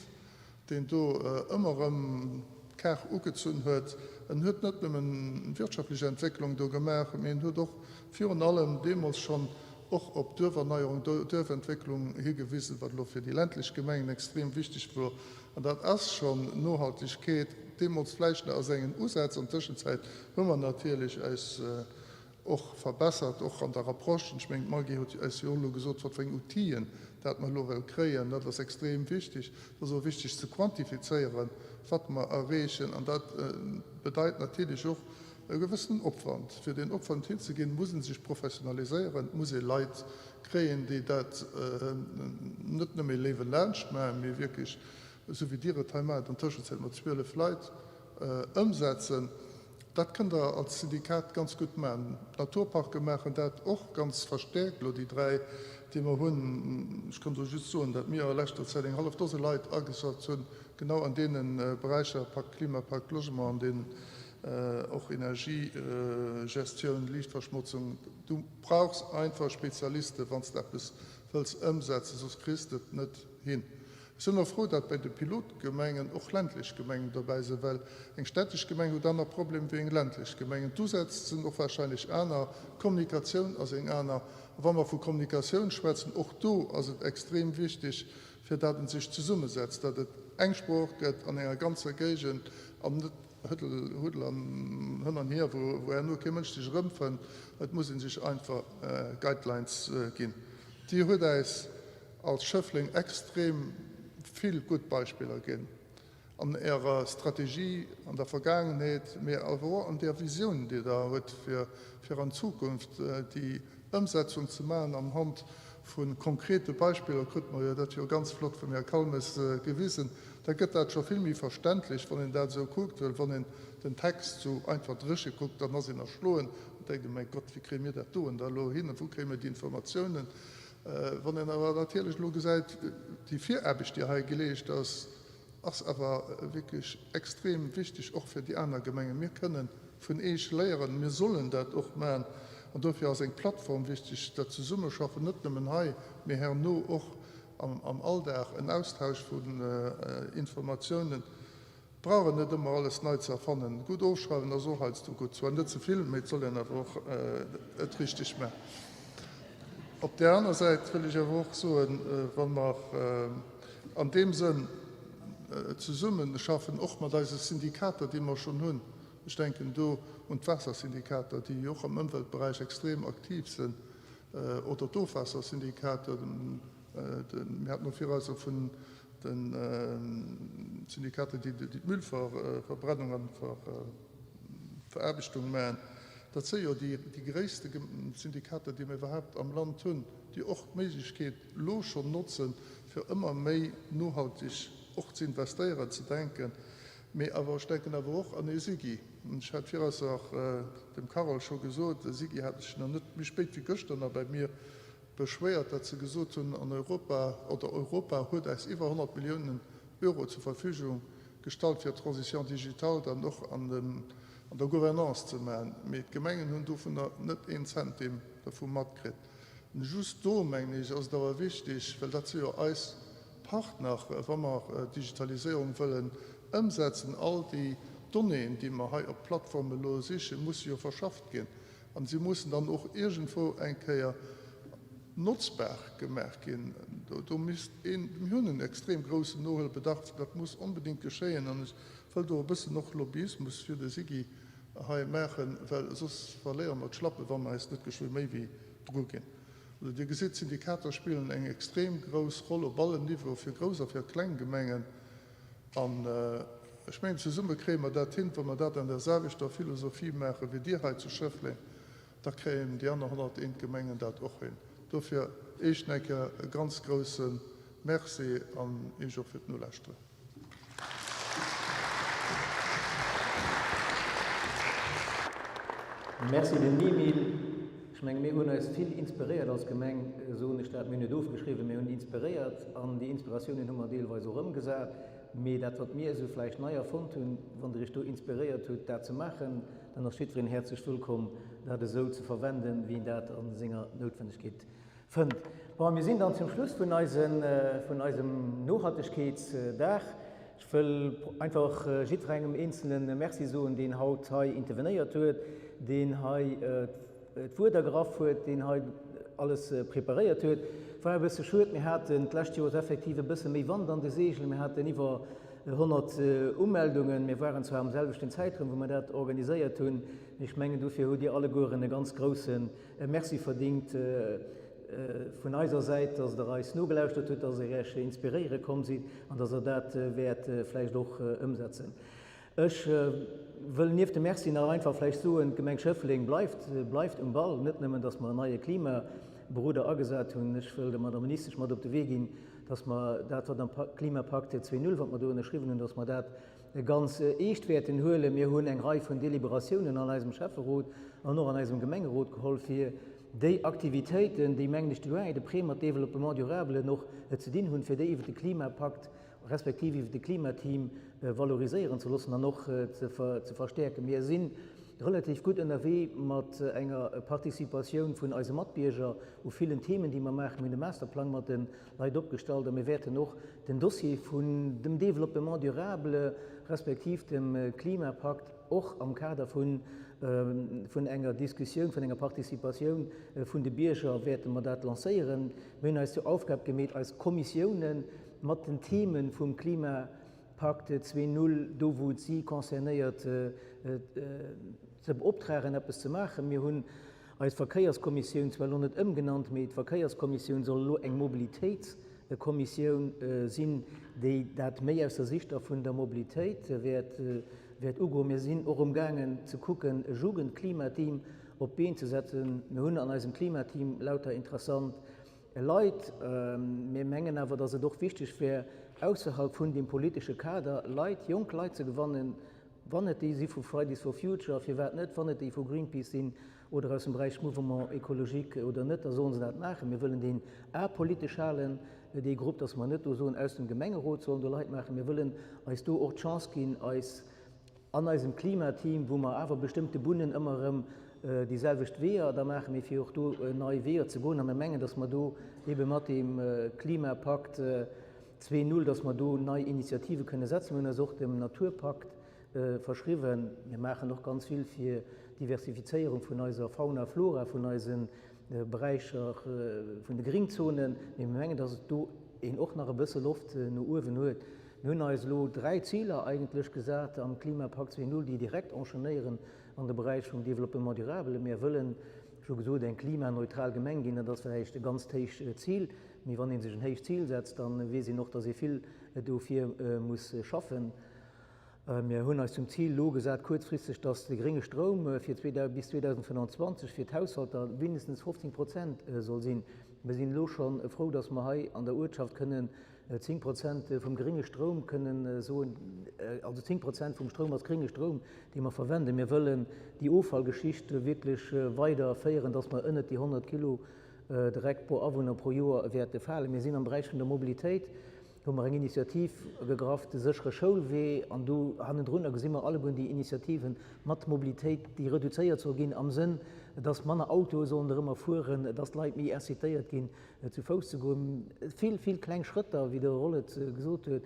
deen do ëmmer erëm d'Kar ugezunn huet. En huet net nëmmen wirtschaftlech Entwécklung do gemaach, mee en huet och virun allem deemools schonn och op Duerferneierung, Duerfentwécklung higewisen, wat elo fir déi ländlech Gemengen extrem wichteg wor. An dat ass schonn Nohaltegkeet, deemools vläicht nach a sengen Usätz. An Tëschenzäit hu mer natierlech eis och verbessert, och an der Approche. Ech mengen, d'Maggy huet eis jo och elo gesot, wat fir eng Outill'en dat mer elo wëlle kréien. Dat ass extrem wichteg. Et ass och wichteg ze quantifizéieren, wat mer erreechen. An dat bedeit natierlech och e gewëssenen Opwand. Fir deen Opwand hinzeginn, muss ee sech professionaliséieren, et muss ee Leit kréien, déi dat net nëmme e Léiwe laanscht maachen, mee wierklech, esou wéi Dir et hei maacht, an Tëschenzäit mat 12 Leit ëmsetzen. Dat kënnt Der als Syndikat ganz gutt maachen. D'Naturparke maachen dat och ganz verstäerkt elo, déi dräi, déi mer hunn. Ech kann do just soen, datt mir a leschter Zäit eng hallef Dose Leit agesat hunn, genau an deene Beräicher, Pakt Klima, Pakt Logement, an deenen och Energiegestioun, Liichtverschmotzung. Du brauchs einfach Spezialisten, wann s de eppes wëlls ëmsetzen, soss kriss de et net hin. Ech sinn och frou, datt bei de Pilotgemengen och ländlech Gemengen dobäi sinn, well eng städtesch Gemeng huet aner Problemer wéi eng ländlech Gemeng. D'Usätz sinn och wahrscheinlech aner, d'Kommunikatioun ass eng aner. A wa mer vu Kommunikatioun schwätzen, och do ass et extrem wichteg, fir dat en sech zesummesetzt, datt et eng Sprooch gëtt an enger ganzer Géigend an net Huddel, Huddel an hënn an hier, wou herno kee Mënsch sech erëmfënnt. Et muss ee sech einfach Guidelines ginn. Dir huet äis als Schëffleng extrem vill gutt Beispiller ginn an Ärer Strategie an der Vergaangenheet, mee awer och an där Visioun, déi Der hutt, fir fir an Zukunft déi Ëmsetzung ze maachen. Anhand vu konkrete Beispiller krute mer jo dat jo ganz flott vum Här Calmes gewisen. Da gëtt dat scho vill méi verständlech, wann een dat esou kuckt, well wann een den Text esou einfach dréche kuckt, dann ass een erschloen an denkt, Oh mäi Gott, wéi kréie mir dat doen da elo hin a wou kréie mir déi Informatiounen? Wann een awer natierlech elo gesäit, déi Viraarbecht, déi hei geleescht ass, ass awer wierklech extrem wichteg, och fir déi aner Gemengen. Mir kënnen vun Eech léieren, mir sollen dat och maachen an dofir ass eng Plattform wichteg, dat Zesummeschaffen, net nëmmen hei, mee herno och am Alldag, en Austausch vun Informatiounen. Brauch een net ëmmer alles nei ze erfannen. Gutt ofschreiwen ass och heiansdo gutt. Zwar net ze vill, mee et soll een awer och et richteg maachen. Op där aner Säit wëll ech awer och soen, wa mer. an deem Sënn zesummeschaffen, och mat eise Syndikater, déi mer schonn hunn, ech denken do un d'Waassersyndikater, déi och am Ëmweltberäich extrem aktiv sinn, oder d'Ofwaassersyndikater, mir haten och virauser vun de Syndikater, déi d'Müllverbrennung an d'Veraarbechtung maachen. Dat si jo déi gréisste Syndikater, déi mir iwwerhaapt am Land hunn, déi och d'Méiglechkeet elo schonn notzen, fir ëmmer méi nohalteg och ze investéieren, ze denken. Mee awer ech denken awer och an ee SIGI. Ech hat virausser dem Carole scho gesot, de SIGI hat sech nach net méi spéit wéi gëschter nach bei mir beschwéiert, datt se gesot hunn, an Europa, oder Europa huet eis iwwer 100 Milliounen Euro zur Verfügung gestallt, fir d'Transition digitale dann och an der Gouvernance ze maachen, mee d'Gemengen hunn dovunner net een Centime dervu matkritt. Just do, mengen ech, ass et awer wichtig, well dat si jo eis Partner, wa mer d'Digitaliséierung wëllen ëmsetzen, all déi Donnéeën, déi mer hei op d'Plattform elo sichen, musse jo verschafft ginn. An si mussen dann och iergendwou eng Kéier notzbar gemaach ginn. Do misst een, mir hunn en extrem groussen Nohuelbedarf, dat muss onbedéngt geschéien. An ech wëll do e bëssen och Lobbyismus fir de SIGI hei maachen, well soss verléiere mer d'Schlappe wa mer eis net geschwë méi wéi dru ginn. Also Dir gesitt, d'Syndikater spillen eng extrem grouss Roll op allen Niveaue fir grouss a fir kleng Gemengen. An ech mengen, zesumme kréie mer dat hin, wa mer dat an der selwechter Philosophie maache wéi Dir hei zu Schëffleng, da kréien déi aner 101 Gemengen dat och hin. Dofir Iech nach eng Kéier e ganz grouse Merci an Iech och fir d'Nolauschteren. Merci dem Emile. Ech menge mir hunn eis vill inspiréiert als Gemeng, soen ech dat. Mir hunn net ofgeschriwwen, mir hunn inspiréiert an déi Inspiratiounen hu mer deelweis och ëmgesat. Mee dat wat mir esou vläicht nei erfonnt hunn, wann Der Iech do inspiréiert hutt dat ze maachen, dann ass jiddwereen häerzlech wëllkomm dat esou ze verwenden, wéi en dat a senger Noutwennegkeet fënnt. Bon, mir sinn dann zum Schluss vun eisen, vun eisem Nohaltegkeetsdag. Ech wëll einfach jiddwerengem Eenzele Merci soen, deen haut hei intervenéiert huet, deen hei d'Wuert ergraff huet, deen hei alles preparéiert huet. War e bësse schued, mir haten d'lescht Joers effektiv e bësse méi Wand an de Seegelen. Mir haten iwwer 100 Umeldungen. Mir waren zwar am selwechten Zäitraum, wou mir dat organiséiert hunn, mee ech mengen, dofir hutt Dir allegueren e ganz grousse E Merci verdingt vun eiser Säit, dass Der eis nogelauschtert hutt, dass Der Iech inspiréiere komm sidd an dass Der dat wäert vläicht och ëmsetzen. Ech wëll nieft dem Merci nach einfach vläicht soen, d'Gemeng Schëffleng bleift, bleift um Ball. Net nëmmen, dass mer en neie Klimaberoder agesat hunn. Ech wëll der Madame Ministesch mat op de Wee ginn, dass mer dat, wat am Klimapakt 2.0, wat mer do ënnerschriwwen hunn, dass mer dat ganz eescht wäerten huelen. Mir hunn eng Rei vun Deliberatiounen an eisem Schäfferot an och an eisem Gemengerot geholl, fir déi Aktivitéiten, déi, mengen ech, de loin et de près mat Développement durable och ze dinn hunn, fir déi iwwer de Klimapakt respektiv iwwer de Klimateam valoriséieren ze loossen an och ze verstäerken. Mir si relativ gutt ënnerwee mat enger Participatioun vun eise Matbierger u villen Themen, déi mer maachen. Mir hunn de Masterplang mat de Leit opgestallt a mir wäerten och den Dossier vun dem Développement durable respektiv dem Klimapakt och am Kader vun enger Diskussioun, vun enger Participatioun vun de Bierger wäerte mer dat lancéieren. Mir hunn eis zur Aufgab gemeet, eis Kommissiounen mat den Theme vum Klimapakt 2.0, do wou et si concernéiert, ze beoptragen, eppes ze maachen. Mir hunn Eis Verkéierskommissioun, zwar elo net ëmgenannt, mee d'Verkéierskommissioun soll elo eng Mobilitéitskommissioun sinn, déi dat méi aus der Sicht da vun der Mobilitéit wäert, wäert ugoen. Mir sinn och amgaangen ze kucken, e Jugendklimateam op d'Been ze setzen. Mir hunn an eisem Klimateam lauter interessant Leit. Mir mengen awer, dass et och wichteg wär, ausserhalb vun deem politesche Kader Leit, jonk Leit ze gewannen, Wann et déi si vu Fridays for Future, firwat net, wann et déi vu Greenpeace sinn oder aus dem Beräich Mouvement écologique oder net, da sollen se dat maachen. Mir wëllen deen apolitesch halen, dee Grupp, dass mer net do soen, aus dem Gemengerot sollen do Leit maachen. Mir wëllen eis do och d'Chance ginn, eis an eisem Klimateam, wou mer awer bestëmmte Bunnen ëmmer erëm déi selwecht Weeër da maachen, mee fir och do nei Weeër ze goen. A mir mengen, dass mer do ebe mat deem Klimapakt, 2.0, dass mer do nei Initiative kënne setzen. Mir hunn eis och dem Naturpakt verschriwwen. Mir maachen och ganz vill fir d'Diversifizéierung vun eiser Fauna, Flora, vun eise Beräicher vun de Gringzonen. Mee mir mengen, dass et do. een och nach e bësse Loft no uewen huet. Mir hunn eis elo 3 Ziler eigentlech gesat am Klimapakt 2.0, déi direkt enchaînéieren an de Beräich vum Développement durable. Mir wëllen, ech hu gesot, eng klimaneutral Gemeng ginn. Dat ass vläicht e ganzt héicht Zil, mee wann ee sech en héicht Zil setzt, da weess een och, dass ee vill dofir muss schaffen. Mir hunn eis zum Zil elo gesat, kuerzfristeg, dass de grénge Stroum fir bis 2025 fir d'Haushalter mindestens 15 Prozent soll sinn. Mir sinn elo scho frou, dass mer hei an der Uertschaft kënnen 10 Prozent vum grénge Stroum kënnen soen, also 10 Prozent vum Stroum ass grénge Stroum, dee mer verwenden. Mir wëllen déi Offallgeschicht wierklech weider féieren, dass mer ënnert déi 100 Kilo Dreck pro Awunner pro Joer wäerte falen. Mir sinn am Beräich vun der Mobilitéit, hu mer eng Initiativ gegraff, de séchere Schoulwee, an do hannendrunner gesi mer allegueren déi Initiativen mat Mobilitéit, déi reduzéiert soll ginn am Sënn, dass manner Autoe sollen dorëmmer fueren, dass d'Leit méi incitéiert ginn, zu Fouss ze goen. Vill, vill kleng Schrëtter, wéi de Roll et gesot huet,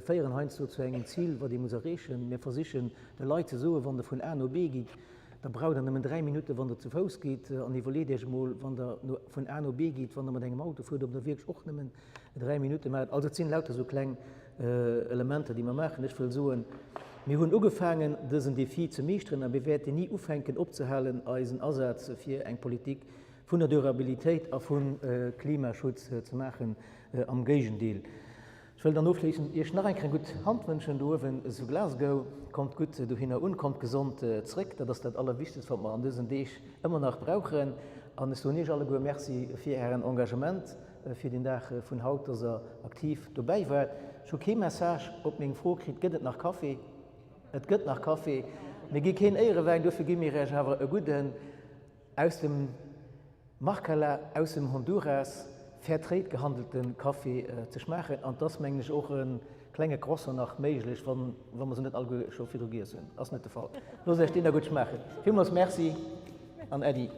féieren heiansdo zu engem Zil, wat ee muss erreechen. Mir versichen de Leit ze soen, wann Der vun A no B gitt, da braucht Der nëmmen 3 Minutten, wann Der zu Fouss gitt. An iwwerleet Iech emol, wann Der vun A no B gitt, wann Der mat engem Auto fuert, ob Der wierklech och nëmmen 3 Minutte maachen. Also et sinn lauter esou kleng Elementer, déi mer maachen. Ech wëll soen, mir hunn ugefaangen, dësen Défi ze meeschteren a mir wäerten ni ufänken opzehalen, eisen Asaz fir eng Politik vun der Durabilitéit a vum Klimaschutz ze maachen. Am Géigendeel. Ech wëll dann ofschléissend Iech nach eng Kéier eng gutt Hand wënschen do uewen zu Glasgow. Kommt gutt dohinner un, kommt gesond zréck, dat ass dat Allerwichtegst, wat mer an dësen Deeg ëmmer nach brauchen. An ech soen Iech alleguer Merci fir Ären Engagement fir den Dag vun haut, dass Der aktiv dobäi waart. Ech hu kee Message op meng Fro kritt, Gëtt et nach Café? Et gëtt nach Café. Mir gi keen Éierewäin, dofir gi mir Iech awer e gudden aus dem Marcala aus dem Honduras fair trade gehandelte Café ze schmaachen. An 't ass, mengen ech, och e klenge Croissant nach méiglech, wann mer se net alleguer scho virdru giess hunn. Ass net de Fall. Loosst Iech deen da gutt schmaachen. Villmools Merci an Äddi.